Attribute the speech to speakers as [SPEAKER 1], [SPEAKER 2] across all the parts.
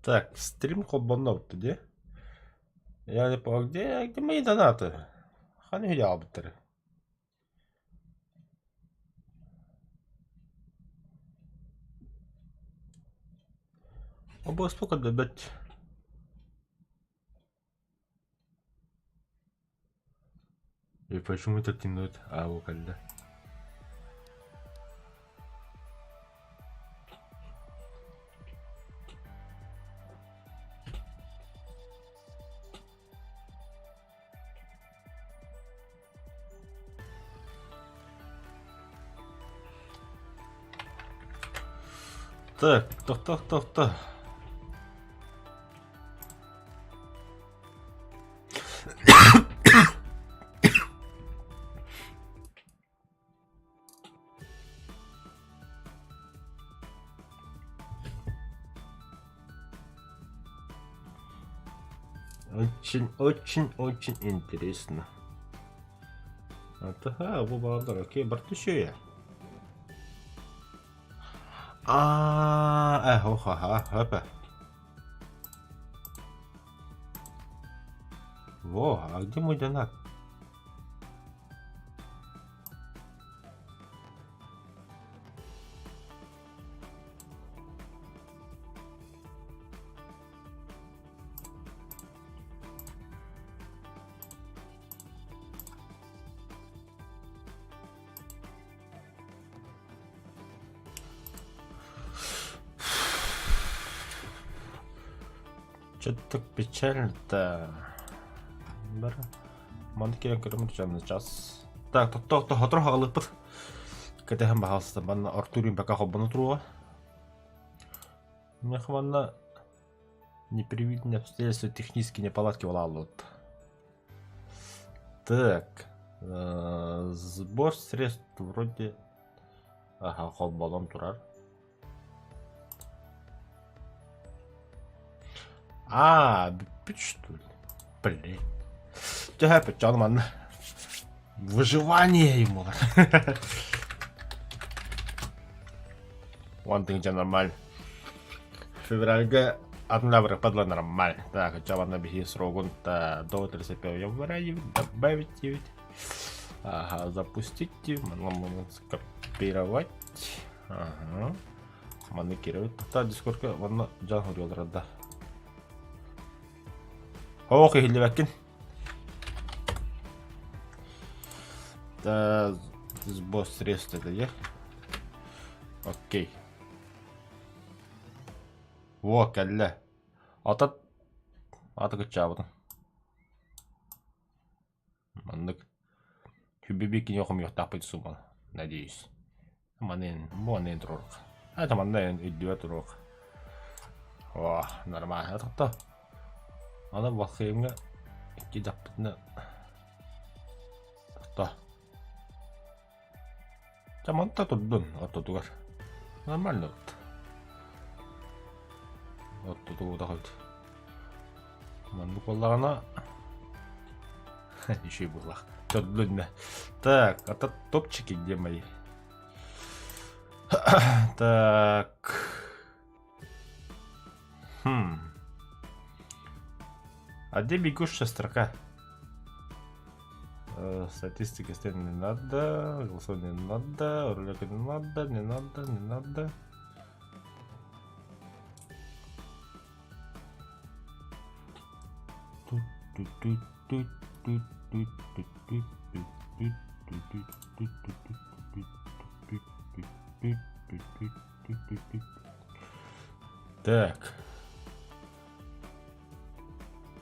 [SPEAKER 1] Так, стрим холбонно дии. Я не понял, где, где мои донаты? Ханна үһү Обуоспу көрдөрбөт. И почему так темнеет? А, вот кэллэ. Так, тохто, тохто. Очень, очень, очень интересно. Ага, бу бааллар, окей, барты үчүгэй. Аа, э, ха, хөпө. Во, а где мой донат? Что-то так печально-то. Бар. Маны киирэн көрөмүн час. Так, тохто сотору хаалыппыт. Кэтэһэн баһаалыста манна Артурин пока холбоно туруоҕа. Миэхэ манна непредвиденные обстоятельства технические неполадки буолааллыбыт. Так, сбор средств вроде ага, холболон турар. А, бүппүт что ли? Блин. Төһө дьон манна выживание ему. One thing нормально. Февральга атын падла нормально. Так, манна биһи срогун до 31 января добавить 9. Ага, запустить, скопировать. Ага. Манны кирэбит. Та дискордка манна дьон хоруйаллар да. Ох, иһиллибэккин. Да, сбор средств это я. Окей. Во, кэллэ. Ата ата кыччаабытым. Маннык Хүбби кини хомуйуохтаахпыт сумманы, надеюсь. Манын, манын туруох. Это манна өйдүбэ туруох. О, нормально тохто. Аны Валхеймҥа икки даппытына тохто. Чэ, манта турдун ортотугар. Нормально вот. Ортотугар эбит. Маннык буоллаҕына еще буоллах. Төрдүннэ. Так, это топчики где мои? Так. Хм. А где бегущая строка? Э, статистика не надо, голосование не надо, ролика не надо, не надо, не надо. Так.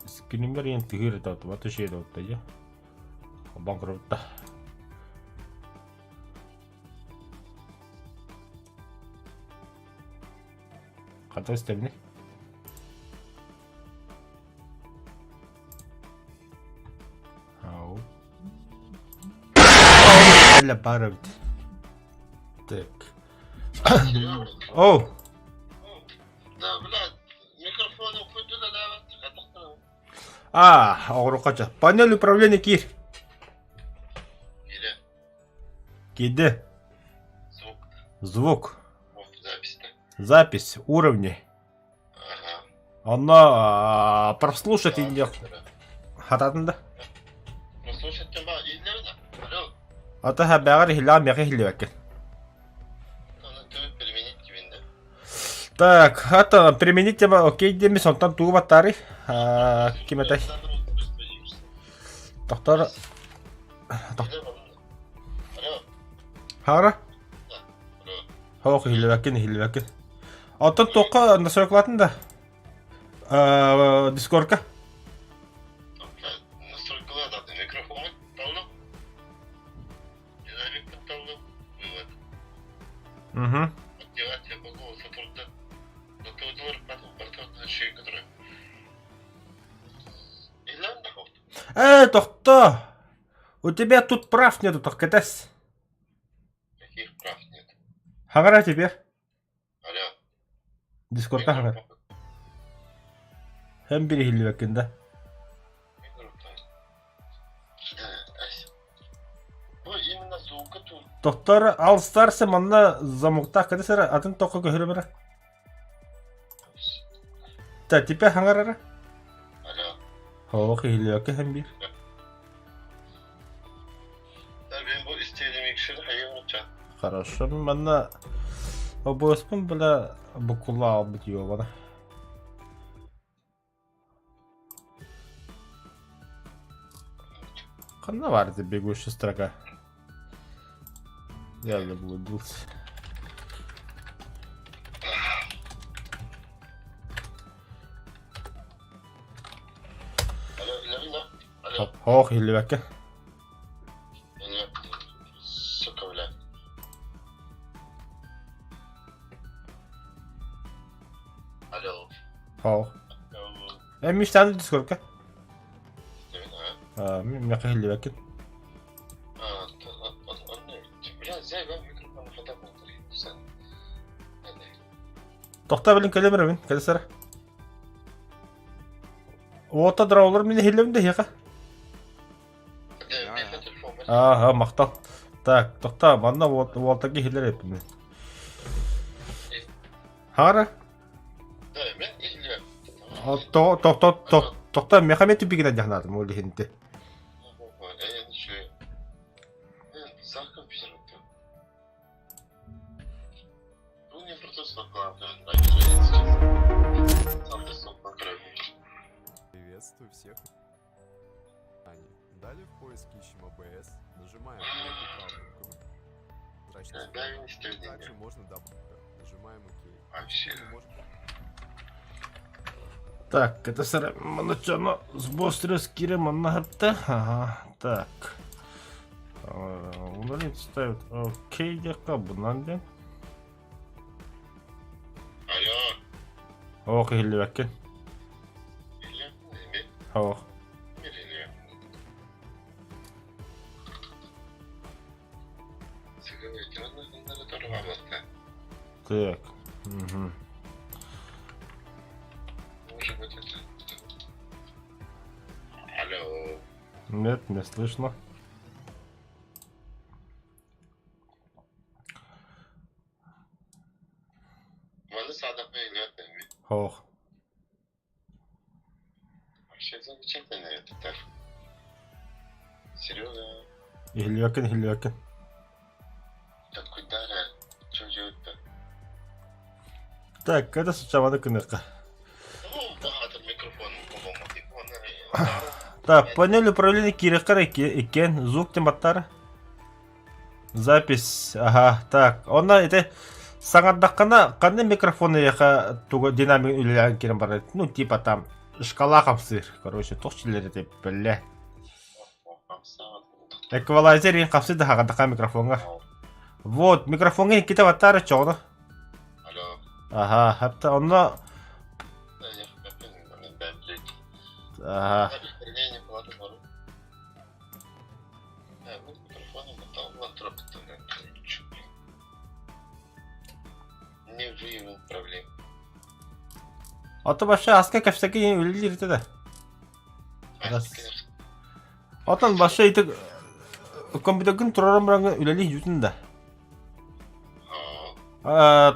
[SPEAKER 1] Скример диэн тыһыыр это шиэ да дьэ. Холбоон көрөбүт да. Хата истэбиний? Ау. Эле баар эбит. Так. Оу.
[SPEAKER 2] Да, блядь, микрофон уходила, да,
[SPEAKER 1] А, оҕурукка Панель управления киир.
[SPEAKER 2] Или
[SPEAKER 1] Киирдэ.
[SPEAKER 2] звук.
[SPEAKER 1] Звук.
[SPEAKER 2] Вот, запись-то.
[SPEAKER 1] Запись. Уровни.
[SPEAKER 2] Ага.
[SPEAKER 1] Онно прослушать индиэх хатаатын да.
[SPEAKER 2] Прослушать тема иһиллэбин Алло.
[SPEAKER 1] Ата бэҕэр иһиллэҕин миэхэ иһиллибэккин.
[SPEAKER 2] Применить диэн да.
[SPEAKER 1] Так, ата применить тема окей диэмис онтон тугу баттаарый? Ким этэй? Тохтор Хара? Хоох иһиллибэккин, иһиллибэккин. Оттон туохха настройкалаатын да? Дискордка? Угу. Э, тохто! У тебя тут прав нету, тохкетес.
[SPEAKER 2] Каких прав нет?
[SPEAKER 1] Хагара теперь.
[SPEAKER 2] Алло.
[SPEAKER 1] Дискордка хагар. Hem bir иһиллибэккин да. Тохтор алстарсы манна замоктаах кэтэс эрэ атын тоххо көһөрөм эрэ. Та типе хаҥар эрэ. Хоох иһиллибэккэ һэн биир. Хорошо, манна обуоспун бля букулла албыт ёбана. Ханна баар ити бегущая строка? Я заблудился. Хоох иһиллибэккэ.
[SPEAKER 2] Сука, бля. Алло.
[SPEAKER 1] Хоох. Э, мечтаны дискорка. Миэхэ иһиллибэккин. Тохтоо билин кэлэ берэбин, кэлэ сара. Уота драулар мин иһиллэбин да иһиэхэ. Ааха, махтал. Так, тохтоо, манна уолтарга иһиллэр эппин. Хара? Тохтоо, миэхэ эмиэ тупигынан дьаһанаатым ол иһинти.
[SPEAKER 3] Приветствую всех. Далее в поиске ищем OBS, нажимаем на эту правую кнопку. Также можно добавить. Нажимаем ОК.
[SPEAKER 1] Так, это сара маночоно сбострес кире маннахатта. Ага, так. Удалить ставит окей диэххэ бунан диэн.
[SPEAKER 2] Алло.
[SPEAKER 1] Ох, иһиллибэккин. Ох. Так. Угу.
[SPEAKER 2] Может быть это... Алло.
[SPEAKER 1] Нет, не слышно.
[SPEAKER 2] Маны саадахпа илиэт
[SPEAKER 1] Ох.
[SPEAKER 2] Вообще замечательно это так. Серега.
[SPEAKER 1] Иһиллибэккин, иһиллибэккин.
[SPEAKER 2] Так куда Что делать-то?
[SPEAKER 1] Так, это сычаманы кыныка. Так, панель управления киирэххэр иккиэн звук тем Запись, ага, так. Онно ити саҥардаххына ханна микрофон эйиэхэ тугу динамик үлэлээн киирэн барар? Ну, типа там шкала хамсыыр. Короче, туох чилэр эти бэллэ. Эквалайзер иин хамсыыр да хаҕардахха микрофоҥҥа. Вот, микрофоҥҥа иккитэ баттаары чоҕуну. Аха, хапта онно Аха.
[SPEAKER 2] Не выявил проблем.
[SPEAKER 1] Ото вообще аска кэпсэки үлэлиир да. Отон вообще ити компьютергын тураран баран үлэлии жүтүн да.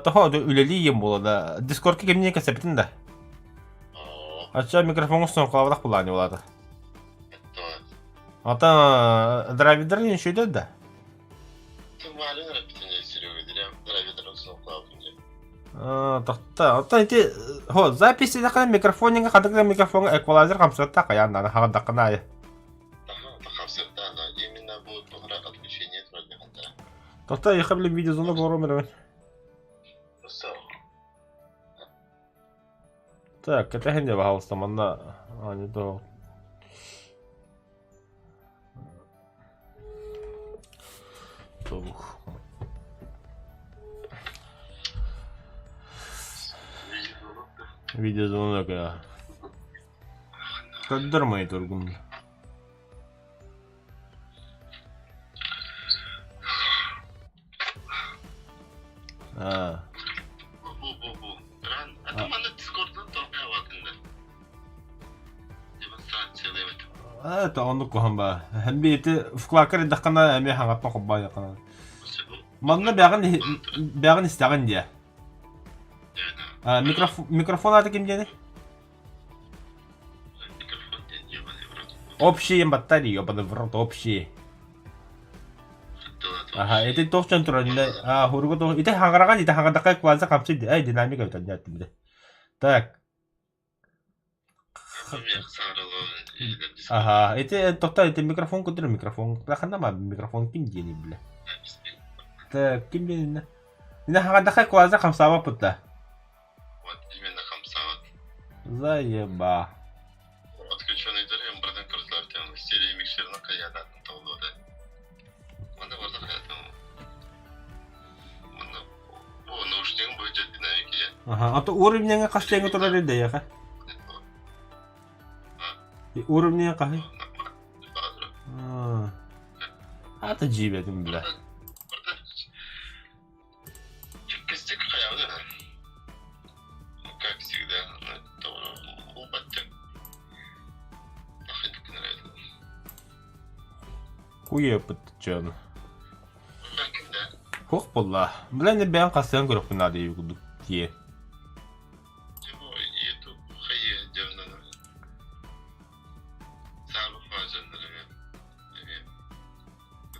[SPEAKER 1] Toho үлэлии ем буола да. Дискордка кимниэ кэсэпитин да. Ачча микрофоҥҥа сноҥкалаабатах былаан буолаата. Ата драйвер ничего да? Тохта, оттон ити хо запись дэхэ микрофонинга хадык микрофоҥҥа эквалайзер хамсатта хайаан даҕаны хаҕардаххына аайы. Тохта, я били видеозону говорю мен. Так, кэтэһин дьэ, пожалуйста, манна а, не то. Тух. Видеозвонок, я. Көрдөр мониторгун. Аа.
[SPEAKER 2] Бу бу бу. Ран. А то манна Дискордтан торгуйабатында. Демонстрация эбит.
[SPEAKER 1] Это оннук куһаҕан баа. Һэмби ити вкладка эрдэххинэ эмиэ хаҥаттан холбоойоххуна. Манна бэҕин бэҕин истэҕин диэ. Микрофон аата ким диэни? Общие батареи, ёбаный в рот, общие. Аха, ити туох дьон турар а хуруга туох ити хаҥараҕан ити хаҥардахха кваза хамсый эй динамика өтөн дьээттим Так. Аха, ити тохто ити микрофон кутур микрофон. Ханна ма микрофон ким диэни биле. Так, ким диэни? Ина хаҥардахха кваза хамсаабаппыт да.
[SPEAKER 2] Вот именно хамсаабат.
[SPEAKER 1] Заеба.
[SPEAKER 2] Отключенный дөрүн бырдан көрсөлөр тем серия микшерин кыйаататын толуода. Маны барда хаятым. Маны бу наушнигым боюнча динамики
[SPEAKER 1] Аха, а то уровняҥа хас тэҥэ турар дэйэхэ? Уровня хаһый? Ата дьиибэтин бля.
[SPEAKER 2] Чиккистик хайабыт Как всегда, улбаттык.
[SPEAKER 1] Куйаппыт дьон. Хуох буолла. Бля не бэйэм хасыан көрөхпүн наада курдук дии.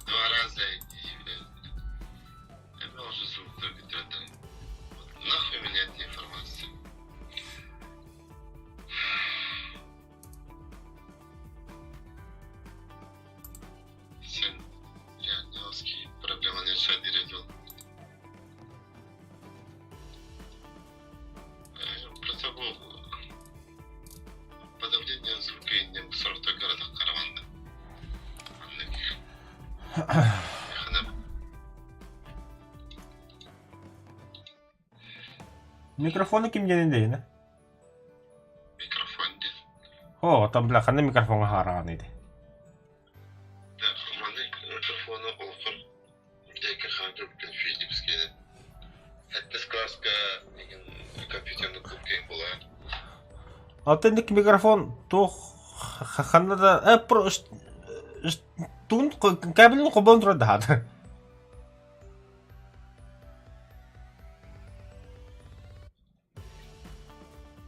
[SPEAKER 2] Два раза и, блядь, я уже звук только Вот нахуй меня эта информация. Sen реально проблеманы решать директор. Просто бу подавление звука иннем сорохтор гаратах караванда.
[SPEAKER 1] Микрофону ким диэнин дэйинэ?
[SPEAKER 2] Микрофон диэн.
[SPEAKER 1] Оо, оттон бля ханна микрофоҥҥа хаараҕаный дии?
[SPEAKER 2] Маны микрофону олоххор Диэки хаатырбытын Philips киэнэ. Сэттис кылааска миигин компьютерный клуб киэн буолаа.
[SPEAKER 1] Алтын ник микрофон туох ханна да туун кабелин холбоон турар даһаата.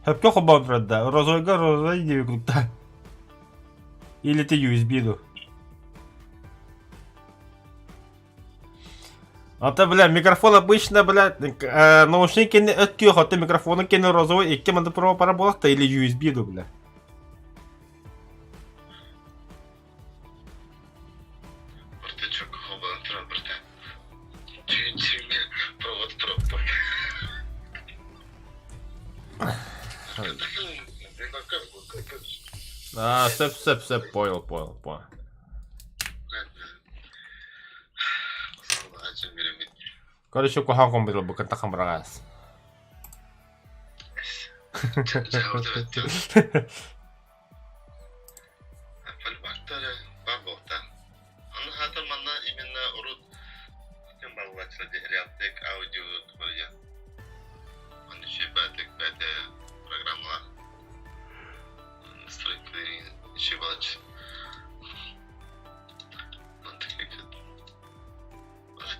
[SPEAKER 1] Сөпкө холбоон турар да розовойга розовай диэби курдук Или ты USB ду. А то, бля, микрофон обычно, бля, э, наушники өттүөх, а то микрофону кини розовый икки манды пара буолахта или USB ду, бля.
[SPEAKER 2] Бартачок холбоон туран барда. Түүн түүҥҥэ провод проппут.
[SPEAKER 1] А, сөп, сөп, сөп, понял, понял, понял. Короче, куһаҕан компьютер бу кытта хамраҕас.
[SPEAKER 2] Фольбактары бар буолта. Аны хаатар манна именно урут ким баллаччыла дии Realtek аудио тупарыйа. Аны үчүгэй бэйэтэ программалар настройкаларын үчүгэй балаччы.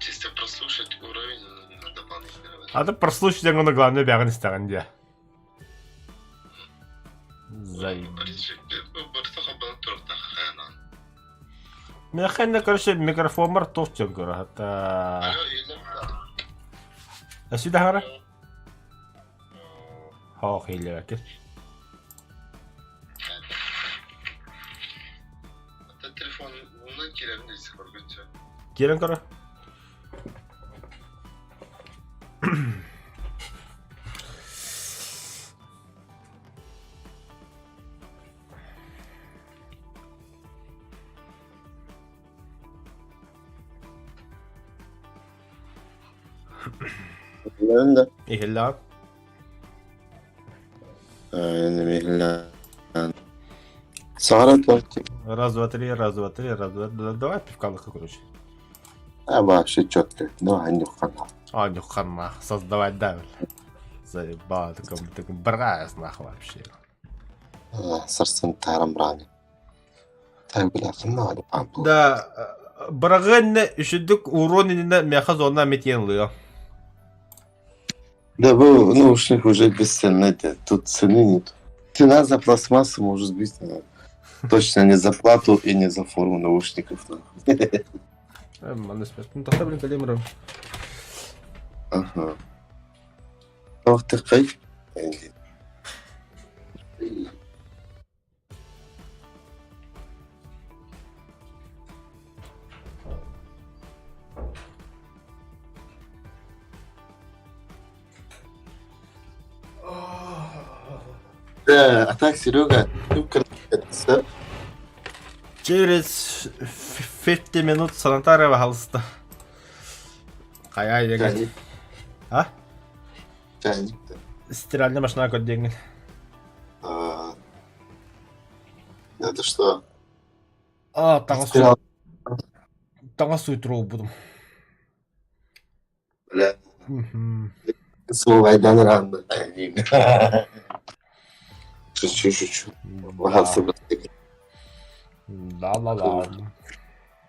[SPEAKER 2] Чисто прослушать уровень дополнительного.
[SPEAKER 1] А ты прослушать ону главное бэҕин истэҕин дии. Зай. Миэхэ иннэ короче микрофоммар туох диэн көрө хата. Өсү даһара? Хоох иһиллибэккин. Киирэн көрө.
[SPEAKER 2] Иһиллээн да?
[SPEAKER 1] Иһиллээн.
[SPEAKER 2] Иһиллээн. Саҕара туох
[SPEAKER 1] Раз, два, три, раз, два, три, раз, два, два. Давай пивкалыха, короче.
[SPEAKER 2] А вообще четко. Давай, нюхана.
[SPEAKER 1] А, нюхана. Создавать да. Заебал, такой, такой брас нахуй вообще.
[SPEAKER 2] Сарсын тарам брани.
[SPEAKER 1] Да, быраҕыан үчүдүк уруон иннинэ миэхэ зона метиэн ылыа.
[SPEAKER 2] Да вы, ну уж их уже бесценны, тут цены нет. Цена за пластмассу может быть, но точно не за плату и не за форму наушников.
[SPEAKER 1] Манна спектр. Тохто блин калимрым.
[SPEAKER 2] Ага. Ох ты кай. Да, а так, Серега, ну,
[SPEAKER 1] Через 50 минут санаторий пожалуйста. Хайа егер. А?
[SPEAKER 2] Чайник-то.
[SPEAKER 1] Стиральная машина көрдеңин.
[SPEAKER 2] А, это что?
[SPEAKER 1] А, таҥас таҥас суйтуруубутум.
[SPEAKER 2] Бля. Словайдан рано. Шучу, шучу.
[SPEAKER 1] Да, да, да.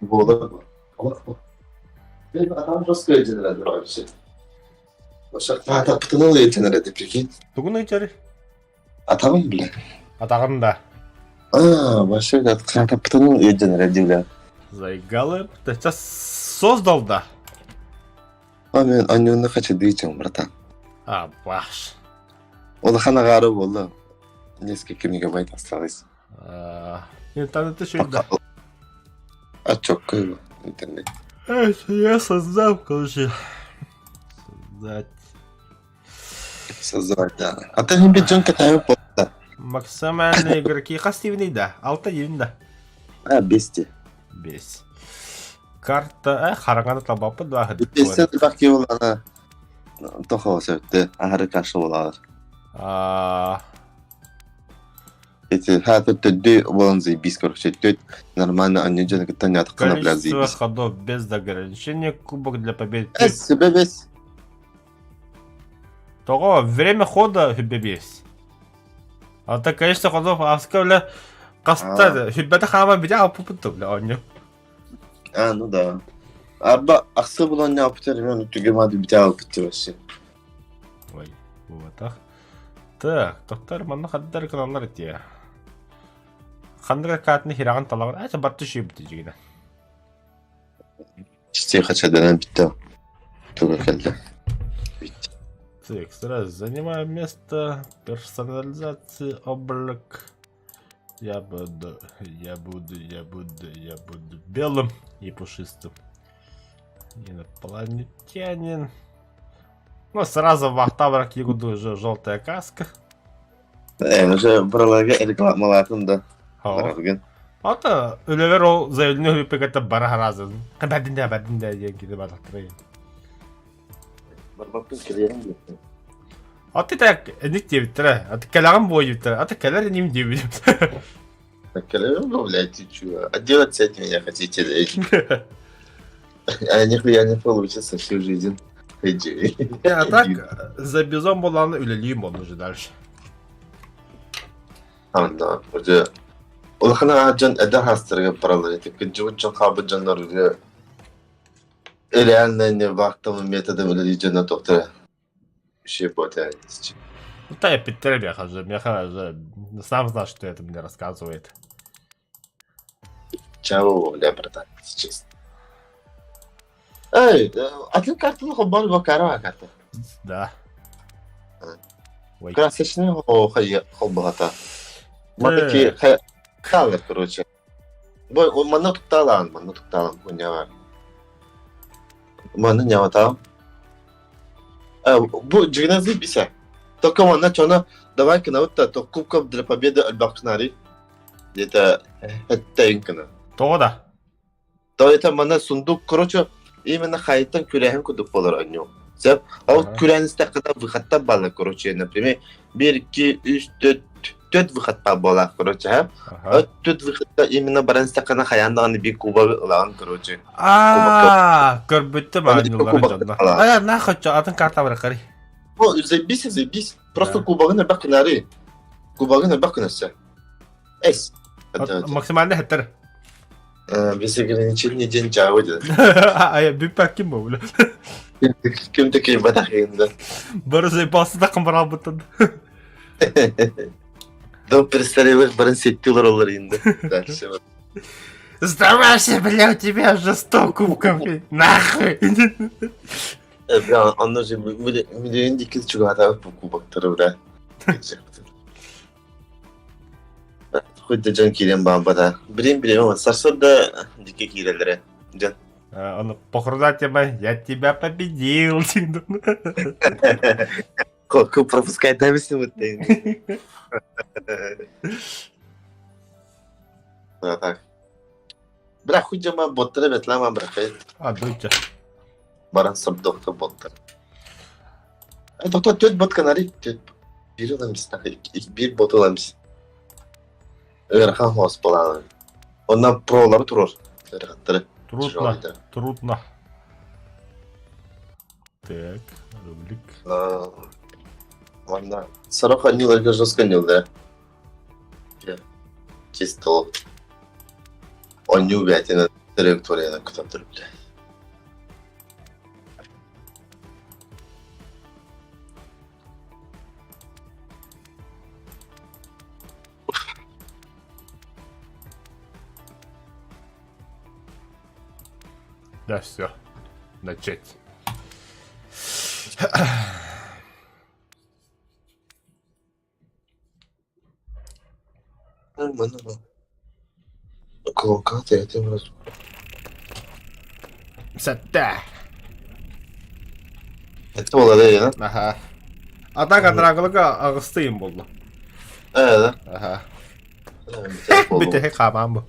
[SPEAKER 2] Буолар. Адам жестко единреді вообще. Атаппытын единреді, прикинь.
[SPEAKER 1] Тугун ыйтары?
[SPEAKER 2] Атаҕым бля.
[SPEAKER 1] Атаҕын да.
[SPEAKER 2] А, вообще атаппытын единреді бля.
[SPEAKER 1] Заигалы. Ты сейчас создал да?
[SPEAKER 2] А мен анньуны хочу дыйтим, братан.
[SPEAKER 1] А, баш.
[SPEAKER 2] Улахан аҕаары буолла. Несколько мегабайт осталось.
[SPEAKER 1] Интернеты да.
[SPEAKER 2] А чётко его интернет.
[SPEAKER 1] Я создам, короче. Создать.
[SPEAKER 2] Создавать, да. А ты не беджон катаю по.
[SPEAKER 1] Максимальные игроки. Хастивный, да. Алта да.
[SPEAKER 2] А, бести.
[SPEAKER 1] Бес. Карта, хараҥаны талбаппыт да.
[SPEAKER 2] Бестен бак ана тохо сөптө аһары кашы болар.
[SPEAKER 1] А
[SPEAKER 2] Эти хата төддү болон заебись, короче, төт нормально они жана кытта нятыккана бля
[SPEAKER 1] Количество
[SPEAKER 2] заебись.
[SPEAKER 1] ходов без ограничения, кубок для победы.
[SPEAKER 2] Эс, бебес.
[SPEAKER 1] Того, время хода хүббебес. А так количество ходов аска бля хаста хүббете хаама бите алпыпыт бля онню.
[SPEAKER 2] А, ну да. Арба ахсы булан не апытар, мен түгемады бите алпытты вообще.
[SPEAKER 1] Ой, вот так. Так, тоқтар манна хаддар кыналлар итие. Хандыга каатны хираган талагын, айса батты шүйбүтү жигина.
[SPEAKER 2] Чистей хачадан битте. Туга келди.
[SPEAKER 1] Так, сразу занимаем место персонализации облак. Я буду, я буду, я буду, я буду белым и пушистым. Инопланетянин. Ну, сразу в Ахтаврах буду уже желтая каска.
[SPEAKER 2] Э, уже браларга рекламалатын да. Бараргын.
[SPEAKER 1] Ата үлевер ол заявление хүрүппекете бара харазын. Бәдінде бәдінде диэн киди барахтырайын.
[SPEAKER 2] Барбаппын кирерин
[SPEAKER 1] Аты так эник диэбиттэрэ. Аты кэлэҕин буойбуттара. Аты кэлэр иним диэбитим.
[SPEAKER 2] Ну, блядь, ты чё? Отделаться от меня хотите, блядь? А нихуя не получится всю жизнь. Иди.
[SPEAKER 1] А так, за бизон буланы үлэлиим он уже дальше.
[SPEAKER 2] Да, уже Улахан дьон эдэр хаастарыгар бараллар этэ кырдьыбыт дьон хаалбыт дьоннор уже реально не вахтовым методом үлэлиир дьоно туохтара үчүгэй буолуо.
[SPEAKER 1] Да, эппиттэрэ миэхэ же, миэхэ же, сам знаешь, что это мне рассказывает.
[SPEAKER 2] Чао, бля, братан, если честно. Эй, атын картаны холбоон бакара карта.
[SPEAKER 1] Да. Ой.
[SPEAKER 2] Красочный холбоҕата. Манаки хаалар, короче. Бу манна туттаалаан, манна туттаалаан хуйняҕа. Манна ньаҕатаам. Бу дьиҥинэн заебись. Только манна чоно давай кынабыт то кубков для победы альбахтынари. Где-то эттейин кына.
[SPEAKER 1] Тоҕо да?
[SPEAKER 2] То это манна сундук, короче, именно хайыттан күрэһин курдук болар анньу. Сөп. А вот күрээн истэххинэ выходтар баалар, короче, например, 1, 2, 3, 4, 4 выход баар буолаах, короче, ха.
[SPEAKER 1] Ага.
[SPEAKER 2] 4 выходта именно баран истэххинэ хайаан даҕаны биир кубогы ылаҕын, короче.
[SPEAKER 1] Аа, көрбүттүм
[SPEAKER 2] Аны икки
[SPEAKER 1] аанньулларын
[SPEAKER 2] кубок
[SPEAKER 1] дьонно.
[SPEAKER 2] ылаҕын.
[SPEAKER 1] А, нахуй, атын карта барахари.
[SPEAKER 2] Ну, заебись, заебись. Просто
[SPEAKER 1] Да.
[SPEAKER 2] кубогын элбэх гынаары. Кубогын элбэх гынасы. Эс.
[SPEAKER 1] Максимально хэттэр.
[SPEAKER 2] Без ограничений день чао диэн.
[SPEAKER 1] Ая, бүппэккин бу, бля.
[SPEAKER 2] Ким такие батахында.
[SPEAKER 1] Бары заебался да баралбыттан.
[SPEAKER 2] Дом престарелых барын сетти олороллар инде. Дальше.
[SPEAKER 1] Сдавайся, бля, у тебя уже 100 кубков. Нахуй.
[SPEAKER 2] Бля, онно же миллион дикки чугаатаабыт бу кубоктары, бля. Хоть да дьон киирэн баамбата. Билин билиэм, сарсыарда дикки киирэллэрэ. Дьон.
[SPEAKER 1] Он похорона тема, я тебя победил.
[SPEAKER 2] Пропускать намесин Да, так. Бля, хуй дьама боттара бэтлама брахай.
[SPEAKER 1] А, дуйте.
[SPEAKER 2] Баран сабдохта боттар. Доктор төт бот канари төт бир ыламис бир бот ыламис. Ыарахан хос балааны. Онна пролары турар. Ыарахаттары.
[SPEAKER 1] Трудно, трудно. Так, рублик.
[SPEAKER 2] Ладно. Сорок анниларга жестко аннил, да? Чисто Онньуу бэйэтинэн траекториянан көтөн турбута.
[SPEAKER 1] Да, все. Начать. Сэттэ.
[SPEAKER 2] Это буолар ээ,
[SPEAKER 1] Аха. А так атрагалыга аҕыстыйым буолла.
[SPEAKER 2] Ээ,
[SPEAKER 1] Аха.
[SPEAKER 2] да.
[SPEAKER 1] Бүтэһик хаамаан бу.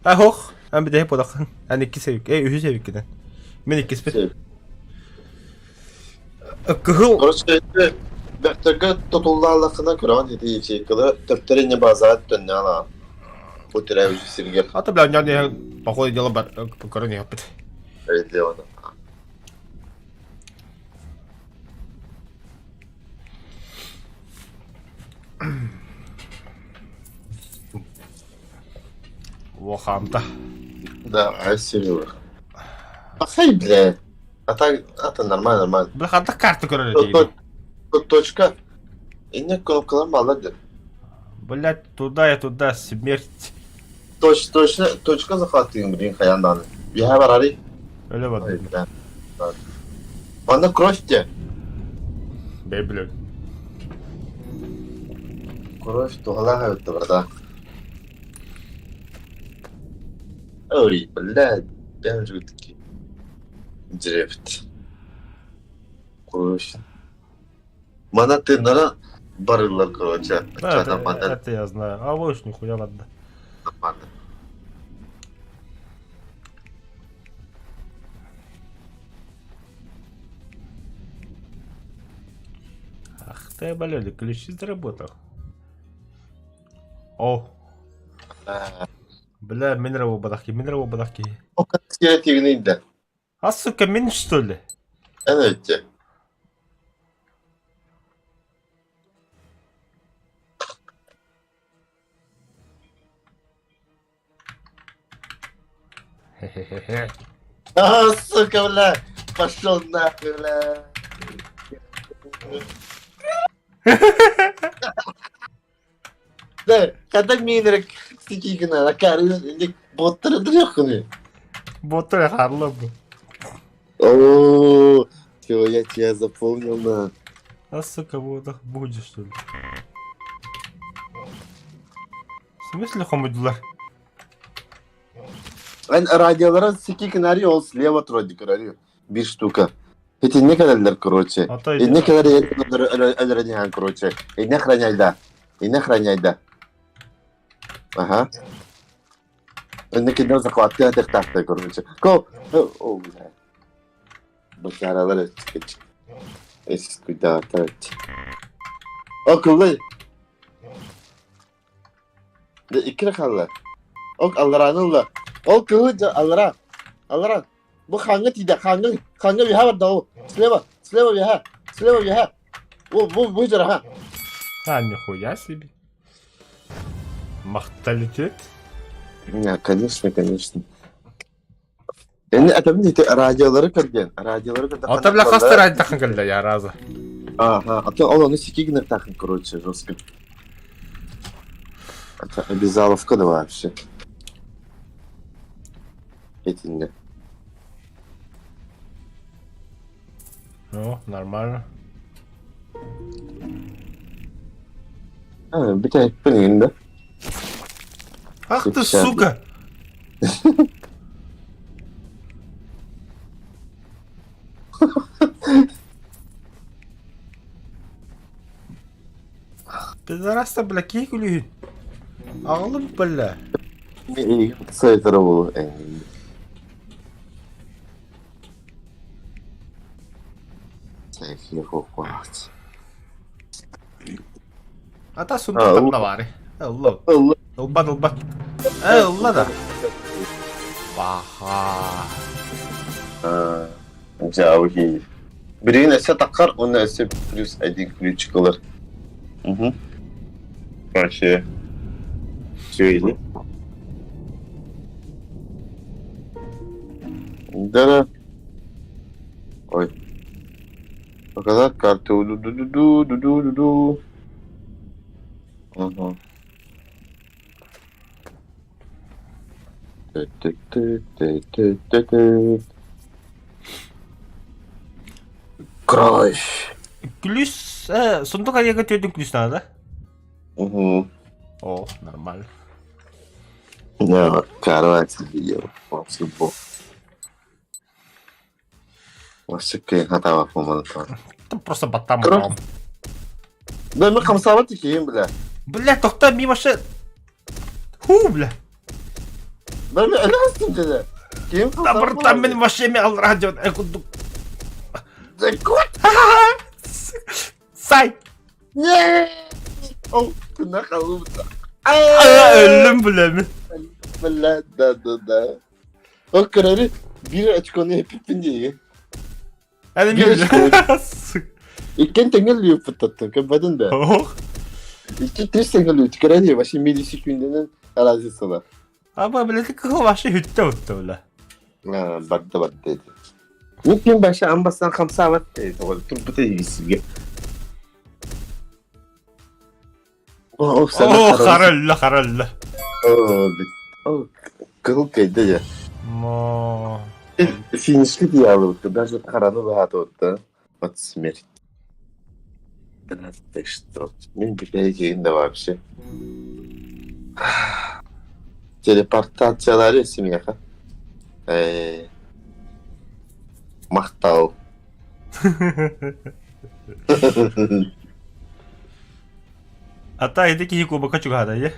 [SPEAKER 1] Ахох, ан бүтэһик буолаххын. Ан иккис эбик. Э, үһүс эбиккинэн. Мин иккиспит. Кыһыл
[SPEAKER 2] Короче, бөхтөргө тутуллааллахына көрөҕүн ити ячейкалы төптөрү не базаат төннө алаҕын. Бу төрөөбүт сиргэр
[SPEAKER 1] Ата бля, не по ходу дела бар көрөн иһэппит.
[SPEAKER 2] Справедливо.
[SPEAKER 1] Во хаамта.
[SPEAKER 2] Да, а серьезно. Пахай, бля. А так, это нормально, нормально.
[SPEAKER 1] Бля, ханта карта көрөр этигин.
[SPEAKER 2] Точка. Инне кнопкалар баллар диэн.
[SPEAKER 1] Блять, туда и туда, смерть.
[SPEAKER 2] Точ, точно, точка захватываем, блин, хайан дааны. Биһэ барари.
[SPEAKER 1] Өлө бардым.
[SPEAKER 2] Манна кровь те.
[SPEAKER 1] Бэй, блядь.
[SPEAKER 2] Кровь туһалаах эбит барда. Ой, блядь, бэм жутки. Дрефт. Кровь. Мана тыннара барыллар, короче.
[SPEAKER 1] Да, это, это я знаю. А вы уж нихуя ладно. Ах ты, блядь, ключи заработал. О. Бля, мин бадахки, мин бадахки. А, сука, мин что ли?
[SPEAKER 2] Evet.
[SPEAKER 1] Хе-хе-хе.
[SPEAKER 2] А, сука, бля, пошел нахуй, бля. Да, когда миинэрэ сики гына, акары боттары дырыаххыны.
[SPEAKER 1] Боттар хаалла бу.
[SPEAKER 2] О, все, я тебя запомнил на.
[SPEAKER 1] А сука, вот будешь что ли? В смысле хомойдулар?
[SPEAKER 2] Эн радиолара сики кынари ол слева вроде кырари. Bir штука. Итинне кэлэллэр, короче. Инне кэлэр өлөрөн короче. Инне охраняйда. Инне охраняйда. Ага. Инне киндер захватка тахтахта, короче. Ко. О, бля. Бачаралар Эс куда так. О, кыллай. Дьэ икки эрэ хаалла. Ол алларааны ылла. Ол кыһыл дьэ аллараа. Аллараа. Бу хааҥҥа тиийдэ. Хааҥҥа хааҥҥа үөһэ барда ол. Слева. Слева үөһэ. Слева үөһэ. Бу бу бу дьараха.
[SPEAKER 1] А, нихуя себе. Махталитет?
[SPEAKER 2] Не, конечно, конечно. Эни этэмин ити радиолары көргөн. Радиолары көрдөххө
[SPEAKER 1] Ата бля хаста радиотахын кэллэ я раза.
[SPEAKER 2] Ага, а то ол ону сики гыныртахын, короче, жестко. Это обязаловка да вообще. Этинне.
[SPEAKER 1] Ну, нормально.
[SPEAKER 2] А, бүтэһикпин игин да.
[SPEAKER 1] Ах ты, сука! Пидорас-то, бля, киһи күлүүһүн. Аҕалым, бля.
[SPEAKER 2] Сайтара буолу
[SPEAKER 1] Ата сундук баары. Ылла. Ылбат ылбат. Э, ылла да. Баха.
[SPEAKER 2] Дьэ, Билигин өссө таххар уонна өссө плюс один ключик ылар. Угу. Вообще. Все или? Да-да. Ой. Показать карту. Ду-ду-ду-ду-ду-ду-ду. Ага. Ты-ты-ты-ты-ты-ты-ты. Кровь.
[SPEAKER 1] Күлүс, сундук айыга түөдүн күлүс надо.
[SPEAKER 2] Угу.
[SPEAKER 1] О, нормально.
[SPEAKER 2] Да, кровать видел. Баскетбол. Вообще хатава помогла.
[SPEAKER 1] Там просто баттам бам.
[SPEAKER 2] Да мы хамсават икиин, бля.
[SPEAKER 1] Бля, тохта ми вообще... Ху, бля.
[SPEAKER 2] Да ми өлөстүм деді. Ким
[SPEAKER 1] Да братан мен вообще ми ал радио кудук.
[SPEAKER 2] Да кут.
[SPEAKER 1] Сай.
[SPEAKER 2] Не. Ол күнә қалыбыта.
[SPEAKER 1] Өллүм бля ми.
[SPEAKER 2] Бля, да, да, да. Ол көрөрү бир очкону эпиппин диэги.
[SPEAKER 1] Әлі
[SPEAKER 2] Биир
[SPEAKER 1] мен
[SPEAKER 2] очкону. Иккен тэҥэ лүөппүт көбөтүн да.
[SPEAKER 1] Ох.
[SPEAKER 2] Икки трис тэҥэ лүөт көрөри вообще миллисекунденен разница бар.
[SPEAKER 1] Аба, бля, ты кыл вообще хүттэ утта, бля.
[SPEAKER 2] Барда барда edi. Мин баша амбастан хамсаабат dedi. Ол турбута ийисиге. О,
[SPEAKER 1] О, харалла, харалла.
[SPEAKER 2] О, бит. О, кыл кайда я.
[SPEAKER 1] Но...
[SPEAKER 2] Финишки диялыбыт, даже хараны баатыбыт Вот смерть. Да ты что? Мен билейин да вообще. Телепортациялары семьяха. Э, Махтал.
[SPEAKER 1] Ата ити киһи кубокка чугаһата дии.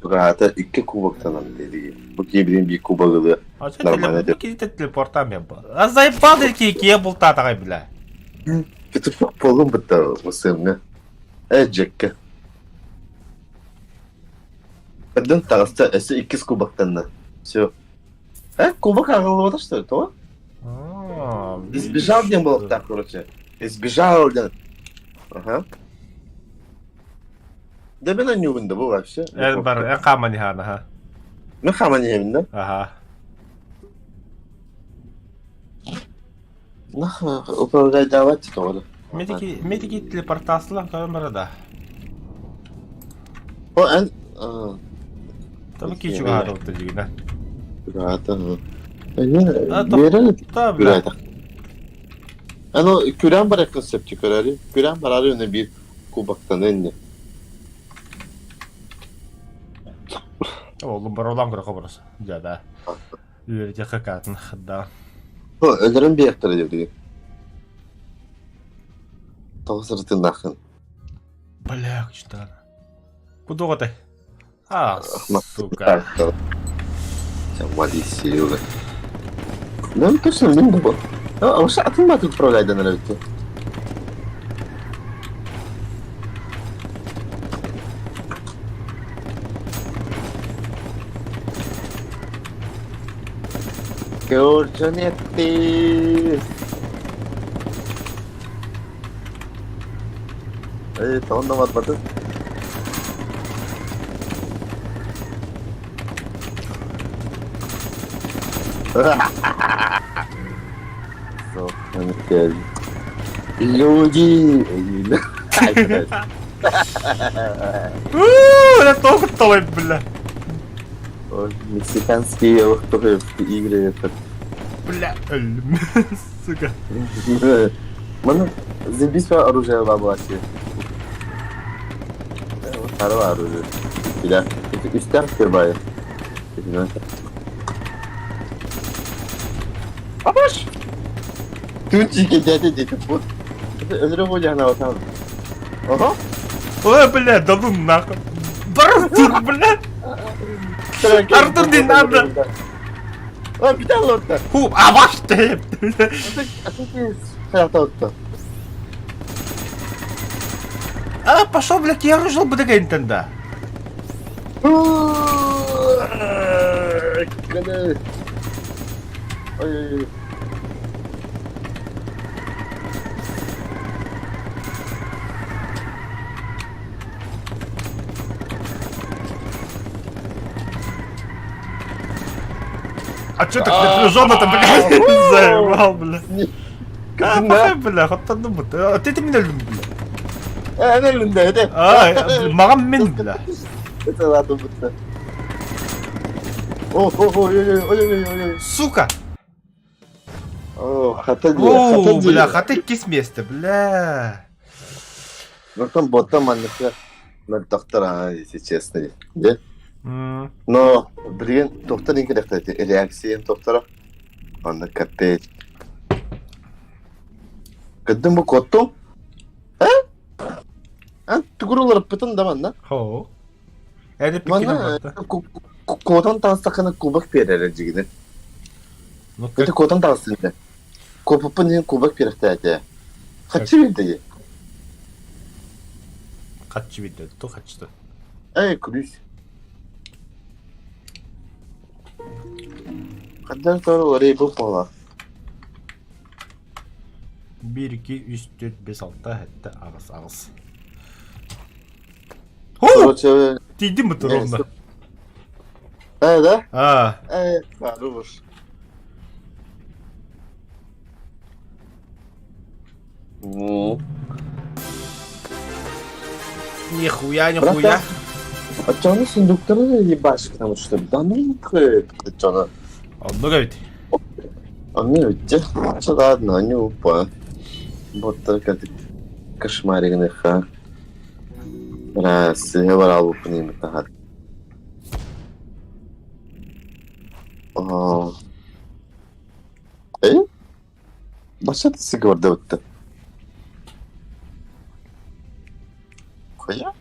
[SPEAKER 2] Чугаһата икки кубоктанан диэри. Бу киһи биир кубок ылыа. Нормально
[SPEAKER 1] Бу киһи телепортам А заебал киһи киһи бултаатаҕай бля.
[SPEAKER 2] Петушок буоллум бытта сыымҥа. Э, Джекка. Эрдэн таҕыста өссө иккис кубоктанна. Все. Э, кубок аҕыллыбата что ли, то? Избежал диэн буолуохтаах, короче. Избежал диэн. Ага. Да мен анньуубун да бу вообще.
[SPEAKER 1] Эн бар, эн хааман иһаан, аха.
[SPEAKER 2] Мен хааман иһэбин да?
[SPEAKER 1] Аха.
[SPEAKER 2] Нах, управляйдаабат тоҕо.
[SPEAKER 1] Медики телепортациялаан көрөн бара да.
[SPEAKER 2] О, эн
[SPEAKER 1] Там ки чугаһаатыбыт дьигинэ.
[SPEAKER 2] Чугаһаата. Биэрэн күрээтэх. Ано күрээн барыаххын сөп көрөөрү. Күрээн бараары өнө биир кубоктаны инни.
[SPEAKER 1] Oğlum баролан көрө хоборос. Дьэ да. Үөрэтиэххэ каатын хаддаан.
[SPEAKER 2] Өлөрөн биэхтэрэ диэбитигин. Тоҕо сырытыннааххын?
[SPEAKER 1] Бля, читана. Куда ты? А, сука.
[SPEAKER 2] Молись, Ну, точно, мин да бу. А вообще атын баты управляйдан эбитти. Giorgionetti! Э, онно барбатын. Люди!
[SPEAKER 1] Это только твой, бля.
[SPEAKER 2] Мексиканские игры это.
[SPEAKER 1] Бля, сука.
[SPEAKER 2] Маны забись оружие бабасы. Сары оружие. Бля, үстер кырбайы. Абаш! Түнчике дяде деді вот. Өлөрө болжана отам. Ого.
[SPEAKER 1] Ой, бля, да ну нахуй. Артур, бля. Артур, не надо.
[SPEAKER 2] А, битал орта.
[SPEAKER 1] Ху, абаш ты. А, пошел, блядь, я ружил бы тогда.
[SPEAKER 2] Ой-ой-ой.
[SPEAKER 1] А чё так напряженно-то, блядь, заебал, бля. А, пахай, бля, хоть ну А ты меня люблю, бля.
[SPEAKER 2] Эн элүндэ эте.
[SPEAKER 1] А, магам мен, бля.
[SPEAKER 2] Это ладно бутта. О, о, ой, ой, ой, ой, ой.
[SPEAKER 1] Сука!
[SPEAKER 2] О, хата ди,
[SPEAKER 1] О, бля, хата кис место, бля.
[SPEAKER 2] Ну там бота манныка мөлтөхтөр, если честно. Да? Но, блин, доктор не керек реакция доктора. Анда капец. Кыдым бу коттум? А? А, тугурулар пытын да манна.
[SPEAKER 1] Хо. Эди
[SPEAKER 2] Манна куотан таастакына кубок берер жигини.
[SPEAKER 1] Ну
[SPEAKER 2] Это куотан таастын. Копупун кубок берехтээте. Хачы бирди.
[SPEAKER 1] Хачы бирди, то хачты.
[SPEAKER 2] Эй, күлүс. Хаддар тору рейбу пола.
[SPEAKER 1] 1, 2, 3, 4, 5, 6, 7, 8, 8.
[SPEAKER 2] Короче,
[SPEAKER 1] Тиийдим бу ровно.
[SPEAKER 2] Э, да?
[SPEAKER 1] А.
[SPEAKER 2] Э, хорош. Ну.
[SPEAKER 1] Нихуя, нихуя.
[SPEAKER 2] Оччону сундуктары ебашь, потому что да ну оччону.
[SPEAKER 1] Оннук эбит.
[SPEAKER 2] Оннук эбит. Чё ладно, они упа. Вот только кошмаригныха. Раз, я барал упним тахат. Э? Башат сиговор да Хайа?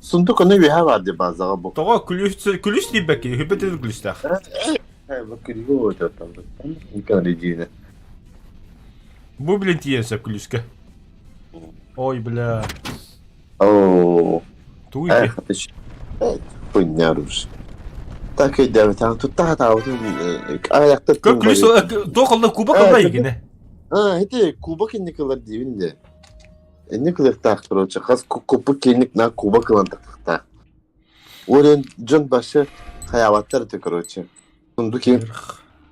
[SPEAKER 2] Сундук ону үөһэ баар дии базаҕа бу.
[SPEAKER 1] Тоҕо күлүүс күлүүс диэбэккин, хүбэтин күлүүстээх.
[SPEAKER 2] Э, бу күлүүһү уотуоттан Икон
[SPEAKER 1] Бу блин тиийэн сөп күлүүскэ. Ой, бля.
[SPEAKER 2] Оо.
[SPEAKER 1] Тугуй
[SPEAKER 2] Эх, это хуйня оружие. Так өйдөөбүт, тутта хатаабытын аҕыйахта
[SPEAKER 1] Көр күлүүс туох ылла кубок ылла игине.
[SPEAKER 2] А, ити кубок инник ылар диибин де. Инник ылыктаах короче, хас купу кенник на кубок ылан тахтахтаах. Орен дьон башы хаябаттар это короче. Сундуки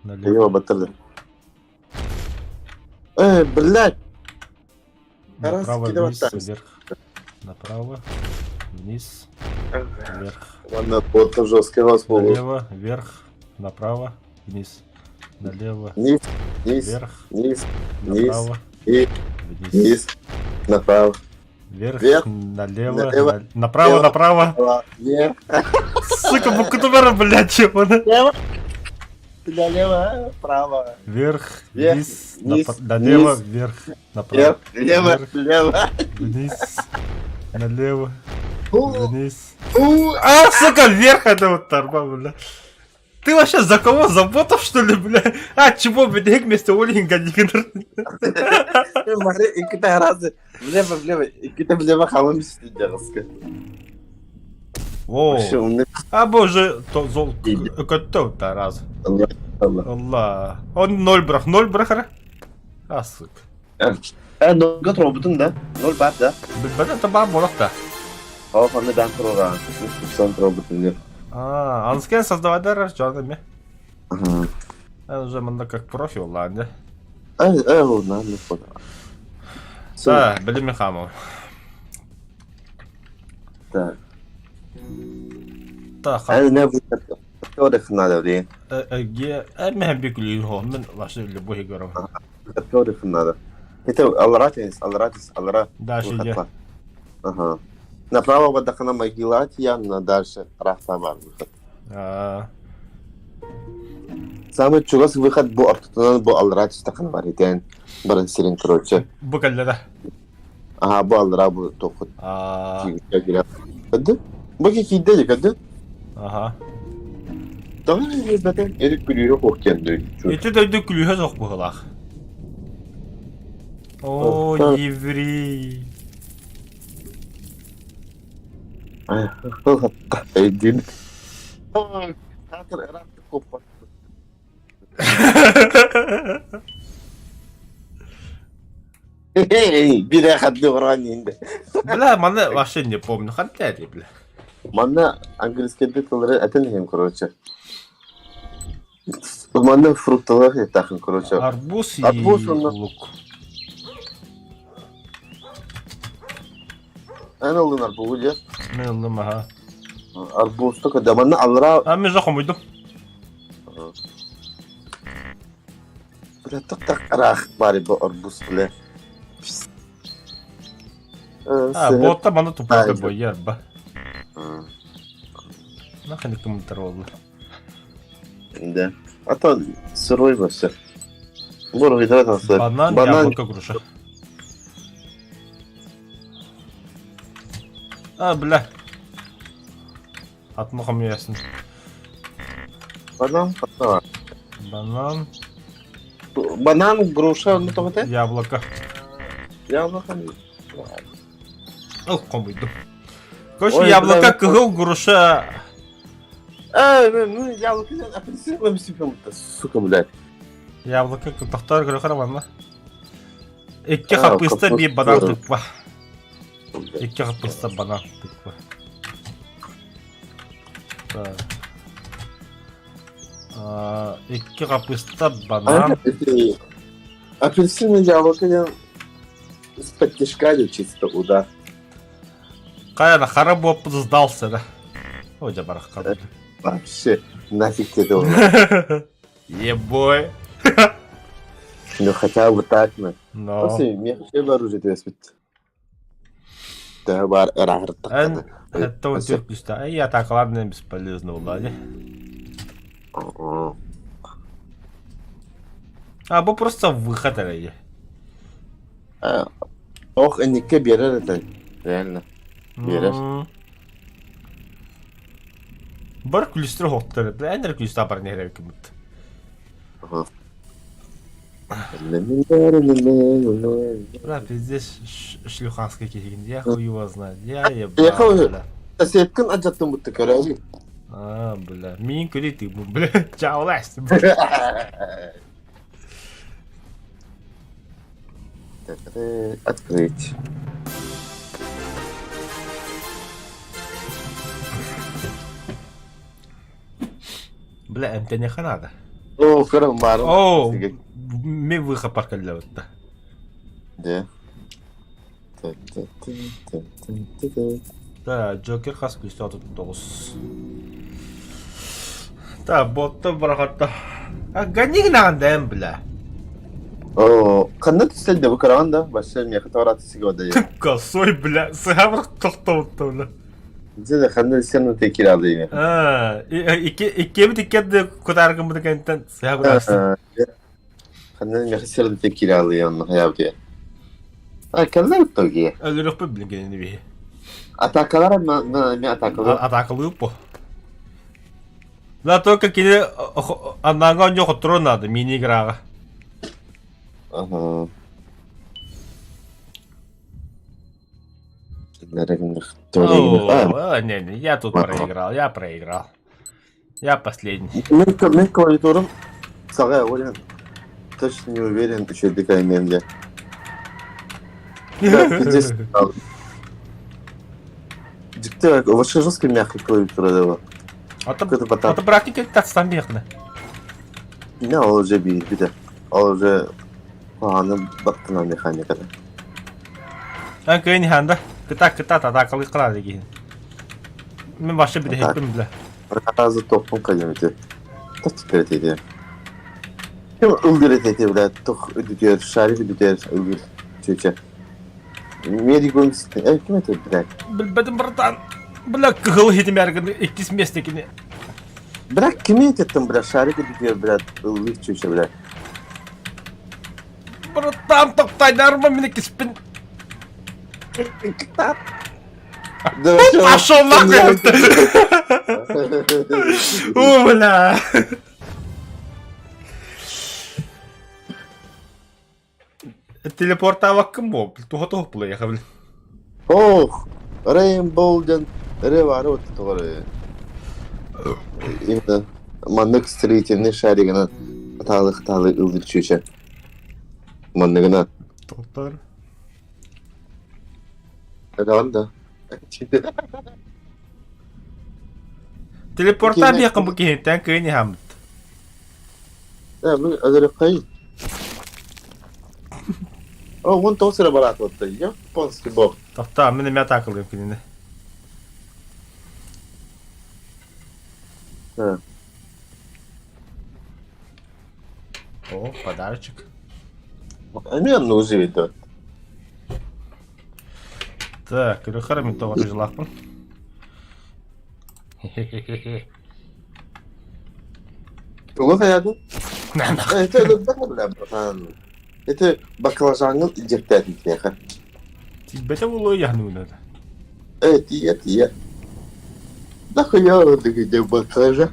[SPEAKER 2] Ева баттар. Э, блядь.
[SPEAKER 1] Направо, вниз, вверх. Направо, вниз, вверх.
[SPEAKER 2] Ладно, вот жесткий вас
[SPEAKER 1] Налево, вверх, направо, вниз. Налево,
[SPEAKER 2] вниз, вниз,
[SPEAKER 1] вверх,
[SPEAKER 2] вниз,
[SPEAKER 1] направо,
[SPEAKER 2] вниз,
[SPEAKER 1] вниз.
[SPEAKER 2] Вниз, направо.
[SPEAKER 1] Вверх,
[SPEAKER 2] вверх,
[SPEAKER 1] налево,
[SPEAKER 2] налево,
[SPEAKER 1] на... направо, направо.
[SPEAKER 2] Вверх.
[SPEAKER 1] Сука, букутумера, блядь, чего?
[SPEAKER 2] Налево, налево, право.
[SPEAKER 1] Вверх,
[SPEAKER 2] вверх,
[SPEAKER 1] вниз,
[SPEAKER 2] вниз,
[SPEAKER 1] налево,
[SPEAKER 2] вниз,
[SPEAKER 1] вверх, направо.
[SPEAKER 2] Вверх, лево,
[SPEAKER 1] вверх,
[SPEAKER 2] лево.
[SPEAKER 1] Вниз, налево, вниз. А, сука, вверх это вот торба, бля. Ты вообще за кого? За ботов, что ли, бля? А, чего, блядь, вместо Оленька
[SPEAKER 2] Иккитэ разы влево, влево, иккитэ влево хаалан бүстүдэҕиска.
[SPEAKER 1] О, а боже, то зол көттө раз. Allah. Он ноль брах, ноль брахара. А, сука.
[SPEAKER 2] Э, нольга туруорбутун да? Ноль бар да?
[SPEAKER 1] Билбэтэ это бар буолах да.
[SPEAKER 2] Ол ханна бээн туруораан. Сан туруорбутун диэн.
[SPEAKER 1] А, анскен создавайдар дьон эмиэ. Эн уже манна как профи улаан дьэ.
[SPEAKER 2] Эй, эй, унаан
[SPEAKER 1] Да, билим хамов.
[SPEAKER 2] Так.
[SPEAKER 1] Так.
[SPEAKER 2] Эн не Который надо, блин.
[SPEAKER 1] Ге, эмэ бикли мен вообще любой игру.
[SPEAKER 2] Который надо. Это алларатис, алларатис, аллара.
[SPEAKER 1] Дальше иди.
[SPEAKER 2] Ага. Направо бадахана могила явно дальше рахта бар выход.
[SPEAKER 1] А.
[SPEAKER 2] Самый чугас выход бу ортотунан бу алларатис тахана бар итен. Баран сирин короче.
[SPEAKER 1] Бу кэллэ
[SPEAKER 2] Ага, бу аллара бу тохут.
[SPEAKER 1] А.
[SPEAKER 2] Бу киирдэ кэдэ.
[SPEAKER 1] Ага.
[SPEAKER 2] Тоҕо билбэтим, эрик күлүүһэ суох диэн дойду.
[SPEAKER 1] Ити дойду күлүүһэ суох быһыылаах. О, еврей.
[SPEAKER 2] Өйдүүн. Бире хадды уран инде.
[SPEAKER 1] Бля, маны вообще не помню. Хантя бля.
[SPEAKER 2] Манна английскийде тыллары этэн иһин, короче. Манна фрукталар этахын, короче.
[SPEAKER 1] Арбуз и
[SPEAKER 2] Арбуз онно.
[SPEAKER 1] лук.
[SPEAKER 2] Эн ыллын арбугу дьэ.
[SPEAKER 1] Мен ыллым, аха.
[SPEAKER 2] Арбуз только да манна аллара
[SPEAKER 1] А мен жоқ хомуйдум.
[SPEAKER 2] Бля, так араах баар бу арбуз, бля.
[SPEAKER 1] А, буотта маны тупойга бойар ба. Нахрен комментар буолла.
[SPEAKER 2] Да. А то сырой вообще. Буруйдара тахсар.
[SPEAKER 1] Банан,
[SPEAKER 2] Банан.
[SPEAKER 1] яблоко, груша. А, бля. Атын хомуйасын.
[SPEAKER 2] Банан, банан.
[SPEAKER 1] Банан.
[SPEAKER 2] Банан, груша, ну то вот
[SPEAKER 1] Яблоко.
[SPEAKER 2] Яблоко.
[SPEAKER 1] Ыл хомуйдум. Короче, яблоко, кыһыл, груша.
[SPEAKER 2] Э, ну яблоко, апельсин сука, блядь.
[SPEAKER 1] Яблоко, тохтоор көрөхөр манна. Икки хаппыста биир банан тыква. Икки хаппыста банан тыква. Икки хаппыста банан.
[SPEAKER 2] Апельсин и яблоко диэн из-под чисто удар.
[SPEAKER 1] Хайа хара буоппут сдался да. О, дьэ барахха.
[SPEAKER 2] Вообще, нафиг тебе это.
[SPEAKER 1] Ебой.
[SPEAKER 2] Ну хотя бы так, ну.
[SPEAKER 1] Но.
[SPEAKER 2] Мне хотя оружие түбэспит. Төһө баар
[SPEAKER 1] Эн это вот түстэ. Я так, ладно, бесполезно буолла А, бу просто выход эрэ.
[SPEAKER 2] Ох, инникке биэрэр этэ. Реально. Биэрэр.
[SPEAKER 1] Бар күлүстүр хоттор. Эн эрэ күлүстэ бар нэрэ кымыт. Бля, пиздец, шлюханский киһигин. Я хуй его знает. Я ебал, бля.
[SPEAKER 2] Соседкин адьаттын бутта көрөбүн.
[SPEAKER 1] А, бля. Миин көрүй ты, бля. Чаулас.
[SPEAKER 2] Открыть.
[SPEAKER 1] Бля, эмтэниэхэ наада.
[SPEAKER 2] Оо, көрөн баарым.
[SPEAKER 1] Оо, мен выход паркаллабытта.
[SPEAKER 2] Дьэ.
[SPEAKER 1] Да, Джокер хас күүстээх 39. Да, ботта бырахатта. А гони гынаҕын да эн бля.
[SPEAKER 2] О, ханна түстэн да бу кыраҕан да, вообще миэхэ тоҕо сигода я.
[SPEAKER 1] Косой, бля, сыһабыр тохтоутта бля.
[SPEAKER 2] Дьэ, ханна сен ты киралый миэхэ.
[SPEAKER 1] А, икки иккиэбит икки кутааргыммыт кэнтэн сыһа кутаарсың.
[SPEAKER 2] Ханна миэхэ сен ты киралый онно хаябытыйа. А, кэллэр тоги.
[SPEAKER 1] Өлөрөхпүт билин кэнини биһи.
[SPEAKER 2] Атакалар ме атакалар.
[SPEAKER 1] Атакалыы по. Да только кини аннаҥа онньо хотторон надо мини-играҕа.
[SPEAKER 2] Ага.
[SPEAKER 1] О, не, не, я тут проиграл, я проиграл. Я последний.
[SPEAKER 2] Мен клавиатурам саҕа уверен. Точно не уверен, еще дикая мемде. Здесь Дикте, вообще жесткий мягкий клавиатура дела.
[SPEAKER 1] Это практика тастан бехна.
[SPEAKER 2] Не, ол уже биир Ол уже куһаҕаны баттана механиката.
[SPEAKER 1] Ан кыйын ханда кыта кыта татакалы кылады киһин. Мен вообще бүтэһикпин бля.
[SPEAKER 2] Разы тохпун кайым ити. Тох теперь эти. Ким ылгыр эти бля, тох үдүтер, шарик үдүтер ылгыр чүчэ. Медик э ким это бля?
[SPEAKER 1] Билбэтим братан. Бля кыһыл хитимэргин иккис месте
[SPEAKER 2] Бля, ким этеттин бля, шарик үдүтер бля, ылгыр чүчэ бля.
[SPEAKER 1] Братан тоқтайдарма мені киспин. Пошел нахуй! О, бля! Телепортаабаккын буо, туха туох була бил.
[SPEAKER 2] Ох, Rainbow диэн ырыа баара вот тоҕо Именно маннык строительный шаригынан хатаалы-хатаалы ылдыр чүчэ. Манныгынан.
[SPEAKER 1] Тоқтар.
[SPEAKER 2] Даҕан да.
[SPEAKER 1] Телепортаа биэххин бу киһиттэн кыын иһаммыт.
[SPEAKER 2] Э, бу өлөрөххөй. О, вон тоҕус эрэ бараат уотта. Японский бог.
[SPEAKER 1] Тохтоо, мин эмиэ атаакалыым кинини.
[SPEAKER 2] Э.
[SPEAKER 1] О, подарочек.
[SPEAKER 2] Эмиэ оннугу живет.
[SPEAKER 1] Так, Илюхара мин тоҕо дьылаахпын. Хе-хе-хе.
[SPEAKER 2] Тугу хайаатын? Это өлөрбөх братан. Это баклажаҥҥын илдьиртээтин киниэхэ.
[SPEAKER 1] Тиийбэтэ буолуо яһнуунада.
[SPEAKER 2] Э, тиийэ, тиийэ. Нахуя он где баклажан?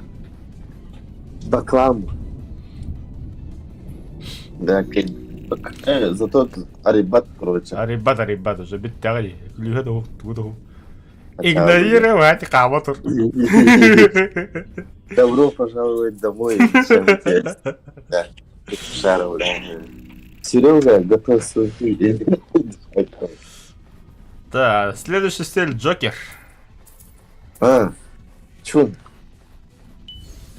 [SPEAKER 2] Баклан. Да, зато арибат, короче.
[SPEAKER 1] Арибат, арибат, уже бүттэҕи. Күлүүһэ да тугу да Игнорировать хаама тур.
[SPEAKER 2] Добро пожаловать домой. Да, Шара, да. Серега готов свой
[SPEAKER 1] Да, следующий стиль Джокер.
[SPEAKER 2] А, чё?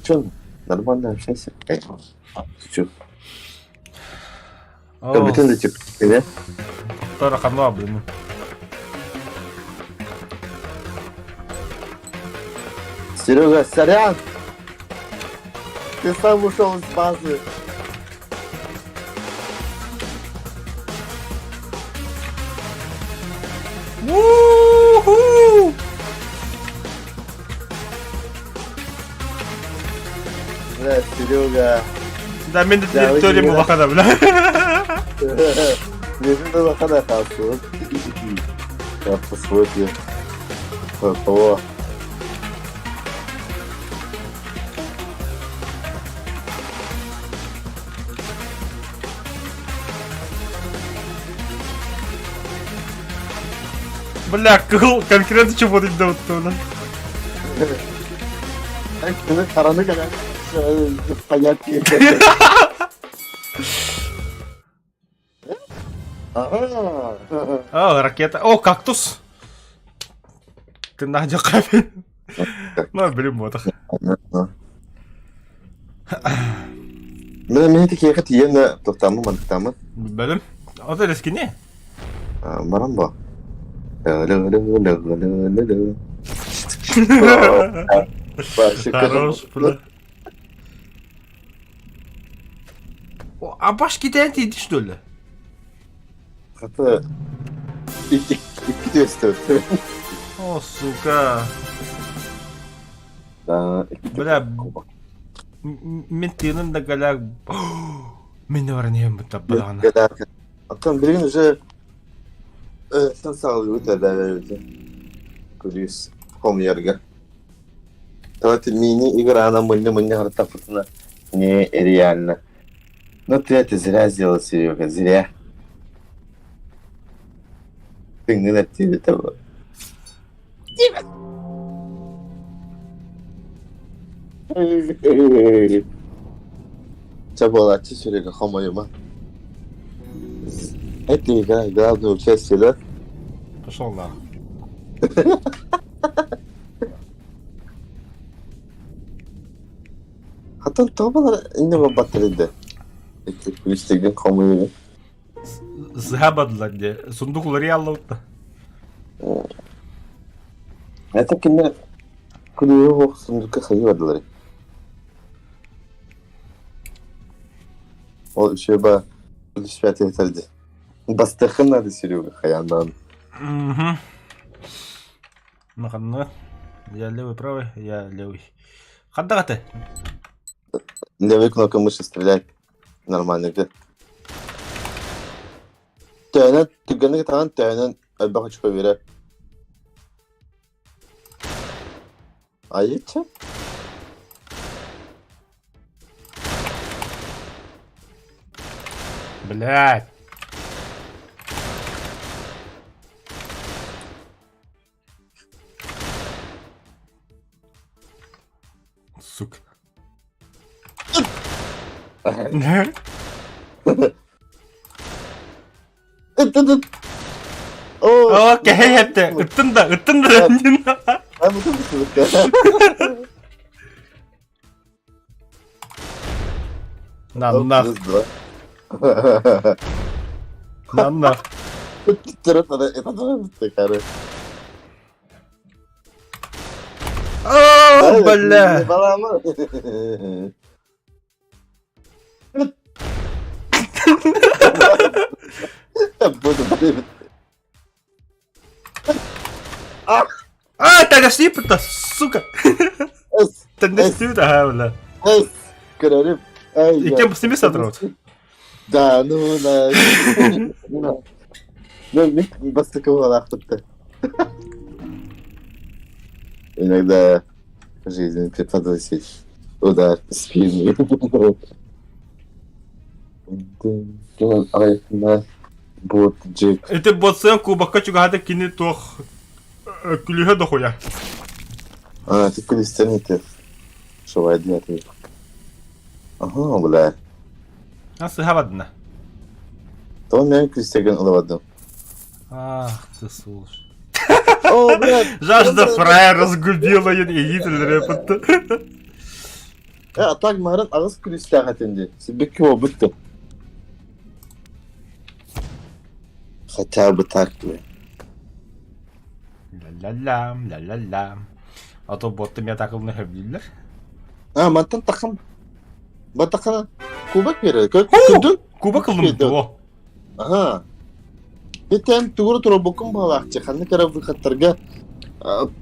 [SPEAKER 2] Чё? Нормально общайся. Чё? Бүтүн да тип, да?
[SPEAKER 1] Тарахануа, блин.
[SPEAKER 2] Серега, сорян! Ты сам ушел из базы.
[SPEAKER 1] У-ху!
[SPEAKER 2] Бля, Серега.
[SPEAKER 1] Да, мен де территория улахана, бля.
[SPEAKER 2] Мен де улахана қалсын. Я посмотрю. Того.
[SPEAKER 1] Бля, кыл конкретно чего ты да
[SPEAKER 2] Хараны кэлэн понятки.
[SPEAKER 1] О, ракета. О, кактус. Ты Надя капель. Ну, блин, вот.
[SPEAKER 2] Мен мен тикиэхэ тиийэн да тохтааммын мантыктааммын.
[SPEAKER 1] Бэлэм. Ото рискини.
[SPEAKER 2] Баран бо.
[SPEAKER 1] Хорош, бля. А баш китээн тиийди что ли?
[SPEAKER 2] Хата икки түөстэ.
[SPEAKER 1] О, сука.
[SPEAKER 2] Да,
[SPEAKER 1] Бля, мин тыыным да галяк. Мин да баран иһэн баттаппатаҕына.
[SPEAKER 2] Оттон билигин уже сан саҕалыыбыт эбээбит күлүүс хомуйарга. Давайте мини-играны мунньа-мунньа хартаппытына нереально. Ну ты это зря сделал, Серега, зря. Тыҥҥын эттиэбит Чэ буолааччы Серега хомойума. Это игра главное участие, да?
[SPEAKER 1] Пошел нахуй.
[SPEAKER 2] Хатан тоҕо балар иннэ барбаттар да? Күлүстэргин хомуйугун.
[SPEAKER 1] Сыһа бадылар дии. Сундук уларыйа аллабытта.
[SPEAKER 2] Это кинилэр күлүүһү суох сундукка хайыы бардылар. Ол үчүгэй ба күлүспэт этэр дии. Бастыаххын наада Серега хайаан
[SPEAKER 1] Угу. Маханна. Я левый, правый, я левый. Ханна ты?
[SPEAKER 2] Левой кнопкой мыши стрелять. Нормально где. Төөнөн, түргэнник ытаҕын төөнөн элбэх очко биэрэр. Айычча.
[SPEAKER 1] Блядь. Сука.
[SPEAKER 2] Оо,
[SPEAKER 1] О, кэһэй эттэ. Ыттын да, ыттын да. На, на, на, на. О, бля. А, тагашипта, сука. Тэннэстүү да бля. Икки бу сатырабыт.
[SPEAKER 2] Да, ну да. Ну, бастакы буолаахпытта. Иногда жизнь преподносит удар в спину. Бот Джек.
[SPEAKER 1] Ити ботсыан кубокка чугаһата кини туох күлүһэ дохуя.
[SPEAKER 2] А, ты күлүстэн ити. Шовайдын атын. Ага, бля.
[SPEAKER 1] А сыһабадына.
[SPEAKER 2] То мен күлүстеген ылабадым.
[SPEAKER 1] Ах ты слушай.
[SPEAKER 2] О, блядь!
[SPEAKER 1] Жажда фраер разгубила иитил рэпетте.
[SPEAKER 2] Э, а так марын аҕыс күлүстээх этин дии. Сибикки буолбут Хотя бы так, бля.
[SPEAKER 1] Ля-ля-лям, ля-ля-лям. А то ботты меня так ылны хөбүлүүллэр.
[SPEAKER 2] А, мантан тахам. Батахана кубок берер. Көрдүн?
[SPEAKER 1] Кубок ыллым дуо.
[SPEAKER 2] Ага. Итэн тугур туробуккун буолаахчы. Ханнык эрэ выходтарга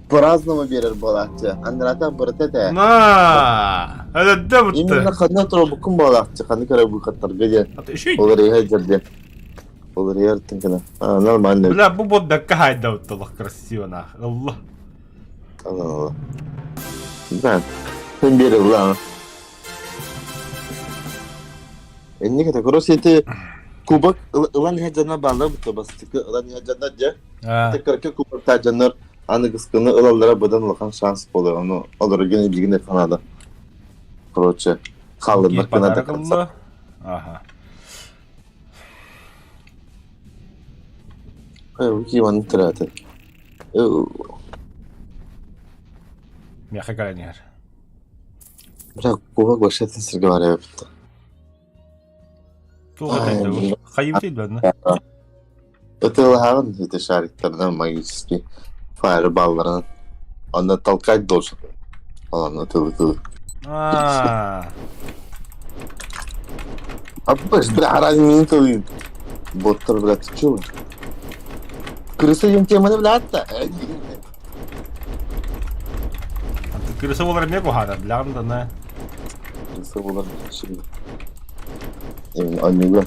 [SPEAKER 2] по-разному биэрэр буолааччы. Андрата барыта этэ.
[SPEAKER 1] На! Это
[SPEAKER 2] Именно ханна туробуккун буолаахчы. Ханнык эрэ выходтарга диэн.
[SPEAKER 1] Еще
[SPEAKER 2] Ол эрэ дьэрдэ. Ол эрэ гына. А, нормально.
[SPEAKER 1] Бля, бу бот бэккэ хайда красиво нах. Алла.
[SPEAKER 2] Алла. Да. Sen биэрэр улаана. Инник это короче ити кубок ылан иһэ дьонно бааллар бутта бастакы ылан иһэ дьоннор дьэ
[SPEAKER 1] А,
[SPEAKER 2] кыракы кубоктаах дьоннор аныгыскыны ылаллара быдан улахан шанс буолар ону олорго билигин наада короче хаалларбат гына до
[SPEAKER 1] подарок
[SPEAKER 2] конца
[SPEAKER 1] ылла. Ага.
[SPEAKER 2] Иван тираты
[SPEAKER 1] Миэхэ кэлэн иһэр.
[SPEAKER 2] бля кубок вообще сиргэ барар эбит
[SPEAKER 1] Туох этэй да бу? Хайыбыт бэннэ.
[SPEAKER 2] Ытыалаһаҕын ити шариктарынан магический фаербалларынан. Онно толкать должен. Онно ытылы-ытылы.
[SPEAKER 1] Аа.
[SPEAKER 2] Аппаш, бля, разве не ытылыйын? Боттар, бля, ты чё? Крыса диэн теманы билээт
[SPEAKER 1] Крыса буолар эмиэ куһаҕан, билэҕин да на.
[SPEAKER 2] Крыса буолар Оннуга.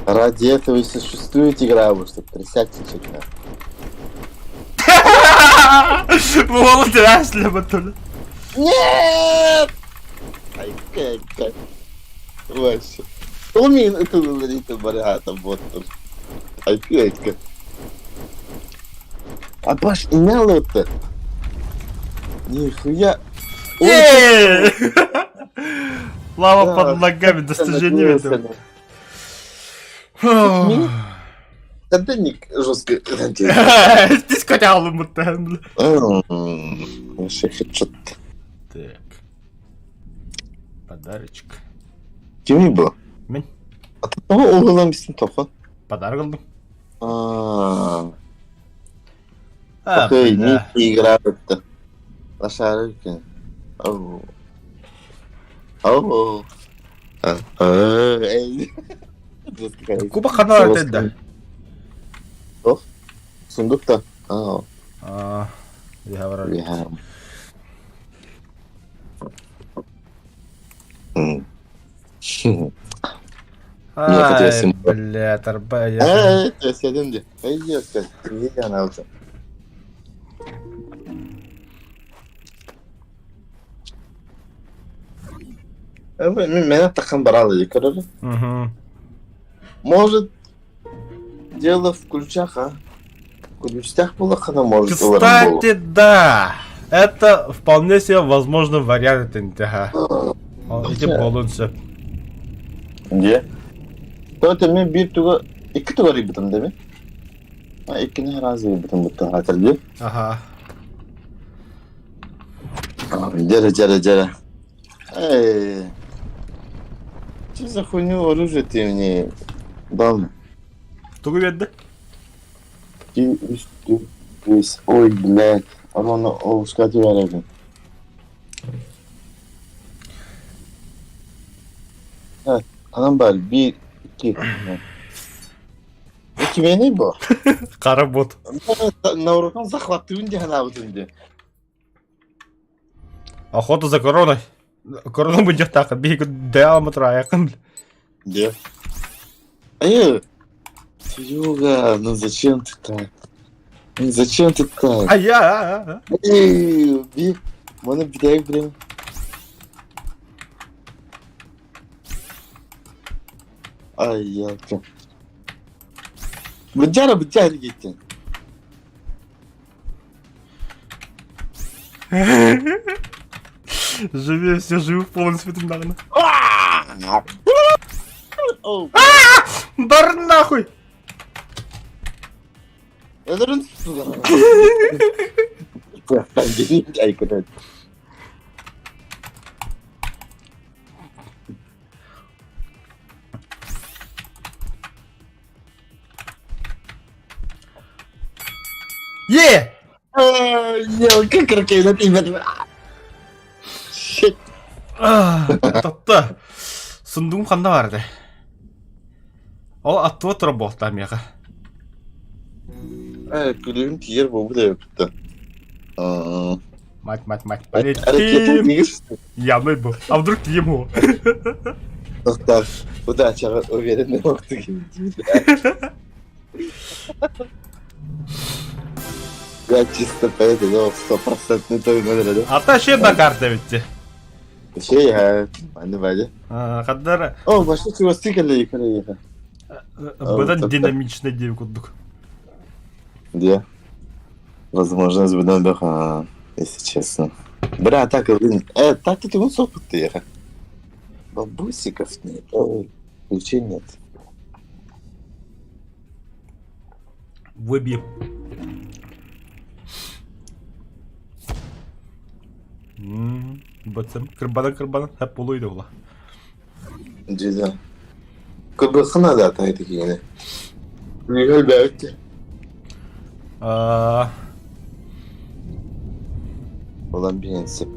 [SPEAKER 2] Ради этого и существует игра, чтобы трясать чекна.
[SPEAKER 1] Буолу трясли батуля.
[SPEAKER 2] Нет! Ай, как, Вообще. Умин это говорит, барата, вот. Ай, как. А баш имел это? Нихуя.
[SPEAKER 1] Эй! Лава под ногами, достижение этого.
[SPEAKER 2] Контентник жесткий.
[SPEAKER 1] Ты скотял ему там.
[SPEAKER 2] Вообще хедшот.
[SPEAKER 1] Так. Подарочек.
[SPEAKER 2] Кими был?
[SPEAKER 1] Мин.
[SPEAKER 2] А ты того углом бистин тоха?
[SPEAKER 1] Подарок алдым.
[SPEAKER 2] А, Окей, не игра это. Лошарики. Оу. Оу.
[SPEAKER 1] Куба ханар этэ
[SPEAKER 2] Ох, сундукта. Аа.
[SPEAKER 1] Аа, я Ай, бля, тарба я.
[SPEAKER 2] Э, сядем де. Эй, я на auto. Мен тахам барал короче.
[SPEAKER 1] Угу.
[SPEAKER 2] Может, дело в ключах, а? В ключах было, она может.
[SPEAKER 1] Кстати, да. Это вполне себе возможный вариант ага. Ити буолун сөп.
[SPEAKER 2] Дьэ. То мен биир туга икки туга арыйбытым да ми? А иккини раз арыйбытым бутта хаатыр дии.
[SPEAKER 1] Аха.
[SPEAKER 2] Дьэрэ дьэрэ дьэрэ. Эй. Что за хуйню оружие ты мне дал?
[SPEAKER 1] Тугу биэрдэ?
[SPEAKER 2] 2, 3, 4, 5. Ой, блядь. Аны оҕуска түбэрэбин. Анан баар биир, икки. Кимиэний бу?
[SPEAKER 1] Хара бот.
[SPEAKER 2] Наурукан захваттыыбын дии санаабытым дии.
[SPEAKER 1] Охота за короной. Корона мунньахтаахха биһиги дэамы тураайаххын.
[SPEAKER 2] Где? Эй, Серега, ну зачем ты так? Ну зачем ты так?
[SPEAKER 1] А я...
[SPEAKER 2] Эй, би, маны бүтэйик время. Ай, ялка. Быдьара быдьара киттин.
[SPEAKER 1] Живее все живы в полном свете даҕаны. Бар нахуй!
[SPEAKER 2] Өлөрүн
[SPEAKER 1] Е!
[SPEAKER 2] Елка крокейна Shit.
[SPEAKER 1] Татта. Сундугум ханна бар этэ? Ол аттыга турар буолтаа миэхэ.
[SPEAKER 2] Э, күлүгүн тиийэр буолбут эбит
[SPEAKER 1] Мать, мать, мать. Полетим. Ямы был. А вдруг ему?
[SPEAKER 2] Так, удача, уверенный Я чисто поэтому стопроцентный той номер, да?
[SPEAKER 1] А та ще на карта ведь.
[SPEAKER 2] Ще я, аны бади.
[SPEAKER 1] Хаддар.
[SPEAKER 2] О, башта чугастыы кэллэ ехе.
[SPEAKER 1] Быдан динамичный дии курдук.
[SPEAKER 2] Где? Возможно, быдан баха, если честно. Бра, так, блин, так ты он сопыт ехе. Бабусиков нет, ой, ключей нет.
[SPEAKER 1] Выбьем. Бацым. Кырбана кырбана. Хап болуйду була.
[SPEAKER 2] Дьида. Кырбыхына да тайты киһини. Миигин өлбөөбүт.
[SPEAKER 1] Аа,
[SPEAKER 2] Olan биһиэнсип.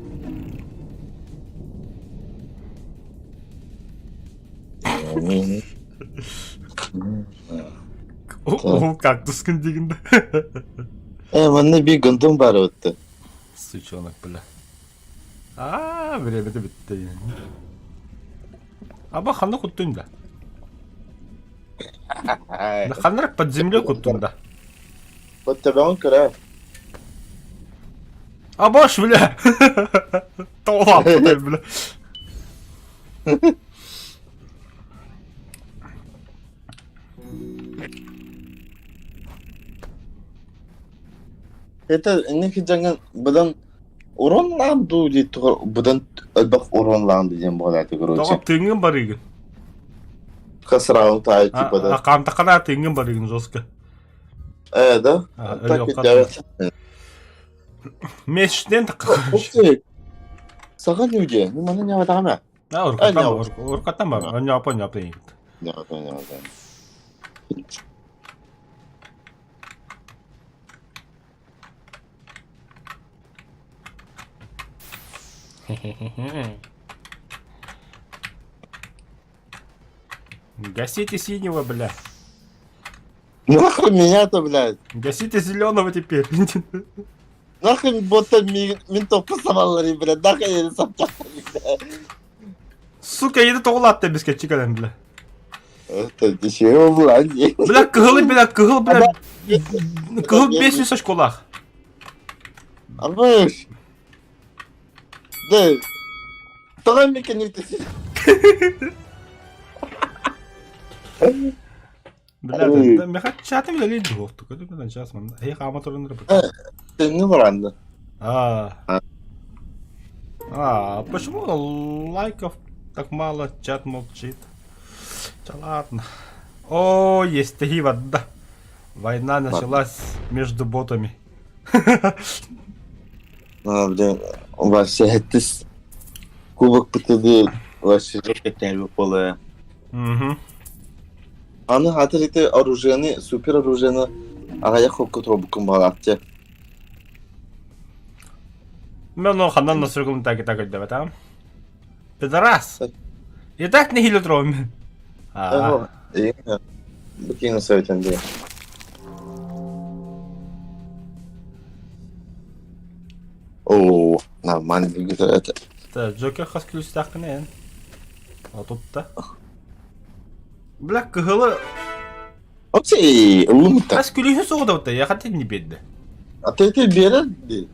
[SPEAKER 1] Ол кактускун дигин да.
[SPEAKER 2] Э, манна биир гандон баар эбит.
[SPEAKER 1] Сучонок, бля. Аа, время-то бүттэ. Аба ханна куттун да? Ханна под землей куттун да?
[SPEAKER 2] Вот төбөҕүн көрө.
[SPEAKER 1] Абаш, бля! Тоҕо бля.
[SPEAKER 2] Это инники дьаҥын быдан уронлаан дуу дии тугар быдан элбэх уронлаан диэн буолааты короче.
[SPEAKER 1] Тоҕо тыыҥҥын барыыгын.
[SPEAKER 2] Хасраун таай типа да.
[SPEAKER 1] Хаамтаххына тыыҥҥын барыыгын жестко.
[SPEAKER 2] Э, да? Так ведь
[SPEAKER 1] Месячнен
[SPEAKER 2] Саха люди, ну маны не ватама.
[SPEAKER 1] А, уркаттан бар. Оньопа оньопа
[SPEAKER 2] Ньопа ньопа.
[SPEAKER 1] Гасите синего, бля.
[SPEAKER 2] Нахуй меня-то, блядь.
[SPEAKER 1] Гасите зеленого теперь.
[SPEAKER 2] Нахуй бота мин топпу сабаллары, блядь. Нахуй я сапчак, блядь.
[SPEAKER 1] Сука, еды тоҕулаатта бискетчи кэлэн, бля.
[SPEAKER 2] Это дешево блядь.
[SPEAKER 1] Бля, кыһыл, бля, кыһыл, бля. Кыһыл 500 очколаах.
[SPEAKER 2] Арбыш. Да. Тоҕо мекенир
[SPEAKER 1] Бля, да, меха чатым үлэлиир дуһуохтук. Көтүмэн час манна. Эһи хаама туран
[SPEAKER 2] Төннү баранды.
[SPEAKER 1] А. А, почему лайков так мало, чат молчит? Да ладно. О, есть такие вода. Война началась между ботами.
[SPEAKER 2] Блин, вообще хэттис кубок ПТД вообще жестко поле.
[SPEAKER 1] Угу.
[SPEAKER 2] Аны хатыр ити оружиены, супер оружиены аҕыйах хокка туруорбуккун баҕалаахчы.
[SPEAKER 1] Мен ол ханан насыргым так и так өйдөбөт а? Пидорас! И так нэһиилэ туруом.
[SPEAKER 2] Аа. Бу советен дии. Оо, нормально это.
[SPEAKER 1] Джокер хас күлүстээхпин эн. Отутта. Бля, кыһылы...
[SPEAKER 2] Окей, ылымта.
[SPEAKER 1] Хас күлүһү соҕудабыта, я хотя не биэрдэ.
[SPEAKER 2] А ты это биэрэр дии.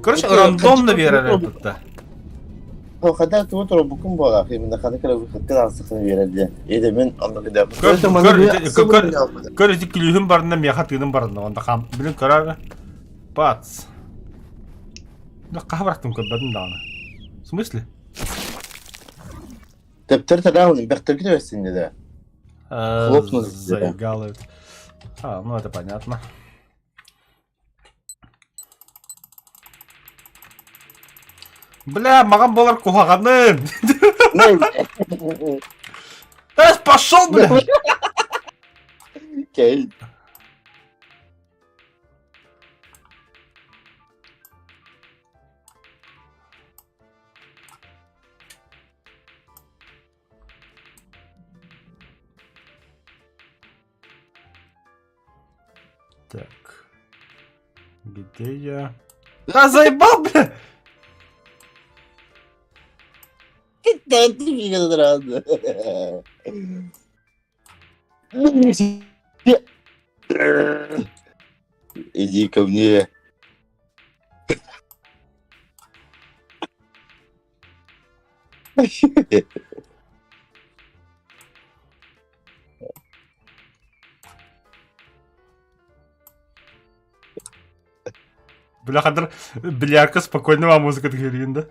[SPEAKER 1] Короче, рандомно биэрэр тутта.
[SPEAKER 2] Хада тугу туруорбуккун буолаах, именно хана кэлэ выходка тахсаххына биэрэр диэн. Иде мин онно кыда.
[SPEAKER 1] Көр ити күлүүһүм барына миэхэ тыыным барына онда хам билин көрөр бац. Да хаһа барахтым көрбөтүм даҕаны. В смысле?
[SPEAKER 2] Тептер тадаун бэхтэргит өссүннэ да. Хлопнул.
[SPEAKER 1] Заигал. А, ну это понятно. Бля, маҕан буолар куһаҕаным. Э, пошел, бля!
[SPEAKER 2] Окей.
[SPEAKER 1] Так. Где я? А, заебал, бля!
[SPEAKER 2] Иди ко мне.
[SPEAKER 1] Бля, хадыр, бильярка спокойно музыка тгирин, да?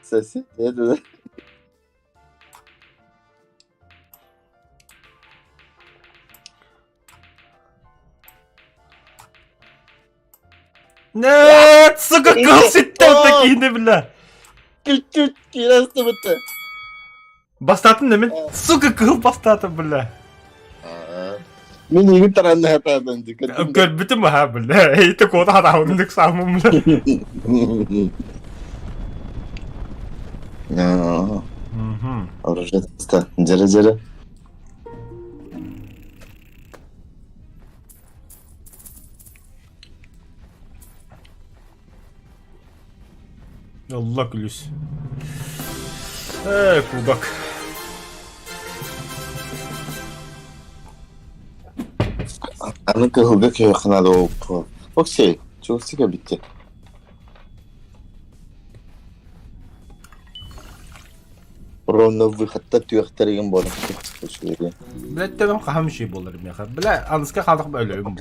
[SPEAKER 2] Сосед, это да.
[SPEAKER 1] Нет, сука, кыл ситтэн такие, бля.
[SPEAKER 2] Чуть-чуть киирэн сыбыты.
[SPEAKER 1] Бастатын да мин. Сука, кыл бастаатын, бля.
[SPEAKER 2] Мин игин таранна хатаатан ди.
[SPEAKER 1] Көрбүтүм аха бля. Эйте кота хатаабын самым бля.
[SPEAKER 2] Оружие Дьэрэ дьэрэ.
[SPEAKER 1] Алла күлүс. Э, кубок.
[SPEAKER 2] Аны кыһылга киһиэхэ наада буолбут. Оксей, чугастык эбитти. Ровно выходта түөхтэригин буолан үчүгэй.
[SPEAKER 1] Блядь, төбөм хаһан үчүгэй буолар миэхэ. Бля, аныска хаалах өлөйүм.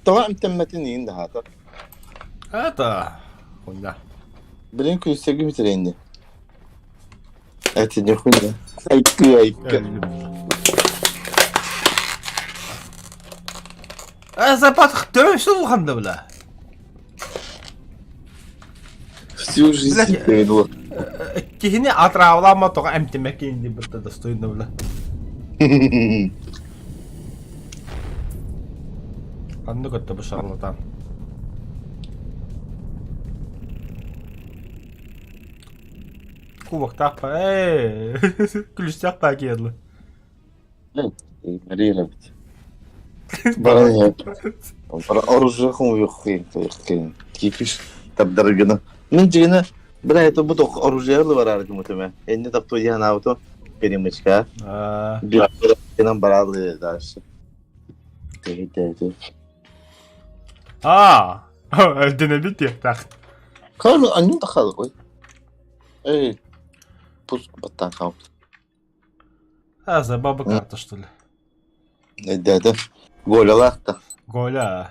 [SPEAKER 2] Тоҕо эмтэммэтин иин даһаата.
[SPEAKER 1] Это хуйня.
[SPEAKER 2] Блин, күлсэги бүтэрейин Это не хуйня. Айкы, айкы.
[SPEAKER 1] Э, запад төбөм что улаханда, бля?
[SPEAKER 2] Всю жизнь повело.
[SPEAKER 1] Киһини атраавлаама тоҕо эмтэмэккин дии бытта достойно бля. Ханнык өттө бу шарлатан? Кубоктаах па, ээ, күлүстээх паа киэрлы.
[SPEAKER 2] Игнорировать. Баран оружие хомуйуоххуйун кипиш табдаргына. Мин дьигинэ бля это бу тох оружие барар гымытыме. Энни тапту янаабыту перемычка. Биринан баралы дальше.
[SPEAKER 1] Аа, өйдөнөбүт диэхтээх.
[SPEAKER 2] Кал аннын да хал ой. Эй, пуск баттан хал.
[SPEAKER 1] А, за баба карта, что ли?
[SPEAKER 2] Дядя. Голялаах да.
[SPEAKER 1] Голя.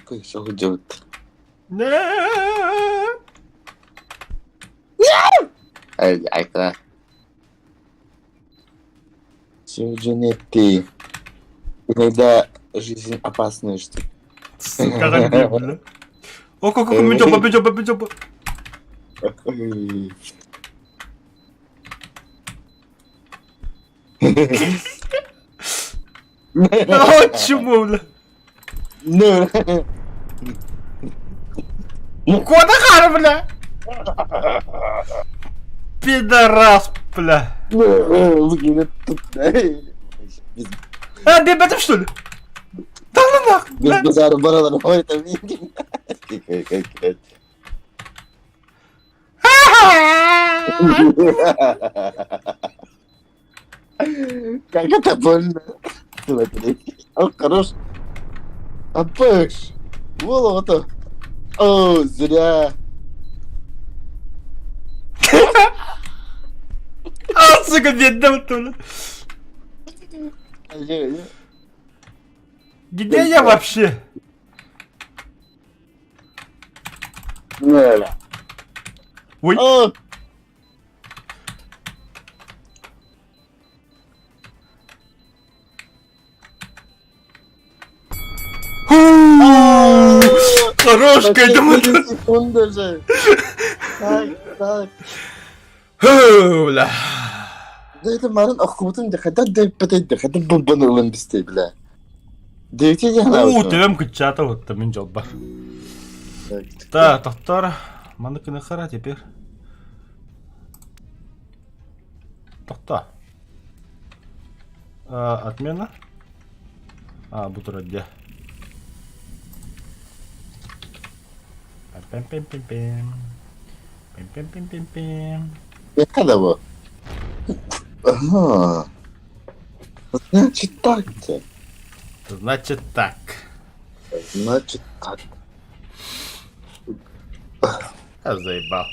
[SPEAKER 2] Сылдьыбыт. Айка. Сегодня ты. Иногда жизнь опасная штука.
[SPEAKER 1] Сука, бля. О, как бедёба, бедёба, бедёба. О, чему, бля?
[SPEAKER 2] Ну.
[SPEAKER 1] Куда хара, бля? Пидорас, бля. А, бебетов, что ли? Да ну нахуй, бля.
[SPEAKER 2] Без базара баралар ой там. Как это больно. Смотри. О, хорош. Апыш. Волота. О, зря.
[SPEAKER 1] А, сука, бедный бля. Где я вообще? Ой.
[SPEAKER 2] О!
[SPEAKER 1] Хорош, думаю.
[SPEAKER 2] Секунда же. Так, так.
[SPEAKER 1] Фу, бля.
[SPEAKER 2] Да это марын охотун да хада да патет хада бомбаны ылан бисте бля. Девять я
[SPEAKER 1] Уу, төбөм кыччаата вот мин дьолбар. Так, тохтор. Маны хара теперь. Тохто. Отмена. А, бу где? Пим-пим-пим-пим. Пим-пим-пим-пим-пим.
[SPEAKER 2] Когда бы? Ага. Значит так-то.
[SPEAKER 1] Значит так.
[SPEAKER 2] Значит так.
[SPEAKER 1] Я заебал.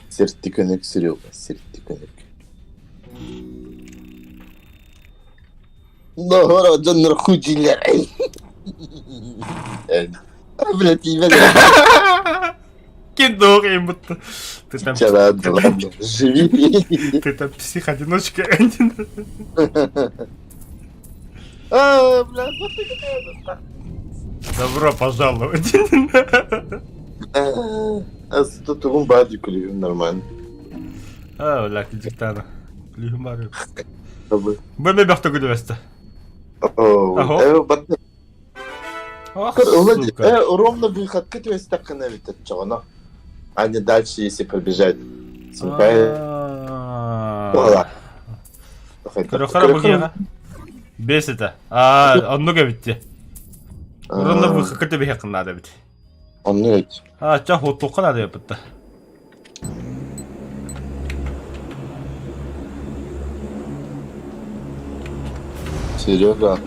[SPEAKER 2] Сертикөнөк Серега, сертикөнөк. Доҕор, дьоннор худилер. Блядь, ебать.
[SPEAKER 1] Кино будто. Ты там...
[SPEAKER 2] Ладно, ладно, живи.
[SPEAKER 1] Ты там псих-одиночка.
[SPEAKER 2] А, бля,
[SPEAKER 1] Добро пожаловать.
[SPEAKER 2] А тут он бадик нормально.
[SPEAKER 1] А, бля, диктана. Күлүүһүм баар. Бу эмэ бөхтө күлүбэстэ.
[SPEAKER 2] Оо, э, барда.
[SPEAKER 1] Ох,
[SPEAKER 2] Володя,
[SPEAKER 1] сука.
[SPEAKER 2] Ровно выходка түбэстэххинэ эбит оччоҕуна. А не дальше, если побежать. Сука,
[SPEAKER 1] А. Көрөхөрө бу киһиэхэ. Бес это. А, оннук эбит дии. Ровно выходка түбэһиэххин наада эбит.
[SPEAKER 2] Оннук эбит.
[SPEAKER 1] А, ча хотуохха наада эбит.
[SPEAKER 2] Серега,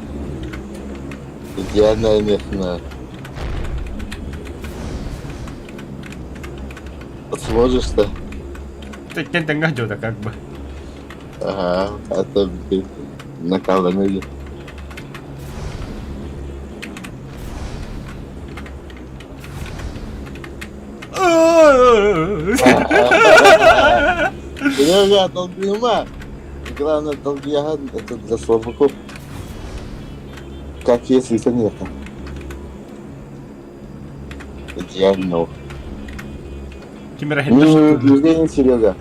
[SPEAKER 2] идеальная местная. Сможешь-то?
[SPEAKER 1] Ты тэҥҥэ дьода как бы.
[SPEAKER 2] Ага, это блин, накалывали. Серега, долбима! Главное, долбияга это для слабаков. Как если это нет. Идеально.
[SPEAKER 1] Ким эрэ
[SPEAKER 2] Ну, движение Серега.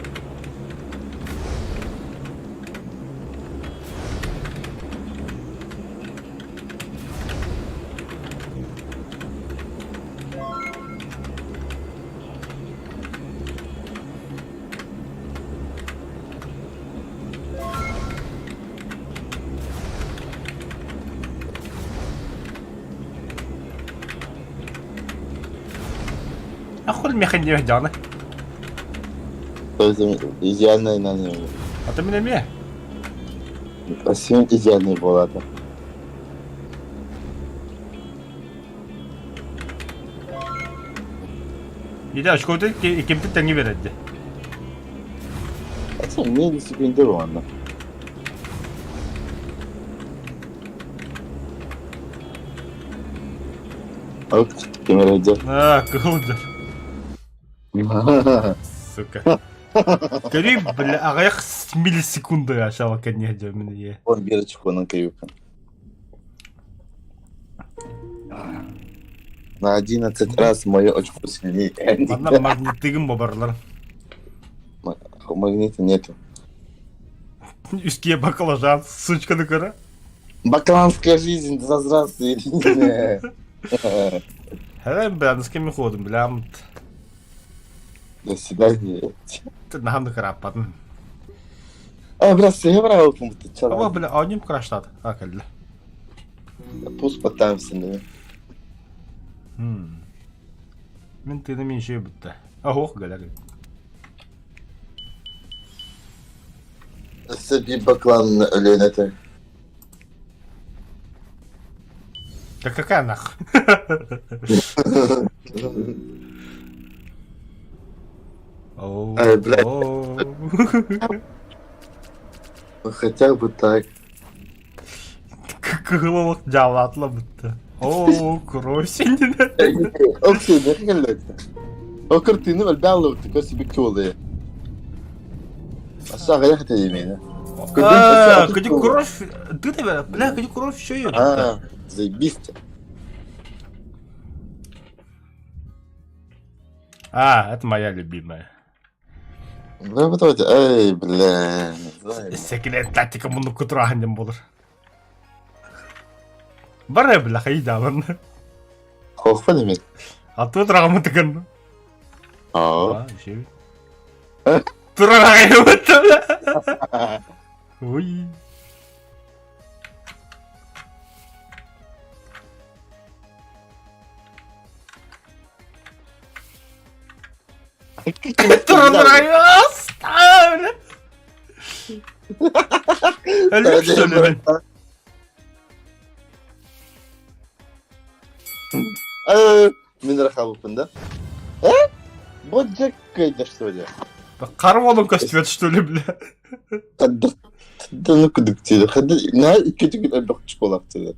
[SPEAKER 1] Ахур механизм дьаҕаны.
[SPEAKER 2] То есть идеальная на нем.
[SPEAKER 1] А ты меня ме?
[SPEAKER 2] Сен идеальный болады.
[SPEAKER 1] Иде очкоты икемти тэҥи берерди.
[SPEAKER 2] Это не дисциплинде болғанда. Алып кемереде.
[SPEAKER 1] А, кылдыр. Сука. Көрүй, бля, аҕыйах миллисекунда ашала кэнниэ дьэ мин е.
[SPEAKER 2] Он бирочку на каюка. На 11 раз мое очко сильнее.
[SPEAKER 1] Манна магниттыгым бобарлар.
[SPEAKER 2] Магнита нету.
[SPEAKER 1] Үские баклажан, сучканы көрө.
[SPEAKER 2] Бакланская жизнь, да здравствуй.
[SPEAKER 1] Хәрәм бля, с кем ходим, бля.
[SPEAKER 2] До свидания.
[SPEAKER 1] Наһам да караппатын.
[SPEAKER 2] А, бля, сыграл
[SPEAKER 1] Ама, бля, оним краштат. А, кэллэ.
[SPEAKER 2] Пусть потамся, да.
[SPEAKER 1] Мин тыыным иншиэ бүттэ. Оһуох гэлэр.
[SPEAKER 2] Өссө биир баклан өлүөн этэ.
[SPEAKER 1] Да какая нах?
[SPEAKER 2] Ай, блядь. Ну хотя бы так.
[SPEAKER 1] Кыһыл дьаалаатла бытта. Оо, кровь синнинэ.
[SPEAKER 2] Окей, не кэллэттэ. Ол кыртыыны өлбээн ылбыт, себе куолуйа. Аса аҕыйах этэ диэмиэнэ.
[SPEAKER 1] А, где кровь? Ты тебя, бля, где кровь еще идет?
[SPEAKER 2] А, заебись.
[SPEAKER 1] А, это моя любимая.
[SPEAKER 2] Ну, вот, эй, бля.
[SPEAKER 1] Секрет тактика муннукку тураһын буолар. Бары бля хайдаабын.
[SPEAKER 2] Хохпа демек.
[SPEAKER 1] А тут рагамытыгын.
[SPEAKER 2] Аа.
[SPEAKER 1] Турар аҕай Ой. Турар аҕай Өлүк что ли?
[SPEAKER 2] Мин рахабыппын да? Э? Вот Джек кайда что ли?
[SPEAKER 1] Хара уолун көстүбэт что ли, бля?
[SPEAKER 2] Да ну кудук диде. Хадды на икки элбэх чоколаак диде.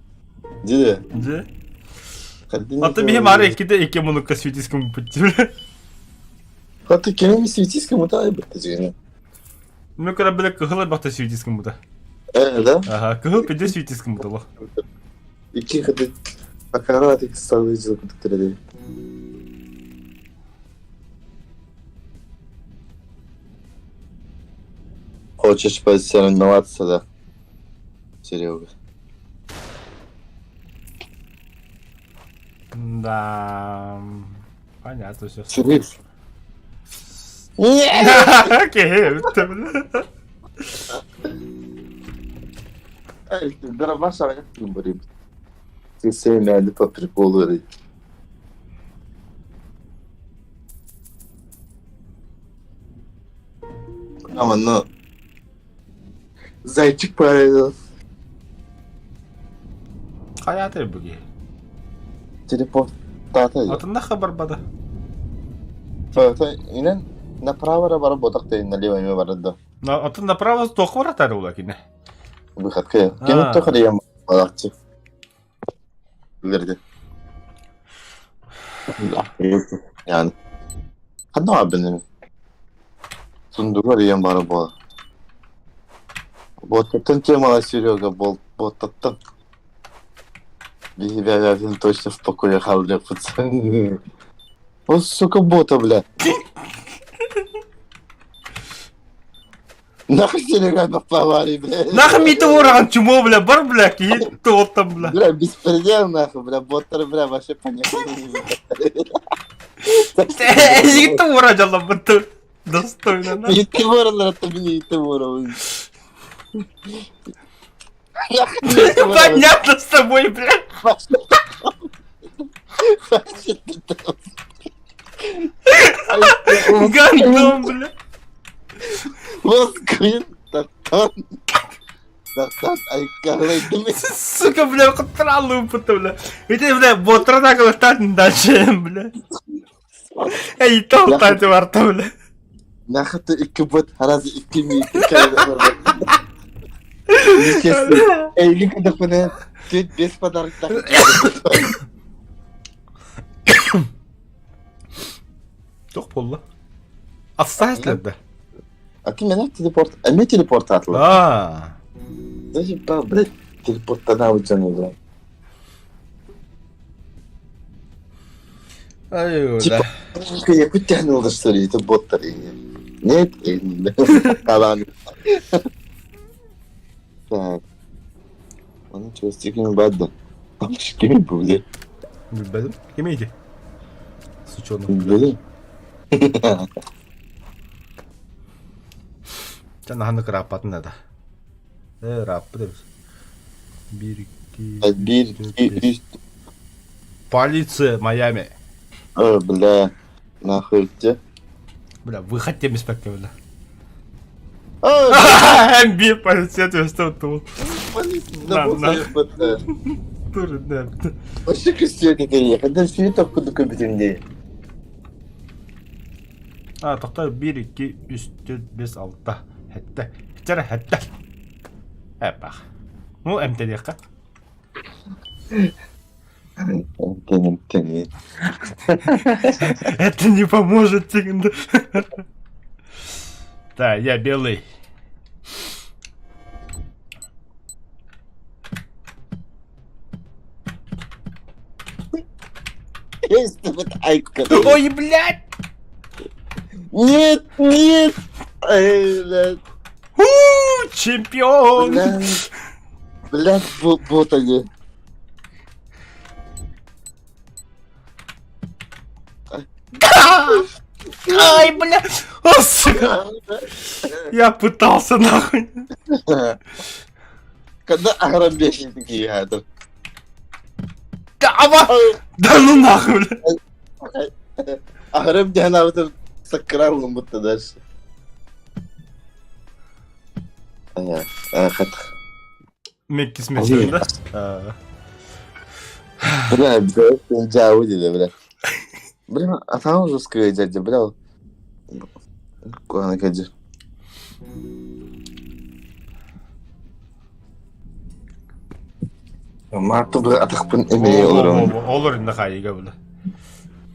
[SPEAKER 2] Диде.
[SPEAKER 1] Дьэ. Аты биһи маары икките икки мунукка светиском буппут
[SPEAKER 2] Хаты кеми светиском утай битте дигән.
[SPEAKER 1] Мен көрө биле кыһыл элбэхтэ светиском бута.
[SPEAKER 2] Э, да?
[SPEAKER 1] Ага, кыһыл пиде светиском бутала.
[SPEAKER 2] Икки хаты акара тик салы жыл кудук Хочешь посоревноваться, да, Серега?
[SPEAKER 1] Да, понятно все.
[SPEAKER 2] Серег.
[SPEAKER 1] Окей, это, бля.
[SPEAKER 2] Дробаш Сэмэни по приколу эрий. Манна зайчик парайда
[SPEAKER 1] Хайатай буги.
[SPEAKER 2] телефон тата
[SPEAKER 1] Атында хабарбада.
[SPEAKER 2] Инен направо эрэ барар буотах да налево эмиэ барар да.
[SPEAKER 1] Атын направо туох баратар була кине.
[SPEAKER 2] Выходка. Кини туох эрэ балакчы. Билэргэ. Yani. Ханна бабын Сундугар ийэм бара буола. Боттаттан темала Серега бол боттаттан. Биһи точно в покое хааллыахпыт. О, сука, бота, бля. Нахуй Серега на бля.
[SPEAKER 1] Нахуй мити уораган чмо, бля, бар, бля, киһи туоттан, бля.
[SPEAKER 2] Бля, беспредел, нахуй, бля, боттар, бля, вообще понятно.
[SPEAKER 1] Эйигиттэн уора дьалламмыт достойно.
[SPEAKER 2] Ити воролар, это мне ити воролар.
[SPEAKER 1] Понятно с тобой, бля. Гандон, бля.
[SPEAKER 2] Москвин, Тартан. Тартан, айкалай,
[SPEAKER 1] Сука, бля, кыттыраллыыппыт, бля. Ити, бля, боттара кылыктаатын дальше, бля. Эй, тоқтаты барта, бля.
[SPEAKER 2] Нахуй ты икки бот, харазы икки ми, икки Эйли кыдыпыны, тут без подарок так.
[SPEAKER 1] Туох буолла? Отставить да?
[SPEAKER 2] А ты меня телепорт, а мне телепорт атла.
[SPEAKER 1] А.
[SPEAKER 2] Зачем, блядь, телепорт научен уже.
[SPEAKER 1] Ай,
[SPEAKER 2] Типа, я подтянул, что ли, это бот Нет, Калан. Так. Оны чувствую, бадда. Кими будет?
[SPEAKER 1] Билбэтим. Кимийди? Сучонок.
[SPEAKER 2] Блин.
[SPEAKER 1] Чэ наһаны кырааппатын да. Э, ырааппыт эбит. Биир, икки,
[SPEAKER 2] Биир, икки, үс.
[SPEAKER 1] Полиция Майами.
[SPEAKER 2] О, бля. Нахуй те.
[SPEAKER 1] Бля, выход тебе беспекке, бля.
[SPEAKER 2] О,
[SPEAKER 1] МБ полиция түөстэ туул.
[SPEAKER 2] полиция.
[SPEAKER 1] Тур, да.
[SPEAKER 2] Вообще красиво как я. Когда все это куда купить
[SPEAKER 1] А, тохтоо биир, икки, үс, түөрт, биэс, алта, сэттэ. Чара сэттэ. Эпах. Ну, эмтэниэххэ.
[SPEAKER 2] Тени.
[SPEAKER 1] Это не поможет, Тигн. Да, я белый. Ой, блядь!
[SPEAKER 2] Нет, нет! Эй, блядь.
[SPEAKER 1] У, чемпион!
[SPEAKER 2] Блядь, блядь, вот они.
[SPEAKER 1] Ай, бля! О, сука! Я пытался, нахуй.
[SPEAKER 2] Когда агромбешни такие гадов.
[SPEAKER 1] Да, ава! Да ну нахуй, бля!
[SPEAKER 2] Агромбешни, а вот сакралом будто дальше. Хат.
[SPEAKER 1] Мекки смесен, да?
[SPEAKER 2] Бля, бля, дядя, бля. Бля, а там уже скрыть, дядя, бля. Куда кади? Марту бля, атахпын эмей олорон.
[SPEAKER 1] Олор нахайга, бля.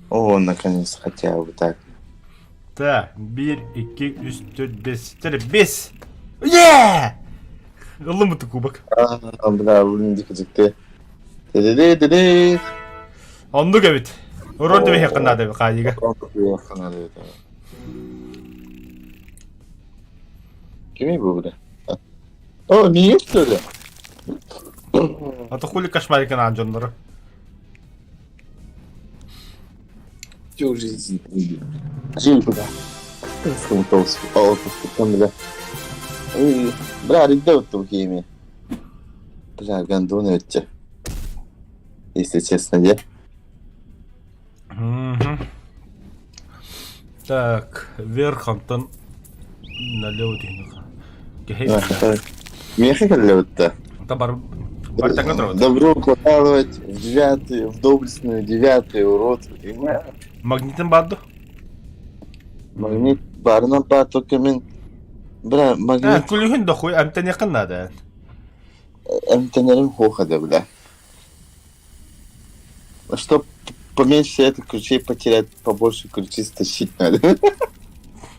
[SPEAKER 2] О, наконец, хотя бы так.
[SPEAKER 1] Так, биир, икки, үс, түөрт, биэс, төрт, биэс! Yeah! Ыллым кубок.
[SPEAKER 2] А, бля, линдик Де-де-де-де-де.
[SPEAKER 1] Оннук эбит. Урон түбэһиэххэ наада эбит хаайыга.
[SPEAKER 2] Кимий бу бля? О, миигин что ли?
[SPEAKER 1] А то хули кошмарики аан дьоннору.
[SPEAKER 2] Всю жизнь. Жил бля. Бля. Бля, арыйда отту киими. Бля, гондон өттө. Если честно, де.
[SPEAKER 1] Так, вверх онтон налево тиһинэ.
[SPEAKER 2] Миэхэ кэллэбит
[SPEAKER 1] Да бар бар таҥа турабыт.
[SPEAKER 2] Добро пожаловать в девятый, в доблестную девятую роту.
[SPEAKER 1] Магнитын баар дуо?
[SPEAKER 2] Магнит баарынан баар только мин бля магнит
[SPEAKER 1] Күлүһүн да хуй эмтэниэххин наада.
[SPEAKER 2] Эмтэнэрим хуоха да бля. Чтоб поменьше этих ключей потерять, побольше ключи стащить надо.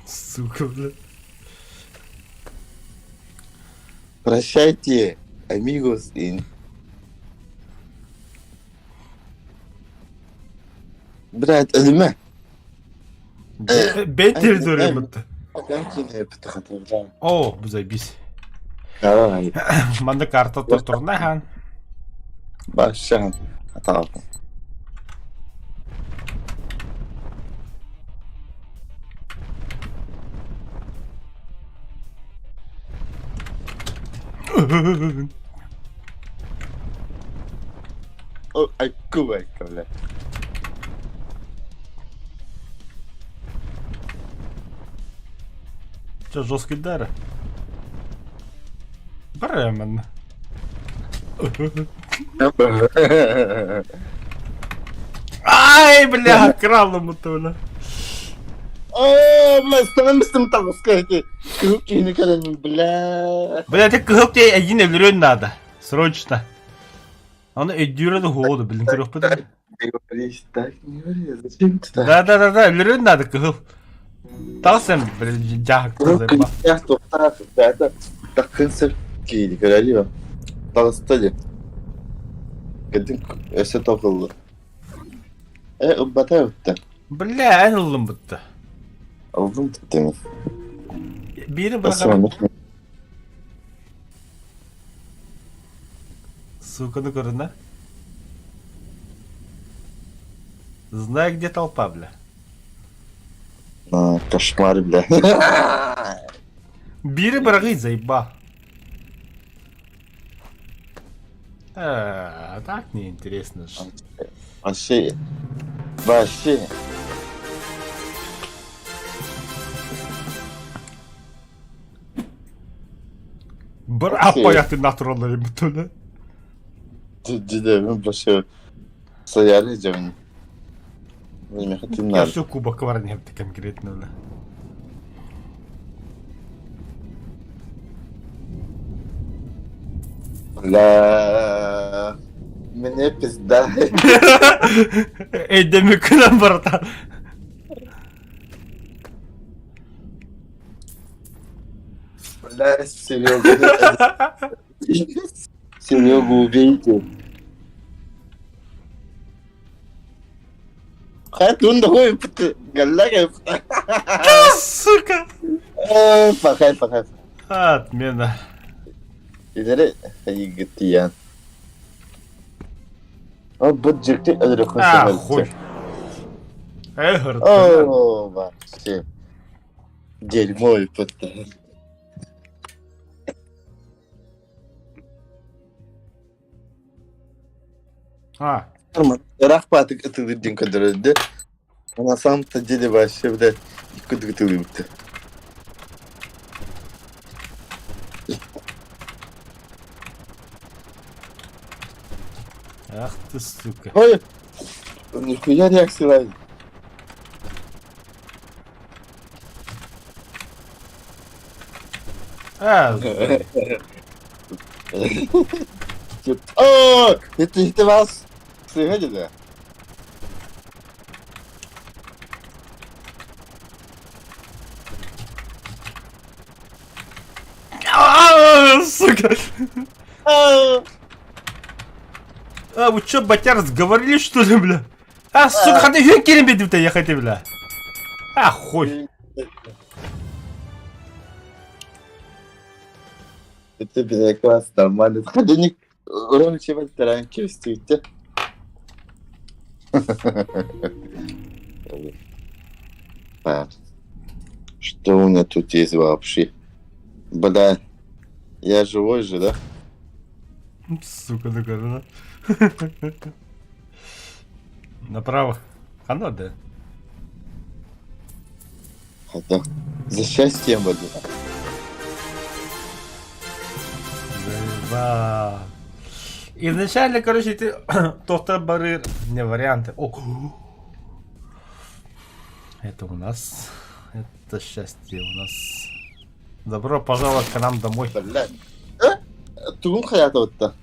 [SPEAKER 1] Сука, бля.
[SPEAKER 2] Прощайте, амигос и... Брат, өлүмэ.
[SPEAKER 1] Бэйт территория бытта. О, бу заебись.
[SPEAKER 2] Давай.
[SPEAKER 1] Манна карта турна хан.
[SPEAKER 2] Башан. Атаалта. Айкку-байка, бля.
[SPEAKER 1] Че, жесткий дары? Бремен. Ай, бля, кралом это, бля.
[SPEAKER 2] Оо, бля, становимся там, скажите. Кыһыл киһини көрөмүн, бля.
[SPEAKER 1] Бля, ты кыһыл киһи эйигин өлөрүөн наада. Срочно. Аны өйдүүрэ да хуоду, блин, көрүөхпүт.
[SPEAKER 2] Не говори, так не говори, зачем ты так?
[SPEAKER 1] Да-да-да-да, өлөрүөн наада кыһыл. Тахсан, блин, дьаһыкта заеба.
[SPEAKER 2] Тохтаах, бэйэтэ таххын сөп киһини көрөрү Таҕыста дии. Кэлин өссө тоҕуллар. Э, ылбата эбиттэр.
[SPEAKER 1] Бля, эн ыллым бытта.
[SPEAKER 2] Ыллым бүттүм.
[SPEAKER 1] Биири быраҕар. Суканы көрүнэ. Знай, где толпа, бля.
[SPEAKER 2] А, кошмар, бля.
[SPEAKER 1] Биири быраҕый, заеба. А, так неинтересно же.
[SPEAKER 2] Вообще, вообще.
[SPEAKER 1] Бір аппаяты натураллар бүтүнө.
[SPEAKER 2] Дьэ, вообще стояли дьон.
[SPEAKER 1] Я все кубок бар не конкретно. Да.
[SPEAKER 2] Бля, мне пизда.
[SPEAKER 1] Өйдөмүккүнэн барта.
[SPEAKER 2] Бля, Серега. Серегу убейте. Хайа такой галлага.
[SPEAKER 1] Сука!
[SPEAKER 2] Пахай, пахай.
[SPEAKER 1] Отмена.
[SPEAKER 2] Илери хайгытыян. О, бу дьикти өлөрөххүн
[SPEAKER 1] А, хуй. Эх,
[SPEAKER 2] О, вообще. Дерьмо и просто.
[SPEAKER 1] А.
[SPEAKER 2] Ыраах баатык ытылыр диэн көрдөрөрдө. На самом-то деле вообще, блядь, икки ытылыбыт.
[SPEAKER 1] Ах ты, сука.
[SPEAKER 2] Ой, нихуя реакция.
[SPEAKER 1] А,
[SPEAKER 2] О, это это вас слышали, да?
[SPEAKER 1] А, сука. А, вы чё, батяр, сговорились, что ли, бля? А, сука, хаты үһүн киирэн биэрдим ехайте, бля. А, хуй.
[SPEAKER 2] Это бля класс, нормально. Ходяник Ромче вторая чувствуете. Так. Что у меня тут есть вообще? Бля, я живой же, да?
[SPEAKER 1] Сука, ну көрүнэ. Направо. Ханна да?
[SPEAKER 2] Хотя, за счастьем, бля.
[SPEAKER 1] Заеба. Изначально, короче, ты тоқтар барыр не варианты. О, это у нас. Это счастье у нас. Добро пожаловать к нам домой.
[SPEAKER 2] Бля. Тугун хайата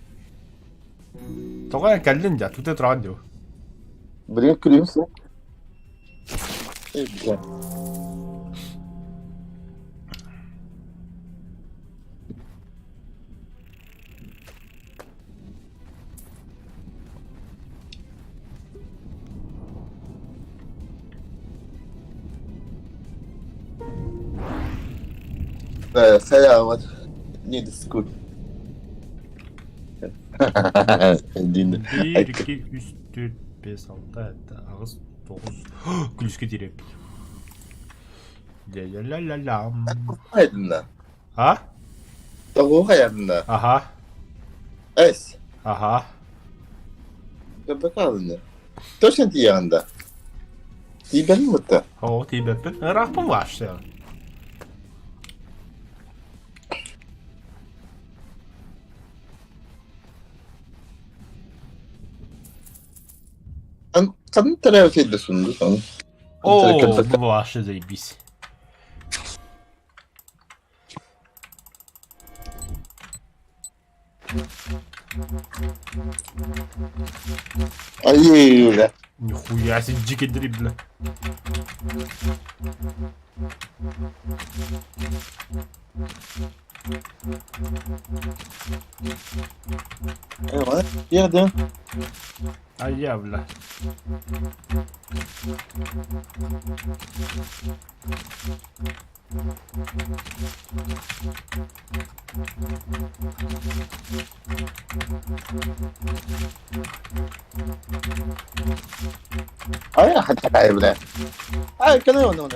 [SPEAKER 1] Тоҕо эн кэллин дьэ, тута тураҕын дуу?
[SPEAKER 2] Блин, күлүм Бля. Хайаабат. Не дискут.
[SPEAKER 1] Биир, икки, үс, түөрт, биэс, алта, этэ, аҕыс, тоҕус. Күлүскэ тириэппит. Ля-ля-ля-ля-лям.
[SPEAKER 2] Хайдына.
[SPEAKER 1] А?
[SPEAKER 2] Тоҕу хайадына.
[SPEAKER 1] Аха.
[SPEAKER 2] Эс.
[SPEAKER 1] Аха.
[SPEAKER 2] Бакалына. Точно тиийэҕин да? Тиийбэтин бытта.
[SPEAKER 1] Оо, тиийбэппин. Ыраахпын вообще.
[SPEAKER 2] Ханна төрөөбүт да сундук ону.
[SPEAKER 1] О, вообще заебись.
[SPEAKER 2] Айыы, бля.
[SPEAKER 1] Нихуя себе дикий дрип, бля.
[SPEAKER 2] Yerden.
[SPEAKER 1] А я, бля.
[SPEAKER 2] Ay, хаттай бля. Ay, кана оны оны.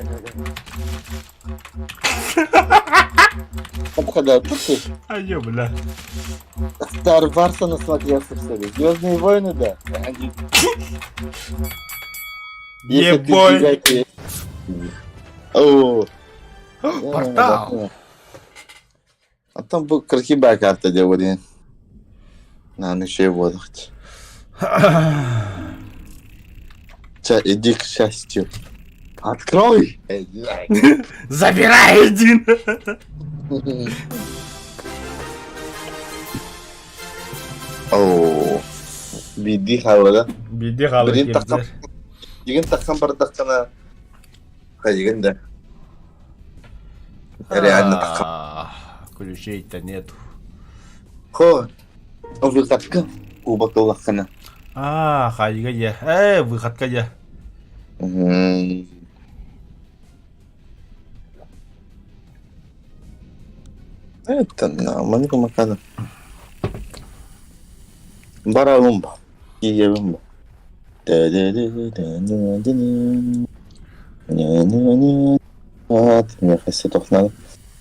[SPEAKER 2] Когда тут ты
[SPEAKER 1] А я, бля.
[SPEAKER 2] Star Wars'a насмотрелся, что ли? Звездные войны, да? Если ты
[SPEAKER 1] Ебой.
[SPEAKER 2] двигатель. О,
[SPEAKER 1] Портал.
[SPEAKER 2] А там был красивая карта, делали. На, ну еще и воздух. Ча, иди к счастью. Открой!
[SPEAKER 1] Забирай один!
[SPEAKER 2] О, биди халада.
[SPEAKER 1] Биди халы
[SPEAKER 2] Блин, тахсан.
[SPEAKER 1] кирдер.
[SPEAKER 2] Деген тахсан бардахтана. Хайген да. Реально тахсан.
[SPEAKER 1] Ключей-то нету.
[SPEAKER 2] Хо. Выходка. Кубок Аллахана.
[SPEAKER 1] А, хайга я. Выходка я.
[SPEAKER 2] Это на манька макана. Баралумба. Иебумба.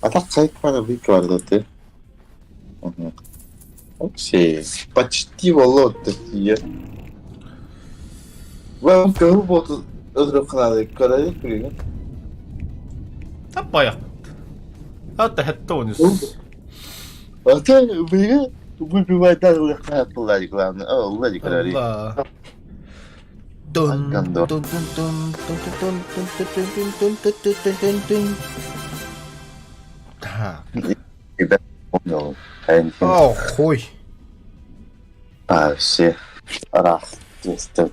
[SPEAKER 2] А так хайк пара выкладывать. Вообще, почти волод такие. Вам кого вот өтөрө
[SPEAKER 1] Таппайахпыт. Ата хеттонис.
[SPEAKER 2] Ата быга выбивай даже главное. О, Владик,
[SPEAKER 1] Allah.
[SPEAKER 2] Гандон.
[SPEAKER 1] Dun dun dun dun dun dun dun dun dun dun dun dun dun. Так.
[SPEAKER 2] Тебя понял.
[SPEAKER 1] О, хуй.
[SPEAKER 2] А, все. Раз, два,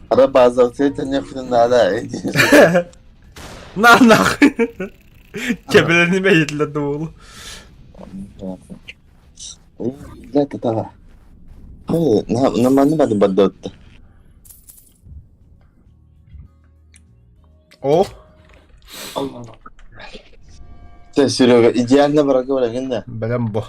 [SPEAKER 2] Ара база, это нехрен надо.
[SPEAKER 1] На нахуй. Кебелениме иһиллэр уолу.
[SPEAKER 2] Это тава. На на маны бады бадотта.
[SPEAKER 1] О.
[SPEAKER 2] Те, Серега, идеально барарга бараҥын да.
[SPEAKER 1] Бэлэм бу.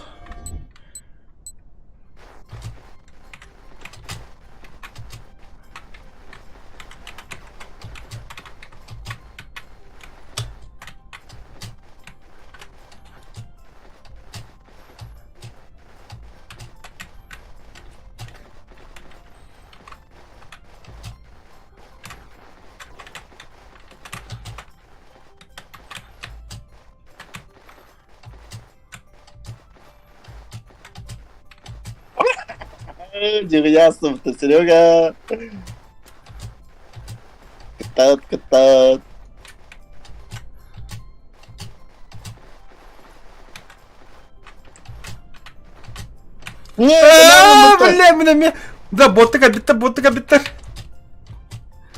[SPEAKER 2] Дьиҕийаасыбыта Серега. Кытаат, кытаат.
[SPEAKER 1] А, бля, мин эмиэ. Да, боттыга биттер, боттыга биттер.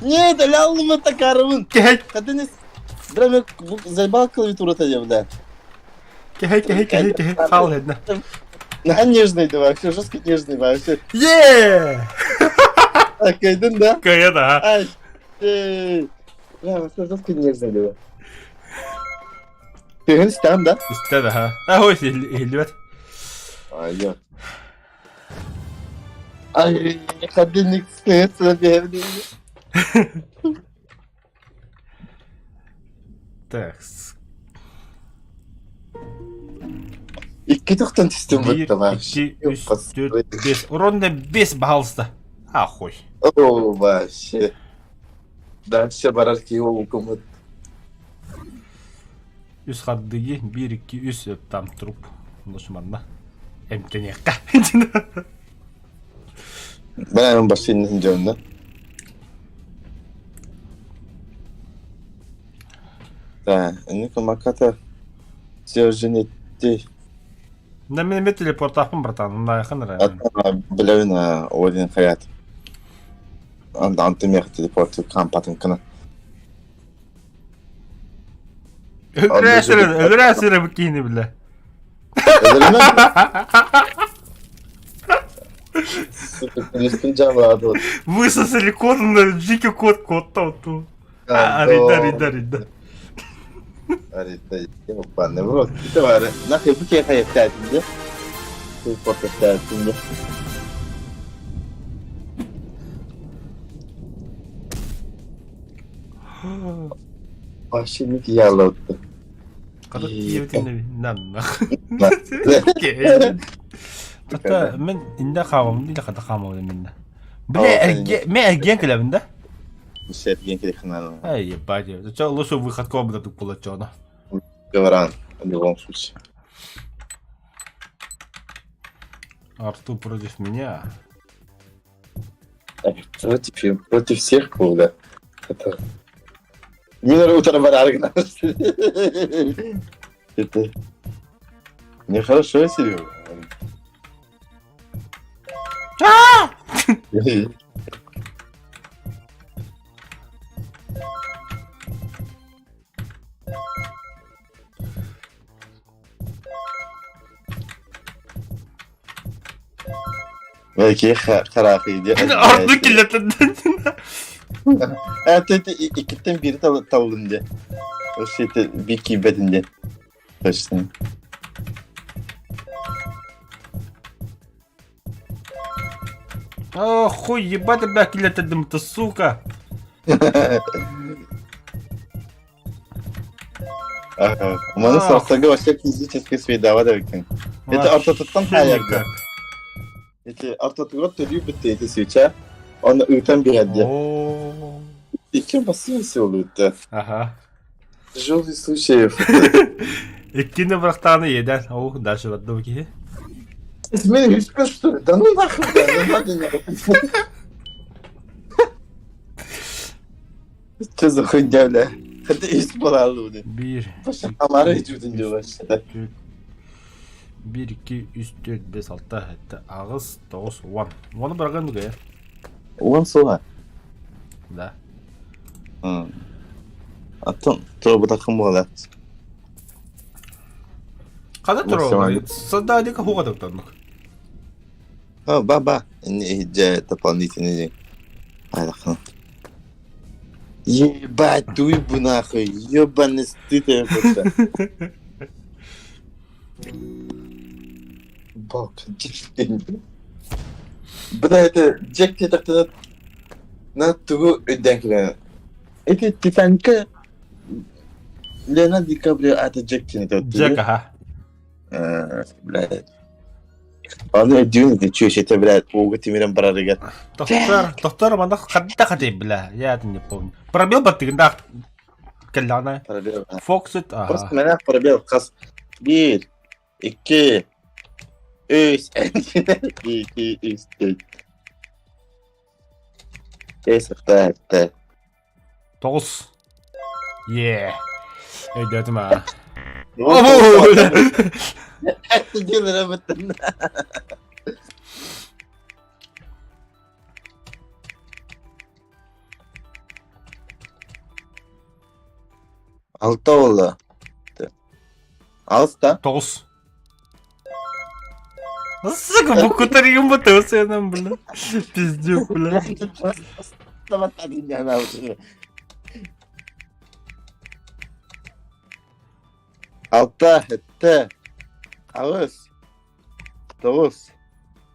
[SPEAKER 2] Нет, ылаллыбыта карыбын.
[SPEAKER 1] Кэһэй,
[SPEAKER 2] Хатын Бля, мен заебал клавиатура диye бля.
[SPEAKER 1] кэһэй, кэһэй, кэһэй, кэһэй. Хаал хедна.
[SPEAKER 2] На нежный давай, все жестко нежный вообще.
[SPEAKER 1] Е!
[SPEAKER 2] Кайдын да?
[SPEAKER 1] Кая да.
[SPEAKER 2] Ай, эй. Бля, все жестко нежный давай. Тыгын стан да?
[SPEAKER 1] Истэ да. А, ой, иһиллибэт.
[SPEAKER 2] Ай, Ай, хадинник сытса берди.
[SPEAKER 1] Так.
[SPEAKER 2] Икки тохтон түстүм
[SPEAKER 1] Биир,
[SPEAKER 2] бытта вообще.
[SPEAKER 1] икки, үс, түөрт, бес. Ронда бес, пожалуйста. Ахуй.
[SPEAKER 2] О, вообще. Дальше барар киһи олукумут.
[SPEAKER 1] Үс хардыгы, биир, икки, үс, там труп. Душманна. Эмтэниэххэ.
[SPEAKER 2] Бэйэм бассейнын дьонно. Да, инники маката сержинетти.
[SPEAKER 1] Да мен эме телепортаахпын братан, мынайхан эрэ.
[SPEAKER 2] Билэбин Один хаят. Антымех телепорт кампатын кына.
[SPEAKER 1] Өлөрөөсөрө, өлөрөөсөрө бу киһини билэ. Высосали код, дикий код, код там. Арида, арида, арида.
[SPEAKER 2] Арида, ебаный в рот. Это вары. Нахуй бу киһи хайаттаатынде. Телепорт Вообще не яллаутта.
[SPEAKER 1] Хата тиийбитин нанна. Хата мен инде хаамам дии хата хаамабын минна. Бля, эрге мен эргиэн кэлэбин да?
[SPEAKER 2] Эргиэн кэлэхинэ.
[SPEAKER 1] Ай, ебать. Чо лучше выходко буду булачона.
[SPEAKER 2] Говоран, в любом случае.
[SPEAKER 1] Артур против меня.
[SPEAKER 2] Против, против всех был, да. Это... Минор утро бараргна. Это... Нехорошо, Серега. Belki харахи
[SPEAKER 1] Ордук киллэтэн.
[SPEAKER 2] Это иккиттэн бири табылын де. Вообще это бик кийбэтин де. Точно.
[SPEAKER 1] О, хуй, ебать, бля, киллэтэрдим, ты сука.
[SPEAKER 2] Ага. Маны сорсага вообще физически свидава да викин. Это ортотуттан хаярга. Эти ортотугар төлүү бүтте эти свеча. Оны ыытан биэрдэ. Икки басын сылыытта.
[SPEAKER 1] Ага.
[SPEAKER 2] Тяжелый случай.
[SPEAKER 1] Иккини бырахтааны иэдэн. Ол дальше барда бу киһи.
[SPEAKER 2] Мен үспес что ли? Да ну нахуй, да, ну надо Что за хуйня, бля? Это ис балалы,
[SPEAKER 1] Биир.
[SPEAKER 2] Амара ичүүдэн жоо.
[SPEAKER 1] Биир, икки, үс, түөрт, бес, алта, сэттэ, аҕыс, тоҕус, уон. Уону быраҕан дугайа?
[SPEAKER 2] Уон сула.
[SPEAKER 1] Да.
[SPEAKER 2] Аттан туробутакын буолат.
[SPEAKER 1] Хата туруо. Сададика хугатыктаннык.
[SPEAKER 2] А, ба-ба. Иһирдьэ дополнительный день. Айдахын. Ебать, туй бу нахуй, ебаный стыд это. Бок. Бля, это Джек диэтэхтинэ на тугу өйдөөн кэлэн. Эти Титаника Леонардо Ди Каприо аата Джек диэн этэ
[SPEAKER 1] Джек, аха.
[SPEAKER 2] Блядь. Аны өйдүүн ити чүөчэтэ, блядь, ууга тимирэн барарыгар.
[SPEAKER 1] Доктор, доктор, манна хадда хадый, бля, я это не помню. Пробел баттыгындаах кэллэҕинэ.
[SPEAKER 2] Пробел.
[SPEAKER 1] Фоксит, аха.
[SPEAKER 2] Просто мэнэх пробел хас биир, икки, үс, икки, үс, төрт. Бэс, алта, сэттэ.
[SPEAKER 1] Тоҕус. Е. Өйдөөтүм аа.
[SPEAKER 2] Алта буолла. Алыс да?
[SPEAKER 1] Тоҕус. Сука, букутарыгым бутылсыанам, бля. Пиздюк, бля.
[SPEAKER 2] Алта, сэттэ, аҕыс, тоҕус.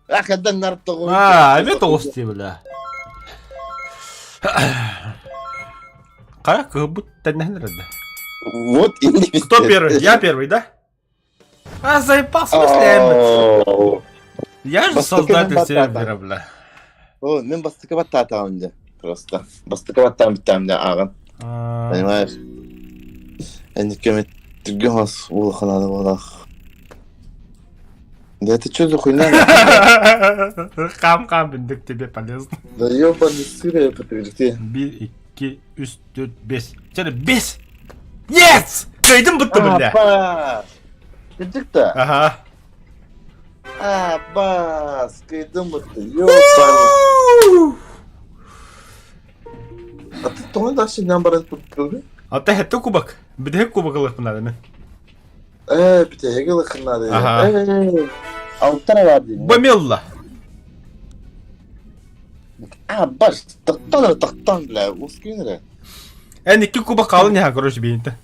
[SPEAKER 2] Ах, эдэн нар тоҕус.
[SPEAKER 1] А, эмиэ тоҕус дии, бля. Хайа, кыһылбыт тэннэһэн эрэр да.
[SPEAKER 2] Вот и
[SPEAKER 1] Кто первый? Я первый, да? А, заебал, в смысле? Я же создатель сервера, бля.
[SPEAKER 2] О, мен бастакы баттаатаҕым дьэ. Просто. Бастакы баттаан бүттэҕим дьэ ааҕан. Понимаешь? Энникемит түргэн хос улаханааны буолах. Да это что за хуйня?
[SPEAKER 1] Хам-хам, биндик тебе полезно.
[SPEAKER 2] Да ебаный сыр я подтверди.
[SPEAKER 1] Bir, iki, үс, төрт, бес. Чэ, бес! Yes! Кыайдым бутта бля.
[SPEAKER 2] Апа! Кырдьык да?
[SPEAKER 1] Ага.
[SPEAKER 2] А, бас, кыайдым бутта. Ёбаный. А ты тоҕо дальше нам баран туттугу?
[SPEAKER 1] Ата хэтте кубок. Бүтэһик кубок ылыахпын мен.
[SPEAKER 2] Ээ, бүтэһик ылыаххын наада.
[SPEAKER 1] Аха.
[SPEAKER 2] Ээ, алтан бар диин.
[SPEAKER 1] Бомелла.
[SPEAKER 2] А, бас, тохтон эрэ, тохтон, бля, ускуйун эрэ.
[SPEAKER 1] Эн икки кубок хаалын яха, короче, биинтэ.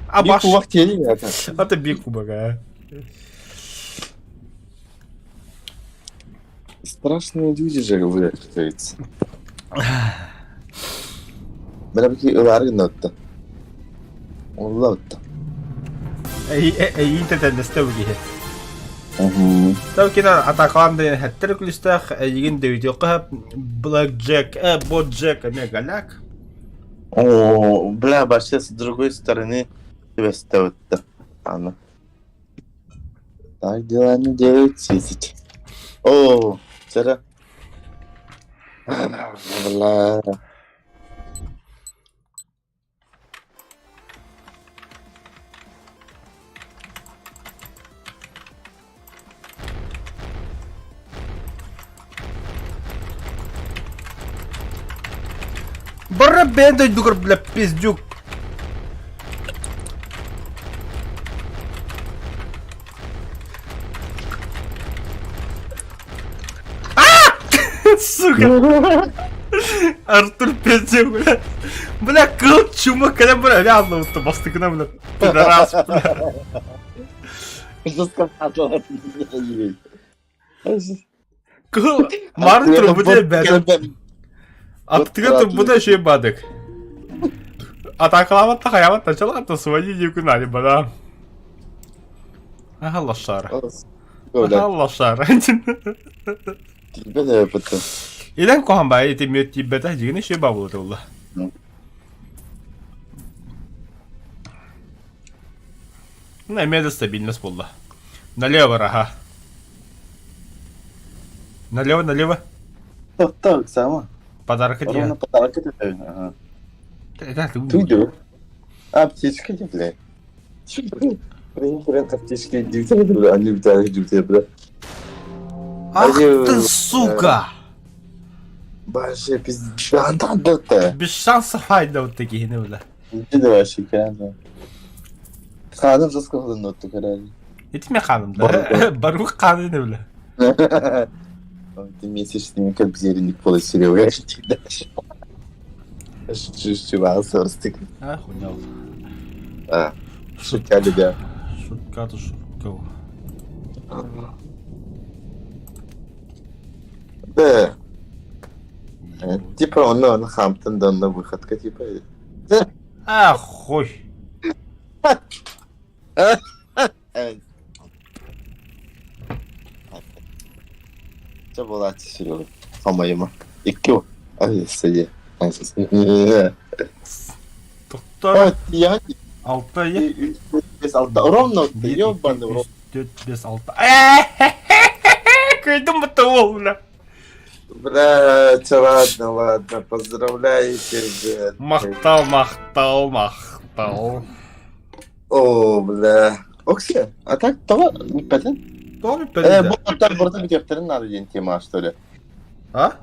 [SPEAKER 1] А
[SPEAKER 2] Биир
[SPEAKER 1] баш.
[SPEAKER 2] кубок тиэрий это.
[SPEAKER 1] Ата биир кубок, а.
[SPEAKER 2] Страшные люди же вы, как говорится. Бля, бики ылаары гынна Олла отта.
[SPEAKER 1] Эйиин тэтэннэстэ бу киһи. Тав кина атакалаан деген хэттэр күлүстээх эйигин дөйдүөххэ Блэк Джек, Бот Джек эмиэ голяк.
[SPEAKER 2] О, бля, вообще с другой стороны түбэстэ Аны. Так дела не делаются, сити. О, вчера. Бля.
[SPEAKER 1] Бара бэйэн дойдугар, бля, пиздюк. Сука! Артур пиздюк, бля. Бля, кыл чума кэлэн бара реально вот бастыкына, бля, пидорас, бля.
[SPEAKER 2] Жестко
[SPEAKER 1] Кыл марын турбута бэт. Аттыга турбута үчүгэй баадык. Атаакалаабат да хайаабат да чалаата свои диэкин али бада. Аха лошара. Аха лошара.
[SPEAKER 2] Тиийбэт эбиппит.
[SPEAKER 1] Илэн куһан баайы ити мүөт тиийбэтэ дьигини үчүгэй баабылыта буолла. Ну, эмиэ да стабильность буолла. Налево, аха. Налево, налево.
[SPEAKER 2] Так, сама.
[SPEAKER 1] Подарок
[SPEAKER 2] Ровно
[SPEAKER 1] диэн.
[SPEAKER 2] подарок это. Ага.
[SPEAKER 1] Это
[SPEAKER 2] Ты идешь. А, аптечка не, бля. Хрен аптечки бля, они бля, бля.
[SPEAKER 1] Ах ты, сука!
[SPEAKER 2] Вообще, пизда, да, да, да.
[SPEAKER 1] Без шансов айда вот такие, не бля.
[SPEAKER 2] Иди давай, шикарно. Ханым жестко ноту, короче.
[SPEAKER 1] Ити мен ханым да. Барух ханы не бля.
[SPEAKER 2] Ты месячными как зеленик полосеревый. Чувствовался, растык.
[SPEAKER 1] А, хуйня.
[SPEAKER 2] А, шутя, любя.
[SPEAKER 1] Шутката шутка.
[SPEAKER 2] Да. Типа онно онно хаамтын да онно выходка типа.
[SPEAKER 1] А, хуй.
[SPEAKER 2] Чэ буолааччы Серега. Хамайыма. Икки Ай, сиди.
[SPEAKER 1] Тоқтар.
[SPEAKER 2] Я
[SPEAKER 1] Алта е.
[SPEAKER 2] Бес алта. Ровно, ебаный в рот.
[SPEAKER 1] 4, 5, 6. Кыйдым бутта ол, бля.
[SPEAKER 2] Бля, ладно, ладно, поздравляю тебя.
[SPEAKER 1] Махтал, махтал, махтал.
[SPEAKER 2] О, бля. Окси, а так того, не пятен?
[SPEAKER 1] Тоҕо
[SPEAKER 2] Э,
[SPEAKER 1] бүппэтин
[SPEAKER 2] бу хоттар барыта бүтүөхтэрин наада диэн тема, что ли?
[SPEAKER 1] А?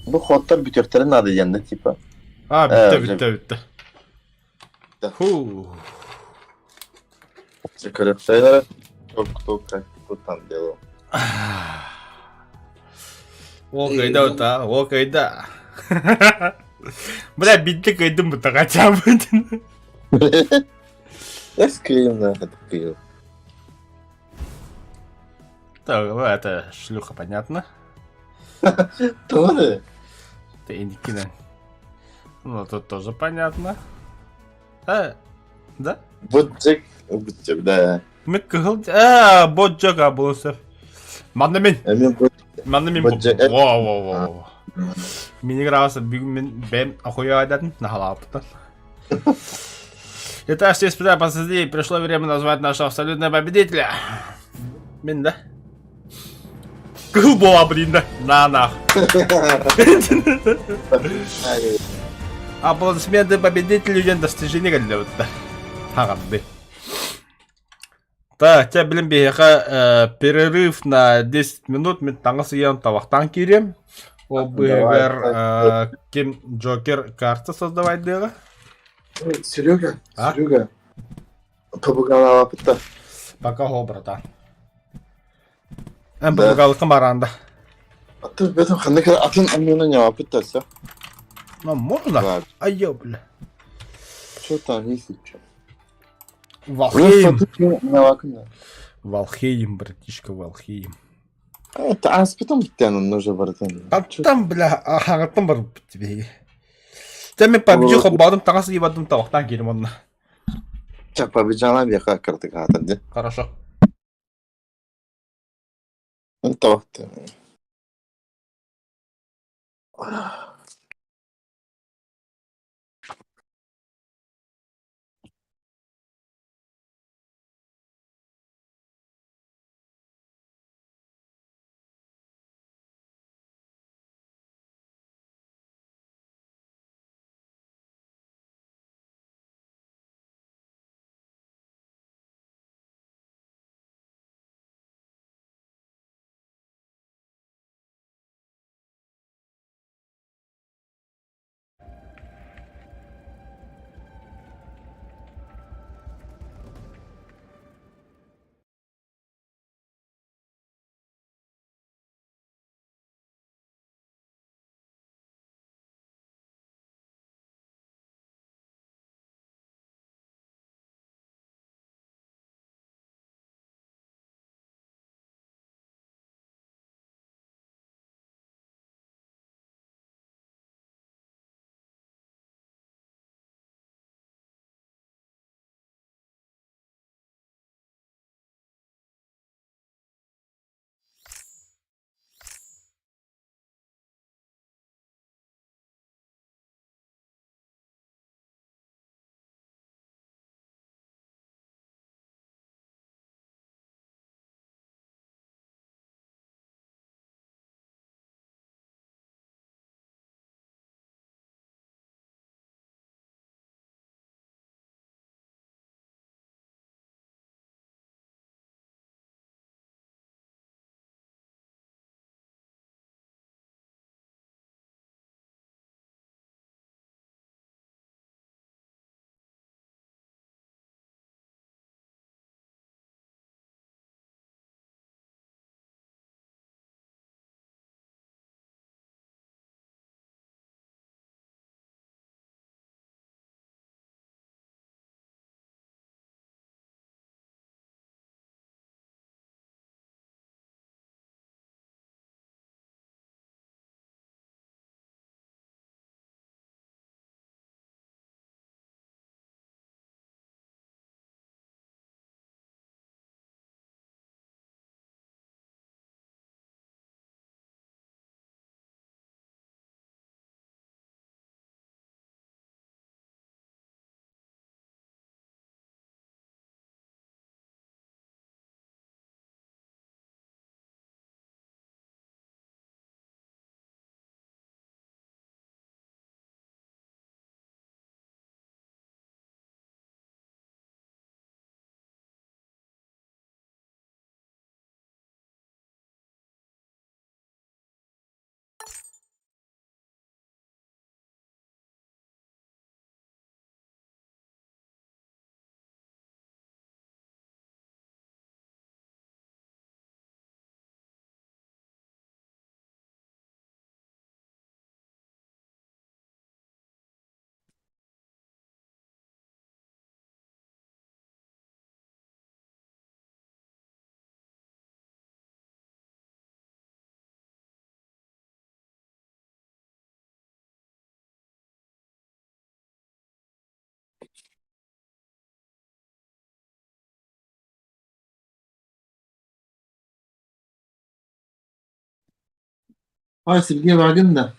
[SPEAKER 2] Бу хоттар бүтүөхтэрин наада диэн да, типа.
[SPEAKER 1] А,
[SPEAKER 2] Э,
[SPEAKER 1] бүттэ, бүттэ, бүттэ.
[SPEAKER 2] Да.
[SPEAKER 1] Фу.
[SPEAKER 2] Көрөктөйлөр кто, кто, как, кто там делал.
[SPEAKER 1] Ол кайда ота, ол кайда. Бля, битте кайдым бу хотя бы.
[SPEAKER 2] Я скрин, да, это кыйл.
[SPEAKER 1] Так, ну это шлюха, понятно.
[SPEAKER 2] Тоже?
[SPEAKER 1] Это Индикина. Ну, тут тоже понятно. А, да?
[SPEAKER 2] Бот Джек, Бот да.
[SPEAKER 1] Мен кыһыл... А, бот Джек, а, был Манна мен.
[SPEAKER 2] Мен бот
[SPEAKER 1] Манна мен.
[SPEAKER 2] Бот Джек.
[SPEAKER 1] Во, во, во, во. Мин игрался, бүгүн мин бэм охуя нахалааппытан. Итак, все испытания посреди, пришло время назвать нашего абсолютного победителя. Мин, да? Кыһыл буола, блин, да? На, нах. Аплодисменты победителю диэн достижение кэллэ Хаҕарды. Так, чэ, билин биһиэхэ перерыв на 10 минут мин таҥас ыйан табахтаан киириэм. Ол быыһыгар ким Джокер карта создавайдыаҕа.
[SPEAKER 2] Серега,
[SPEAKER 1] А?
[SPEAKER 2] Серега, побугалааппыта.
[SPEAKER 1] Пока хо, братан. Эн
[SPEAKER 2] Да.
[SPEAKER 1] побугалыкым баранда.
[SPEAKER 2] Атын бетим ханнык атын аммена няваппыта все.
[SPEAKER 1] Ну, можно?
[SPEAKER 2] Ладно.
[SPEAKER 1] Ай, бля.
[SPEAKER 2] Что там есть еще?
[SPEAKER 1] Валхейм.
[SPEAKER 2] Нявакын.
[SPEAKER 1] Валхейм, братишка, Валхейм.
[SPEAKER 2] Это аспитом битен нужно братан.
[SPEAKER 1] А там, бля, хаҕаттан бар тебе. Чэ, мин PUBG хоббаатым таҥас ыйбатым табахтаан киирим онно.
[SPEAKER 2] Ча побежала беха картык атын де.
[SPEAKER 1] Хорошо.
[SPEAKER 2] Ынта вакты. А, Сергей Вагин, да?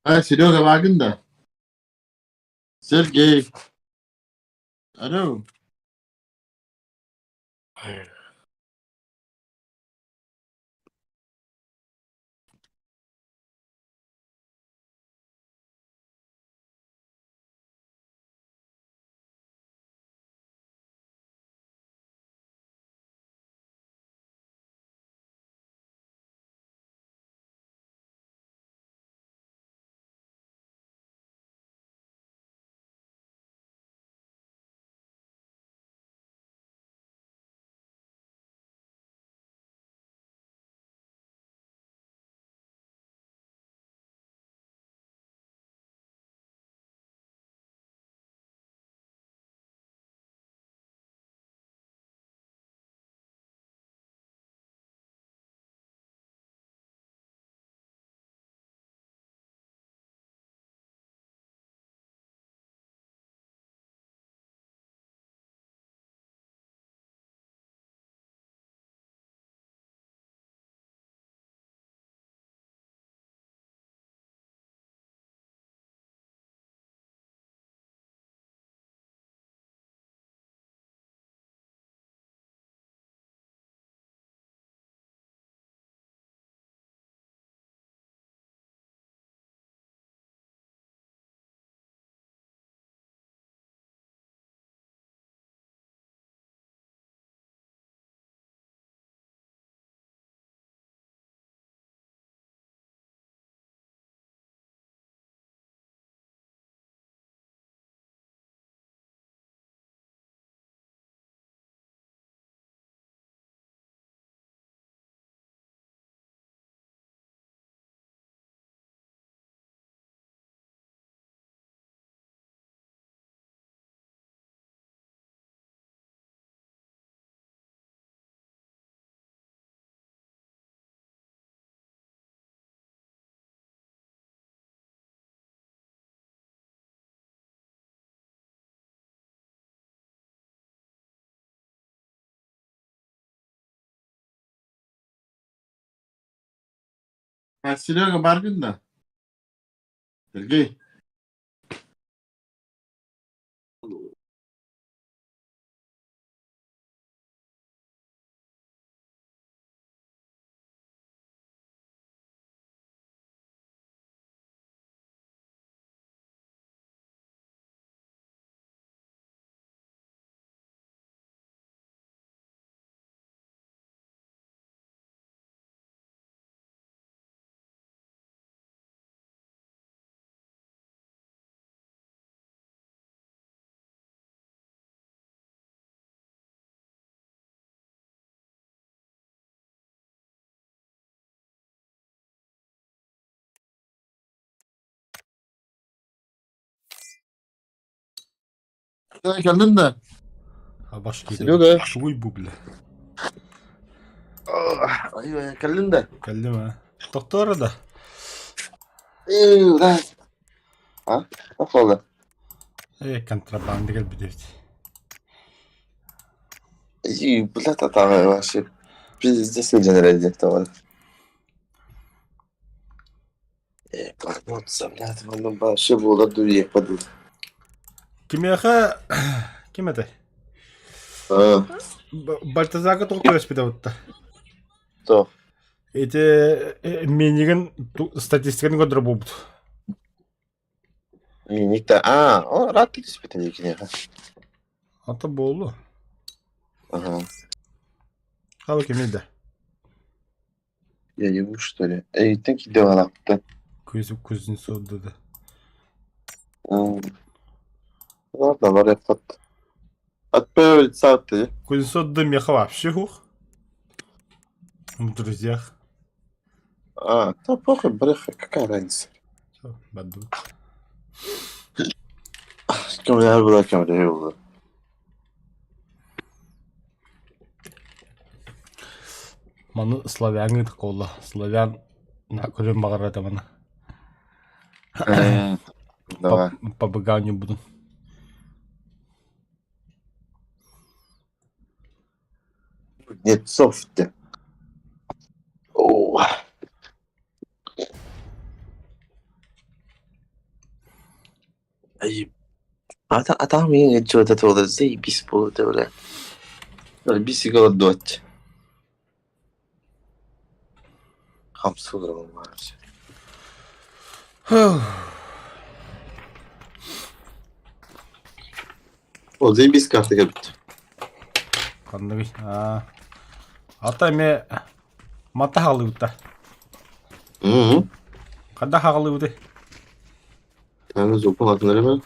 [SPEAKER 2] А, Серега Вагин, да? Сергей. Алло. А, Серега Вагин, да? Сергей. Кэллин да?
[SPEAKER 1] Башки.
[SPEAKER 2] Серега.
[SPEAKER 1] Тугуй бу бля.
[SPEAKER 2] Ай, кэллин да?
[SPEAKER 1] Кэллим а. Тохтоор да.
[SPEAKER 2] Э, да. А? Охола.
[SPEAKER 1] Э, контрабанда кэлбит эбит.
[SPEAKER 2] И, бля, татаҕа вообще пиздец сылдьан эрэр диэхтэ Э, блокнот, блядь, манна вообще буолар дуу диэххэ дуу.
[SPEAKER 1] Кимиэхэ ким этэй?
[SPEAKER 2] А,
[SPEAKER 1] Бальтазарга тоҕо күрэспитэ бутта?
[SPEAKER 2] то.
[SPEAKER 1] Ити минигин статистиканы көрдөрө буолбут.
[SPEAKER 2] Миник да, а, о, рад түспүтэ дии киниэхэ.
[SPEAKER 1] Ата буолу.
[SPEAKER 2] Ага.
[SPEAKER 1] Хабы кимий да?
[SPEAKER 2] Я ебу, что ли? Эйиттэн киирдэ балаахпыттан.
[SPEAKER 1] Кузнецов да.
[SPEAKER 2] Ладно, барыаххыт. Отправить ты.
[SPEAKER 1] Кузнецов да меха вообще хух. В друзьях.
[SPEAKER 2] А, да похуй, барыахха, какая разница?
[SPEAKER 1] Все, баду.
[SPEAKER 2] Көмөлөһөр буолар, көмөлөһүү буолар.
[SPEAKER 1] Маны славяҥҥа буолла. Славян көрүөн баҕарар этэ маны.
[SPEAKER 2] Давай.
[SPEAKER 1] По быганию буду.
[SPEAKER 2] Кузнецов диэн. О. Атаҕым иһин дьуота туолар заебись буолуо бля. Бисик олордуоччу. Хамсыыр Ол заебись карта кэлбит.
[SPEAKER 1] Ханныгый? Аа. Ата эмиэ мата хаалыбыта.
[SPEAKER 2] Мм.
[SPEAKER 1] Ханна хаалыбытай?
[SPEAKER 2] Аны зупун атын эрэ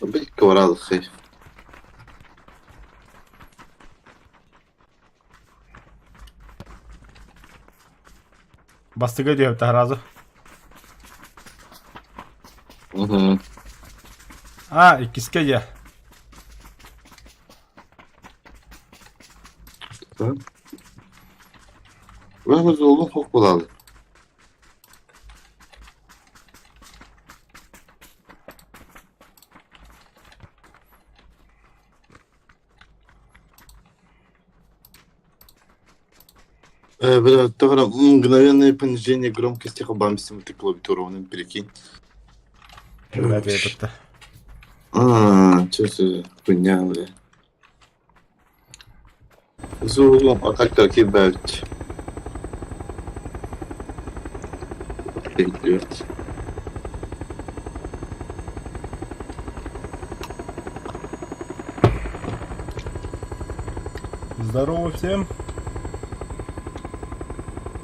[SPEAKER 2] Бикке баралыххый.
[SPEAKER 1] Бастыга түһэбит сразу.
[SPEAKER 2] Угу.
[SPEAKER 1] А, иккискэ дьэ.
[SPEAKER 2] Бу золун хох булалы. Бля, тоҕо мгновенное понижение громкости хабамсим ты клавиатурованым, прикинь.
[SPEAKER 1] Бля, диэбитте.
[SPEAKER 2] А, чё за хуйня, бля. Зулу, а так так ебать. Блядь.
[SPEAKER 1] Здорово всем.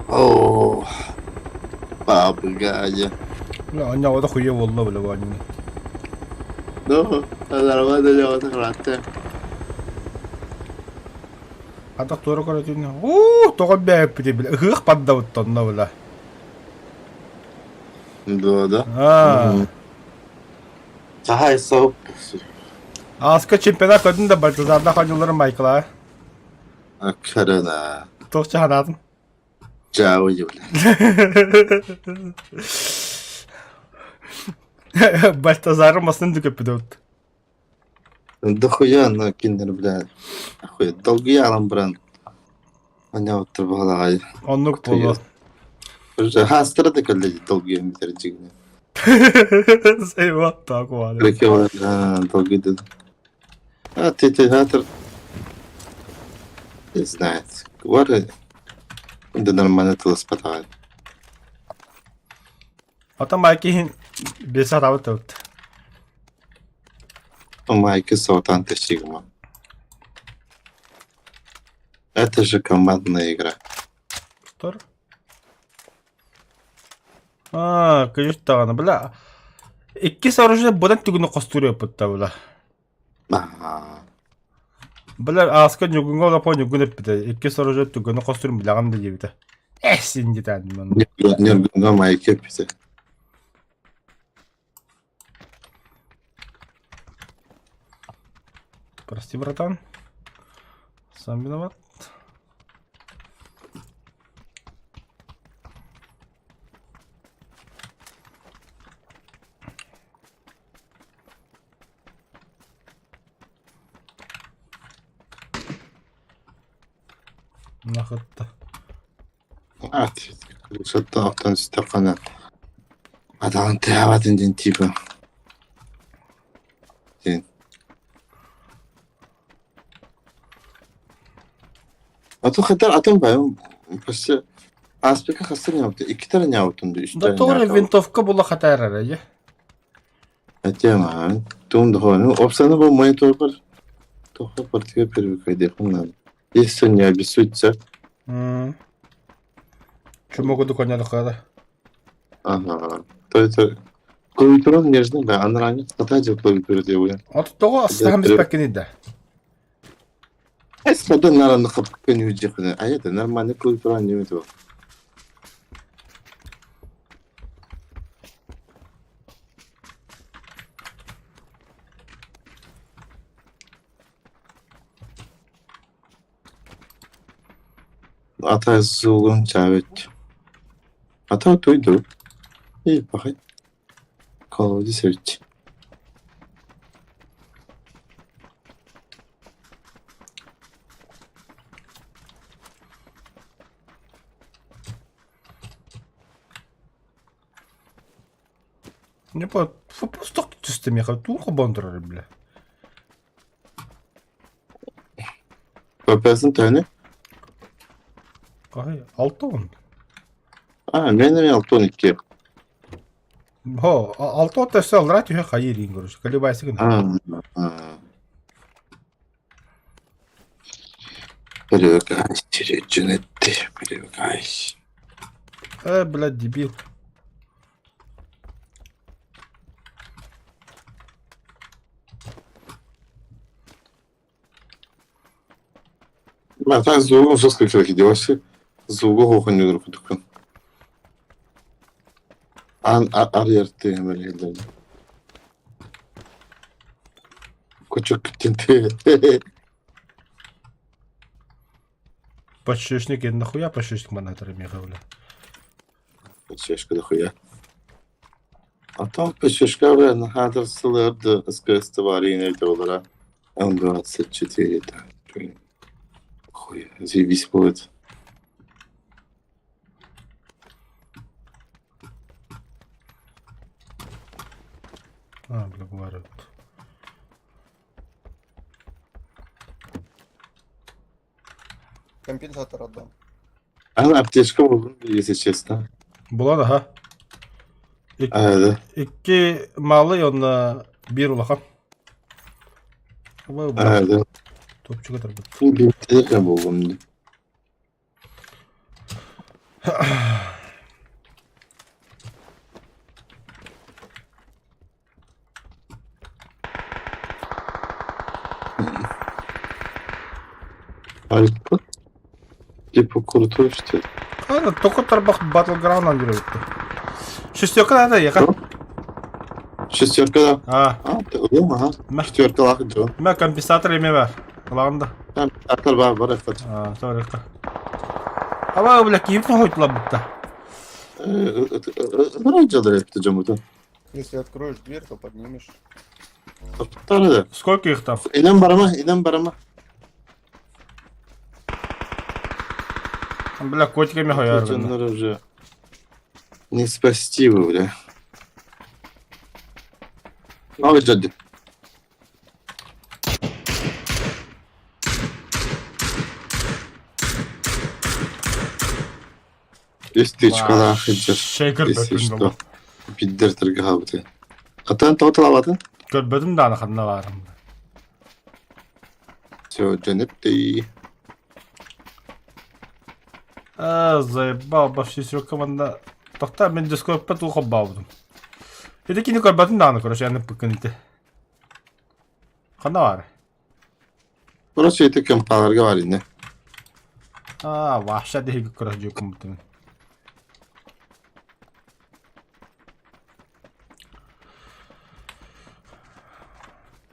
[SPEAKER 2] О, баба Ганя.
[SPEAKER 1] Бля, аня хуе буолла бля Ваня.
[SPEAKER 2] Ну, нормально дело, храте.
[SPEAKER 1] Атах туора көрөтүн. Уу, тоҕо бээппити бля. Ыһыах паддабыт онно бля.
[SPEAKER 2] Да, да.
[SPEAKER 1] Аа.
[SPEAKER 2] Сахай соп.
[SPEAKER 1] Ааска чемпионат көрдүн да Бальтазарда ханьыларын Майкла.
[SPEAKER 2] Акарана.
[SPEAKER 1] Туох чаһанаатын?
[SPEAKER 2] Чао, бля.
[SPEAKER 1] Бальтазары масын дүкөппүт
[SPEAKER 2] Дохуя на киндер, бля. Охуя, долгий алан бран. Аня вот балагай.
[SPEAKER 1] Оннук буолуо.
[SPEAKER 2] Хастара да кэллэ долгий митер жигне.
[SPEAKER 1] Сейва так валя.
[SPEAKER 2] Прикол, долгий да. А ты театр. Не знает. Вары. Да нормально ты ласпатагай.
[SPEAKER 1] Ата майки бес атабыт өт.
[SPEAKER 2] Майки саутан тащигма. Это же командная игра.
[SPEAKER 1] Тор. Аа, кыйыш даҕаны, бля. Иккис оружие быдан түгүнү хостуур эппитта, бля.
[SPEAKER 2] Аа.
[SPEAKER 1] Бля, ааска ньугуҥҥа олоппо ньугун эппитэ. Иккис оружие түгүнү хостуурун билэҕин да диэбитэ. Э, син диэтээм.
[SPEAKER 2] Ньургунга майки эппитэ.
[SPEAKER 1] Прости, братан. Сам виноват. Нахытта.
[SPEAKER 2] Крышаттан оттон түстэххинэ атаҕын тыаһаабатын диэн типа диэн Атын хатар атын байым просто аспека хаста ньаабыта икки тара ньаабытым да үс
[SPEAKER 1] Да
[SPEAKER 2] тара
[SPEAKER 1] тоҕо эрэ
[SPEAKER 2] ньаабытым
[SPEAKER 1] винтовка була хатаарар ээ.
[SPEAKER 2] Этиэм туум дохуону опсаны бу мониторбар тоҕо партия привыкайдыахпын наада если не обессудься.
[SPEAKER 1] Чумогу дуканядахара.
[SPEAKER 2] Ага. То это клавиатура нежно, да, она ранее хватает клавиатуру делаю.
[SPEAKER 1] От тоҕо астаһан биспэккиний да?
[SPEAKER 2] Эсмада нараны хапкын үдьэхинэ. А это нормальный клавиатура не этого. Ата зулун чавет. Ата туйду. И пахай. Колоди севич.
[SPEAKER 1] Не по просто түстэ миэхэ туох бондорор бля.
[SPEAKER 2] ППС-ын төһөнүй?
[SPEAKER 1] Хаһый 6 10.
[SPEAKER 2] А, мен эмиэ 6 12.
[SPEAKER 1] Һо, 6 10 өссө аллараа түһэ хайыы илиин короче, колебайся гына.
[SPEAKER 2] А, Привыкай, ты, привыкай.
[SPEAKER 1] Э, блядь, дебил.
[SPEAKER 2] Ма так звугом жестко делаешь. Звугу хохонюр кудукун. Ан арьерты эмэлиһиллэр. Кучук тинты.
[SPEAKER 1] Подшипник, я нахуя подшипник манатары меха, бля.
[SPEAKER 2] Шешка дохуя. А то пешешка, бля, на хадр сылырды СКС варенье доллара. М24, так. Хуй, заебись будет.
[SPEAKER 1] А, бля, бывает.
[SPEAKER 4] Компенсатор отдам.
[SPEAKER 2] Ана аптечка булдум, если честно.
[SPEAKER 1] Булан, аха.
[SPEAKER 2] А, да.
[SPEAKER 1] Икки малый онно биир улахан.
[SPEAKER 2] А, да.
[SPEAKER 1] Топчуга турбут.
[SPEAKER 2] Библиотека булдум. Альпа? Типа крутой, что ли?
[SPEAKER 1] Ана токо тарбах Battleground андырыбытты. Шестерка надо ехать.
[SPEAKER 2] Шестерка, да.
[SPEAKER 1] А,
[SPEAKER 2] А, ты ылым, ага. Шестерка лах, да.
[SPEAKER 1] Мә компенсатор эме бар. Ылаанда.
[SPEAKER 2] Компенсатор бар, бар, бар.
[SPEAKER 1] А, сорекка. Аба, бля, киим хойтла бутта.
[SPEAKER 2] Вроде это жамута.
[SPEAKER 4] Если откроешь дверь, то поднимешь.
[SPEAKER 2] Да.
[SPEAKER 1] Сколько их там?
[SPEAKER 2] Инем барама, инем барама.
[SPEAKER 1] Бля, котиками хояр.
[SPEAKER 2] уже не спасти его, бля. Мало джадди. Истичкалаах сылдьар,
[SPEAKER 1] Шей
[SPEAKER 2] если что, биддер тыргаһабыты. Хатан тоҕо талаабатын?
[SPEAKER 1] Көрбөтүм дааны ханна баарым.
[SPEAKER 2] Все, дьонуттый.
[SPEAKER 1] А, заебал, вообще все команда. Тохта мен дискордпа туха баудум. Это кини көрбөтүм дааны, короче, аны пыкынты. Ханна баар?
[SPEAKER 2] Короче, ити компаларга бар ини.
[SPEAKER 1] А, вообще деги короче жокум бутым.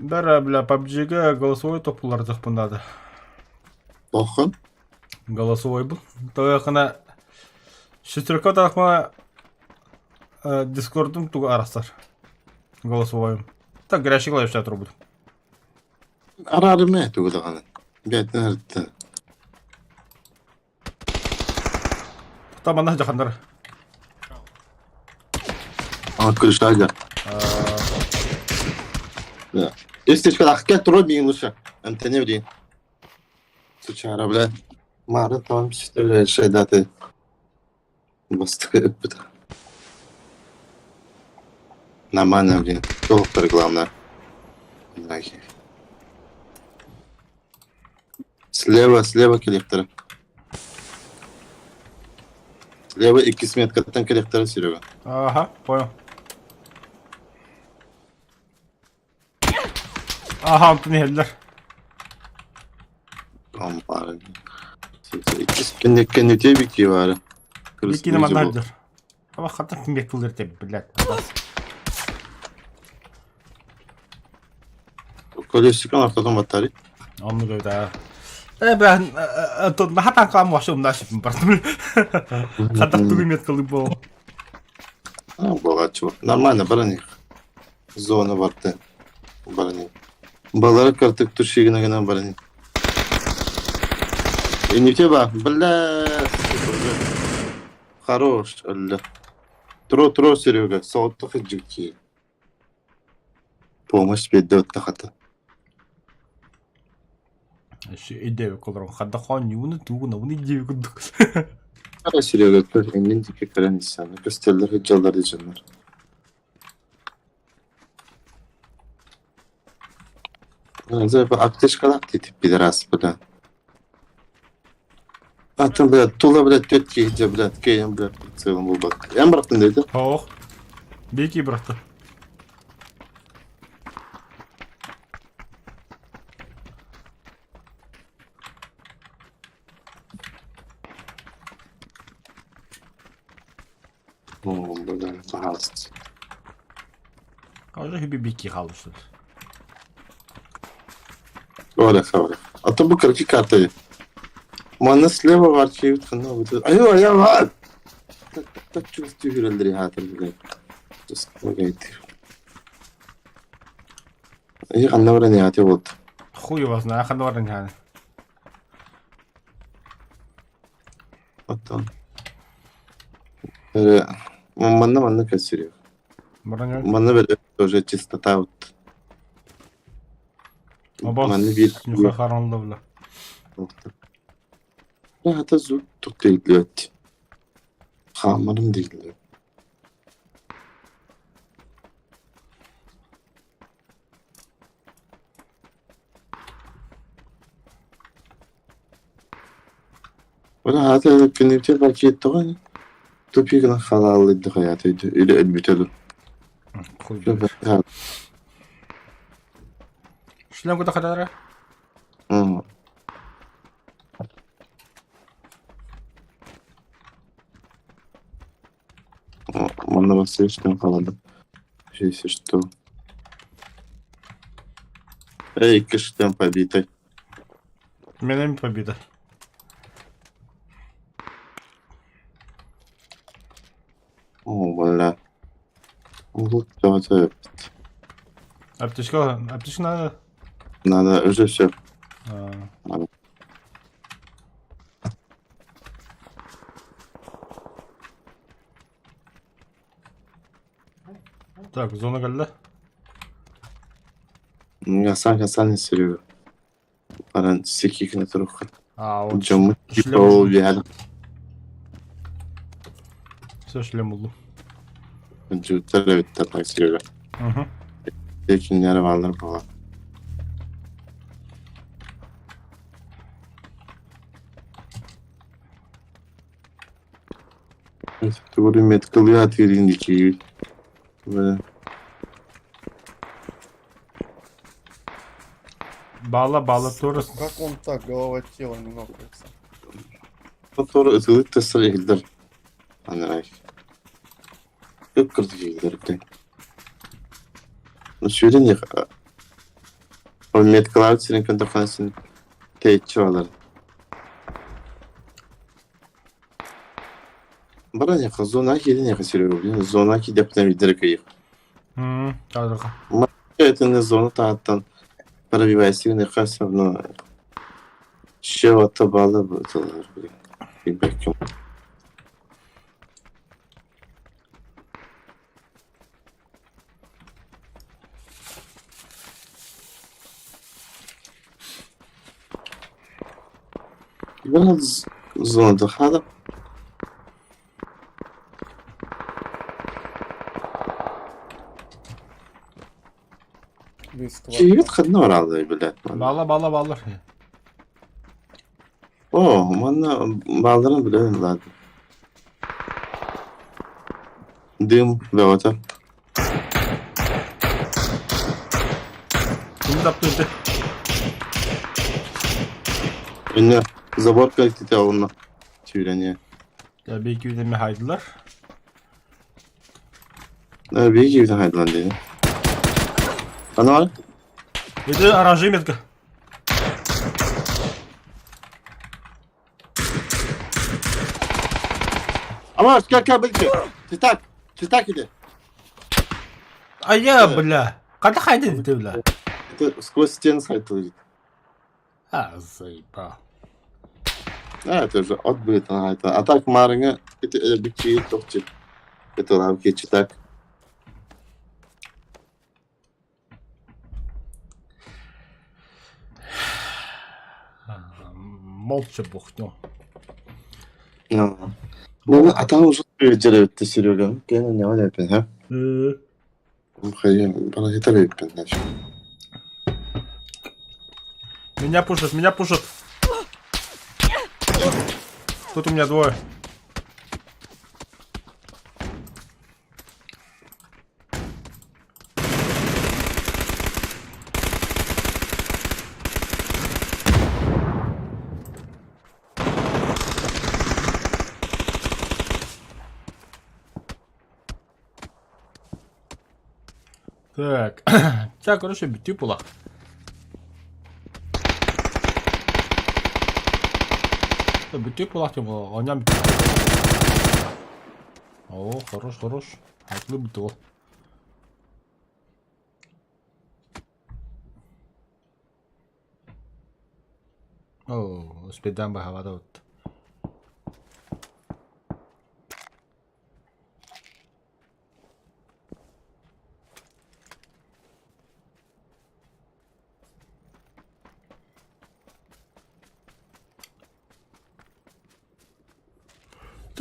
[SPEAKER 1] Бара, бля, PUBG-га голосовой топуллардыхпын наада.
[SPEAKER 2] Тоххун?
[SPEAKER 1] Голосовойбун. Тоҕо Шестерка тарахма Дискордум тугу арахсар. Голосовойум. Так, горящий клавиша турбут.
[SPEAKER 2] Араарым ээ тугу даҕаны. Бэйэтин арыттан.
[SPEAKER 1] Там манна дьаханнар.
[SPEAKER 2] А, крышага. Да. Если что, тура минуса. Антони блин. Сучара, бля. Мары там что шайдаты. Бастыкы ыппыта. Нормально, блин. Доктор, главное. Слева, слева коллектора. Слева иккис меткаттан коллектора, Серега.
[SPEAKER 1] Ага, понял. Ага, онтон иһэллэр.
[SPEAKER 2] Ампары. Иккис кэнники бики бары.
[SPEAKER 1] Иккини манна сылдьар. Аба хата кимге кылыр деп блядь.
[SPEAKER 2] Колесикон ортотон баттары.
[SPEAKER 1] Онну көйдө. Э бля, тут хатан кам вообще умнаш бардым. Хата тугу меткалы бол.
[SPEAKER 2] Богачу. Нормально, баран их. Зона барты. Баран Балары картык туршигина гына баран. Не ба, бля. Хорош, өллө. Тро, тро, Серега, соттох жики. Помощь биэрдэ хата.
[SPEAKER 1] Идея колорон хадда хоньюну тугуна уну идея курдук.
[SPEAKER 2] Серега, көр, эмнин дике көрөн иссаны. Көстөллөр хыджаллар дежаннар. Аптечкалаах диэтип пидорас, бля. Атын, бля, тула, бля, төрт киһи, бля, киһи, бля, прицелом булбат. Эн бырахтын дейді?
[SPEAKER 1] Ох. Беки бырахты.
[SPEAKER 2] О, бля, пожалуйста.
[SPEAKER 1] Уже хиби бики халышты.
[SPEAKER 2] Оля, оля. А то бу кырки карта. Манна слева var чейт хана бу. Айо, я var. Так чувствую хүрэлдери хаатыр биле. Гайт. И ханна баран яаты вот.
[SPEAKER 1] Хуй его знает, ханна баран яаты.
[SPEAKER 2] Оттон. Манна манна кәсүрү. Манна бер тоже чистота вот.
[SPEAKER 1] Манна бир. Нюха бла.
[SPEAKER 2] Хата зук тук дейилет. Хамарым дейилет. Вона хата күнүктер пакет тоҕо тупигынан халааллыйды хаята или өлбүтөлү.
[SPEAKER 1] Шлем куда хатара?
[SPEAKER 2] Манна бассейштен қалады. Если что. Эй, кыштан побитый.
[SPEAKER 1] Менен побита.
[SPEAKER 2] О, бля. Вот это.
[SPEAKER 1] Аптечка, аптечка надо.
[SPEAKER 2] Надо, уже все. Надо.
[SPEAKER 1] Так, зона geldi.
[SPEAKER 2] Я сам, я сам не Серега. Паран секик на туруха.
[SPEAKER 1] А, вот.
[SPEAKER 2] Жамы
[SPEAKER 1] Шлем.
[SPEAKER 2] типа бияда.
[SPEAKER 1] Все, шлем булдum.
[SPEAKER 2] Жуттар битте так Серега.
[SPEAKER 1] Угу.
[SPEAKER 2] Tekinler varlar falan. Тугу меткалыа тирин дики.
[SPEAKER 1] Бала, бала, тоже.
[SPEAKER 4] Как он так, голова тела не нокается?
[SPEAKER 2] Мотор ытылык тасыр ихилдер. Анарай. Көп кырдык ихилдер бте. Ну сүйден ех. Ол медклауд сирин контакт тэйиччи олор. Бара яха зона киирин яха Серега, блин, зона киирдэхпинэ биирдэ кыйык.
[SPEAKER 1] М,
[SPEAKER 2] Это не зона тааттан пробивайся яха все равно еще баллы будет, блин. Билбэккин. Бара зона хада.
[SPEAKER 4] Листва.
[SPEAKER 2] Киирбит ханна барааллай, блядь.
[SPEAKER 1] Баалла, баалла, бааллар.
[SPEAKER 2] О, манна баалларын билэбин, ладно. Дым бөҕөтө.
[SPEAKER 1] Ким таптыырды?
[SPEAKER 2] Инне забор кэлтите онно сүүрэниэ.
[SPEAKER 1] Биир күүтэмэ хайдылар.
[SPEAKER 2] Биир киһитэ хайдылан диэн. Ана
[SPEAKER 1] Ити оранжевый метка.
[SPEAKER 2] Амар, кел кел билки. Цитак, цитак иди.
[SPEAKER 1] А я, бля. Когда хайдын ты, бля?
[SPEAKER 2] Это сквозь стену сайт лежит.
[SPEAKER 1] А, заебал.
[SPEAKER 2] А, это уже отбыт, а, это. А так марыңа, это бикчи тохчи. Это лавки читак.
[SPEAKER 1] Молча бухнем.
[SPEAKER 2] Ну, ну, а там уже деревья Серега. Кена не валяпин, ха? Значит.
[SPEAKER 1] Меня пушат, меня пушат. Тут у меня двое. Так. Так, короче, бүтүү була. Бүтүү була тем оонньоон бүтүү. О, хорош, хорош. Айтлы бүтүү ол. О, спиддан баһабата вот.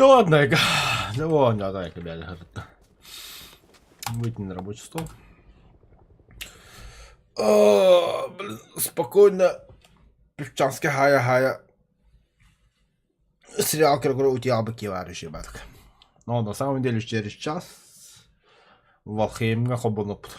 [SPEAKER 1] Да ладно, да вон, да, дай, ребята, Выйти на рабочий стол. О, блин, спокойно. Певчанский хая-хая. Сериал, который у тебя бы Но на самом деле через час Валхеймҥа холбонуппут.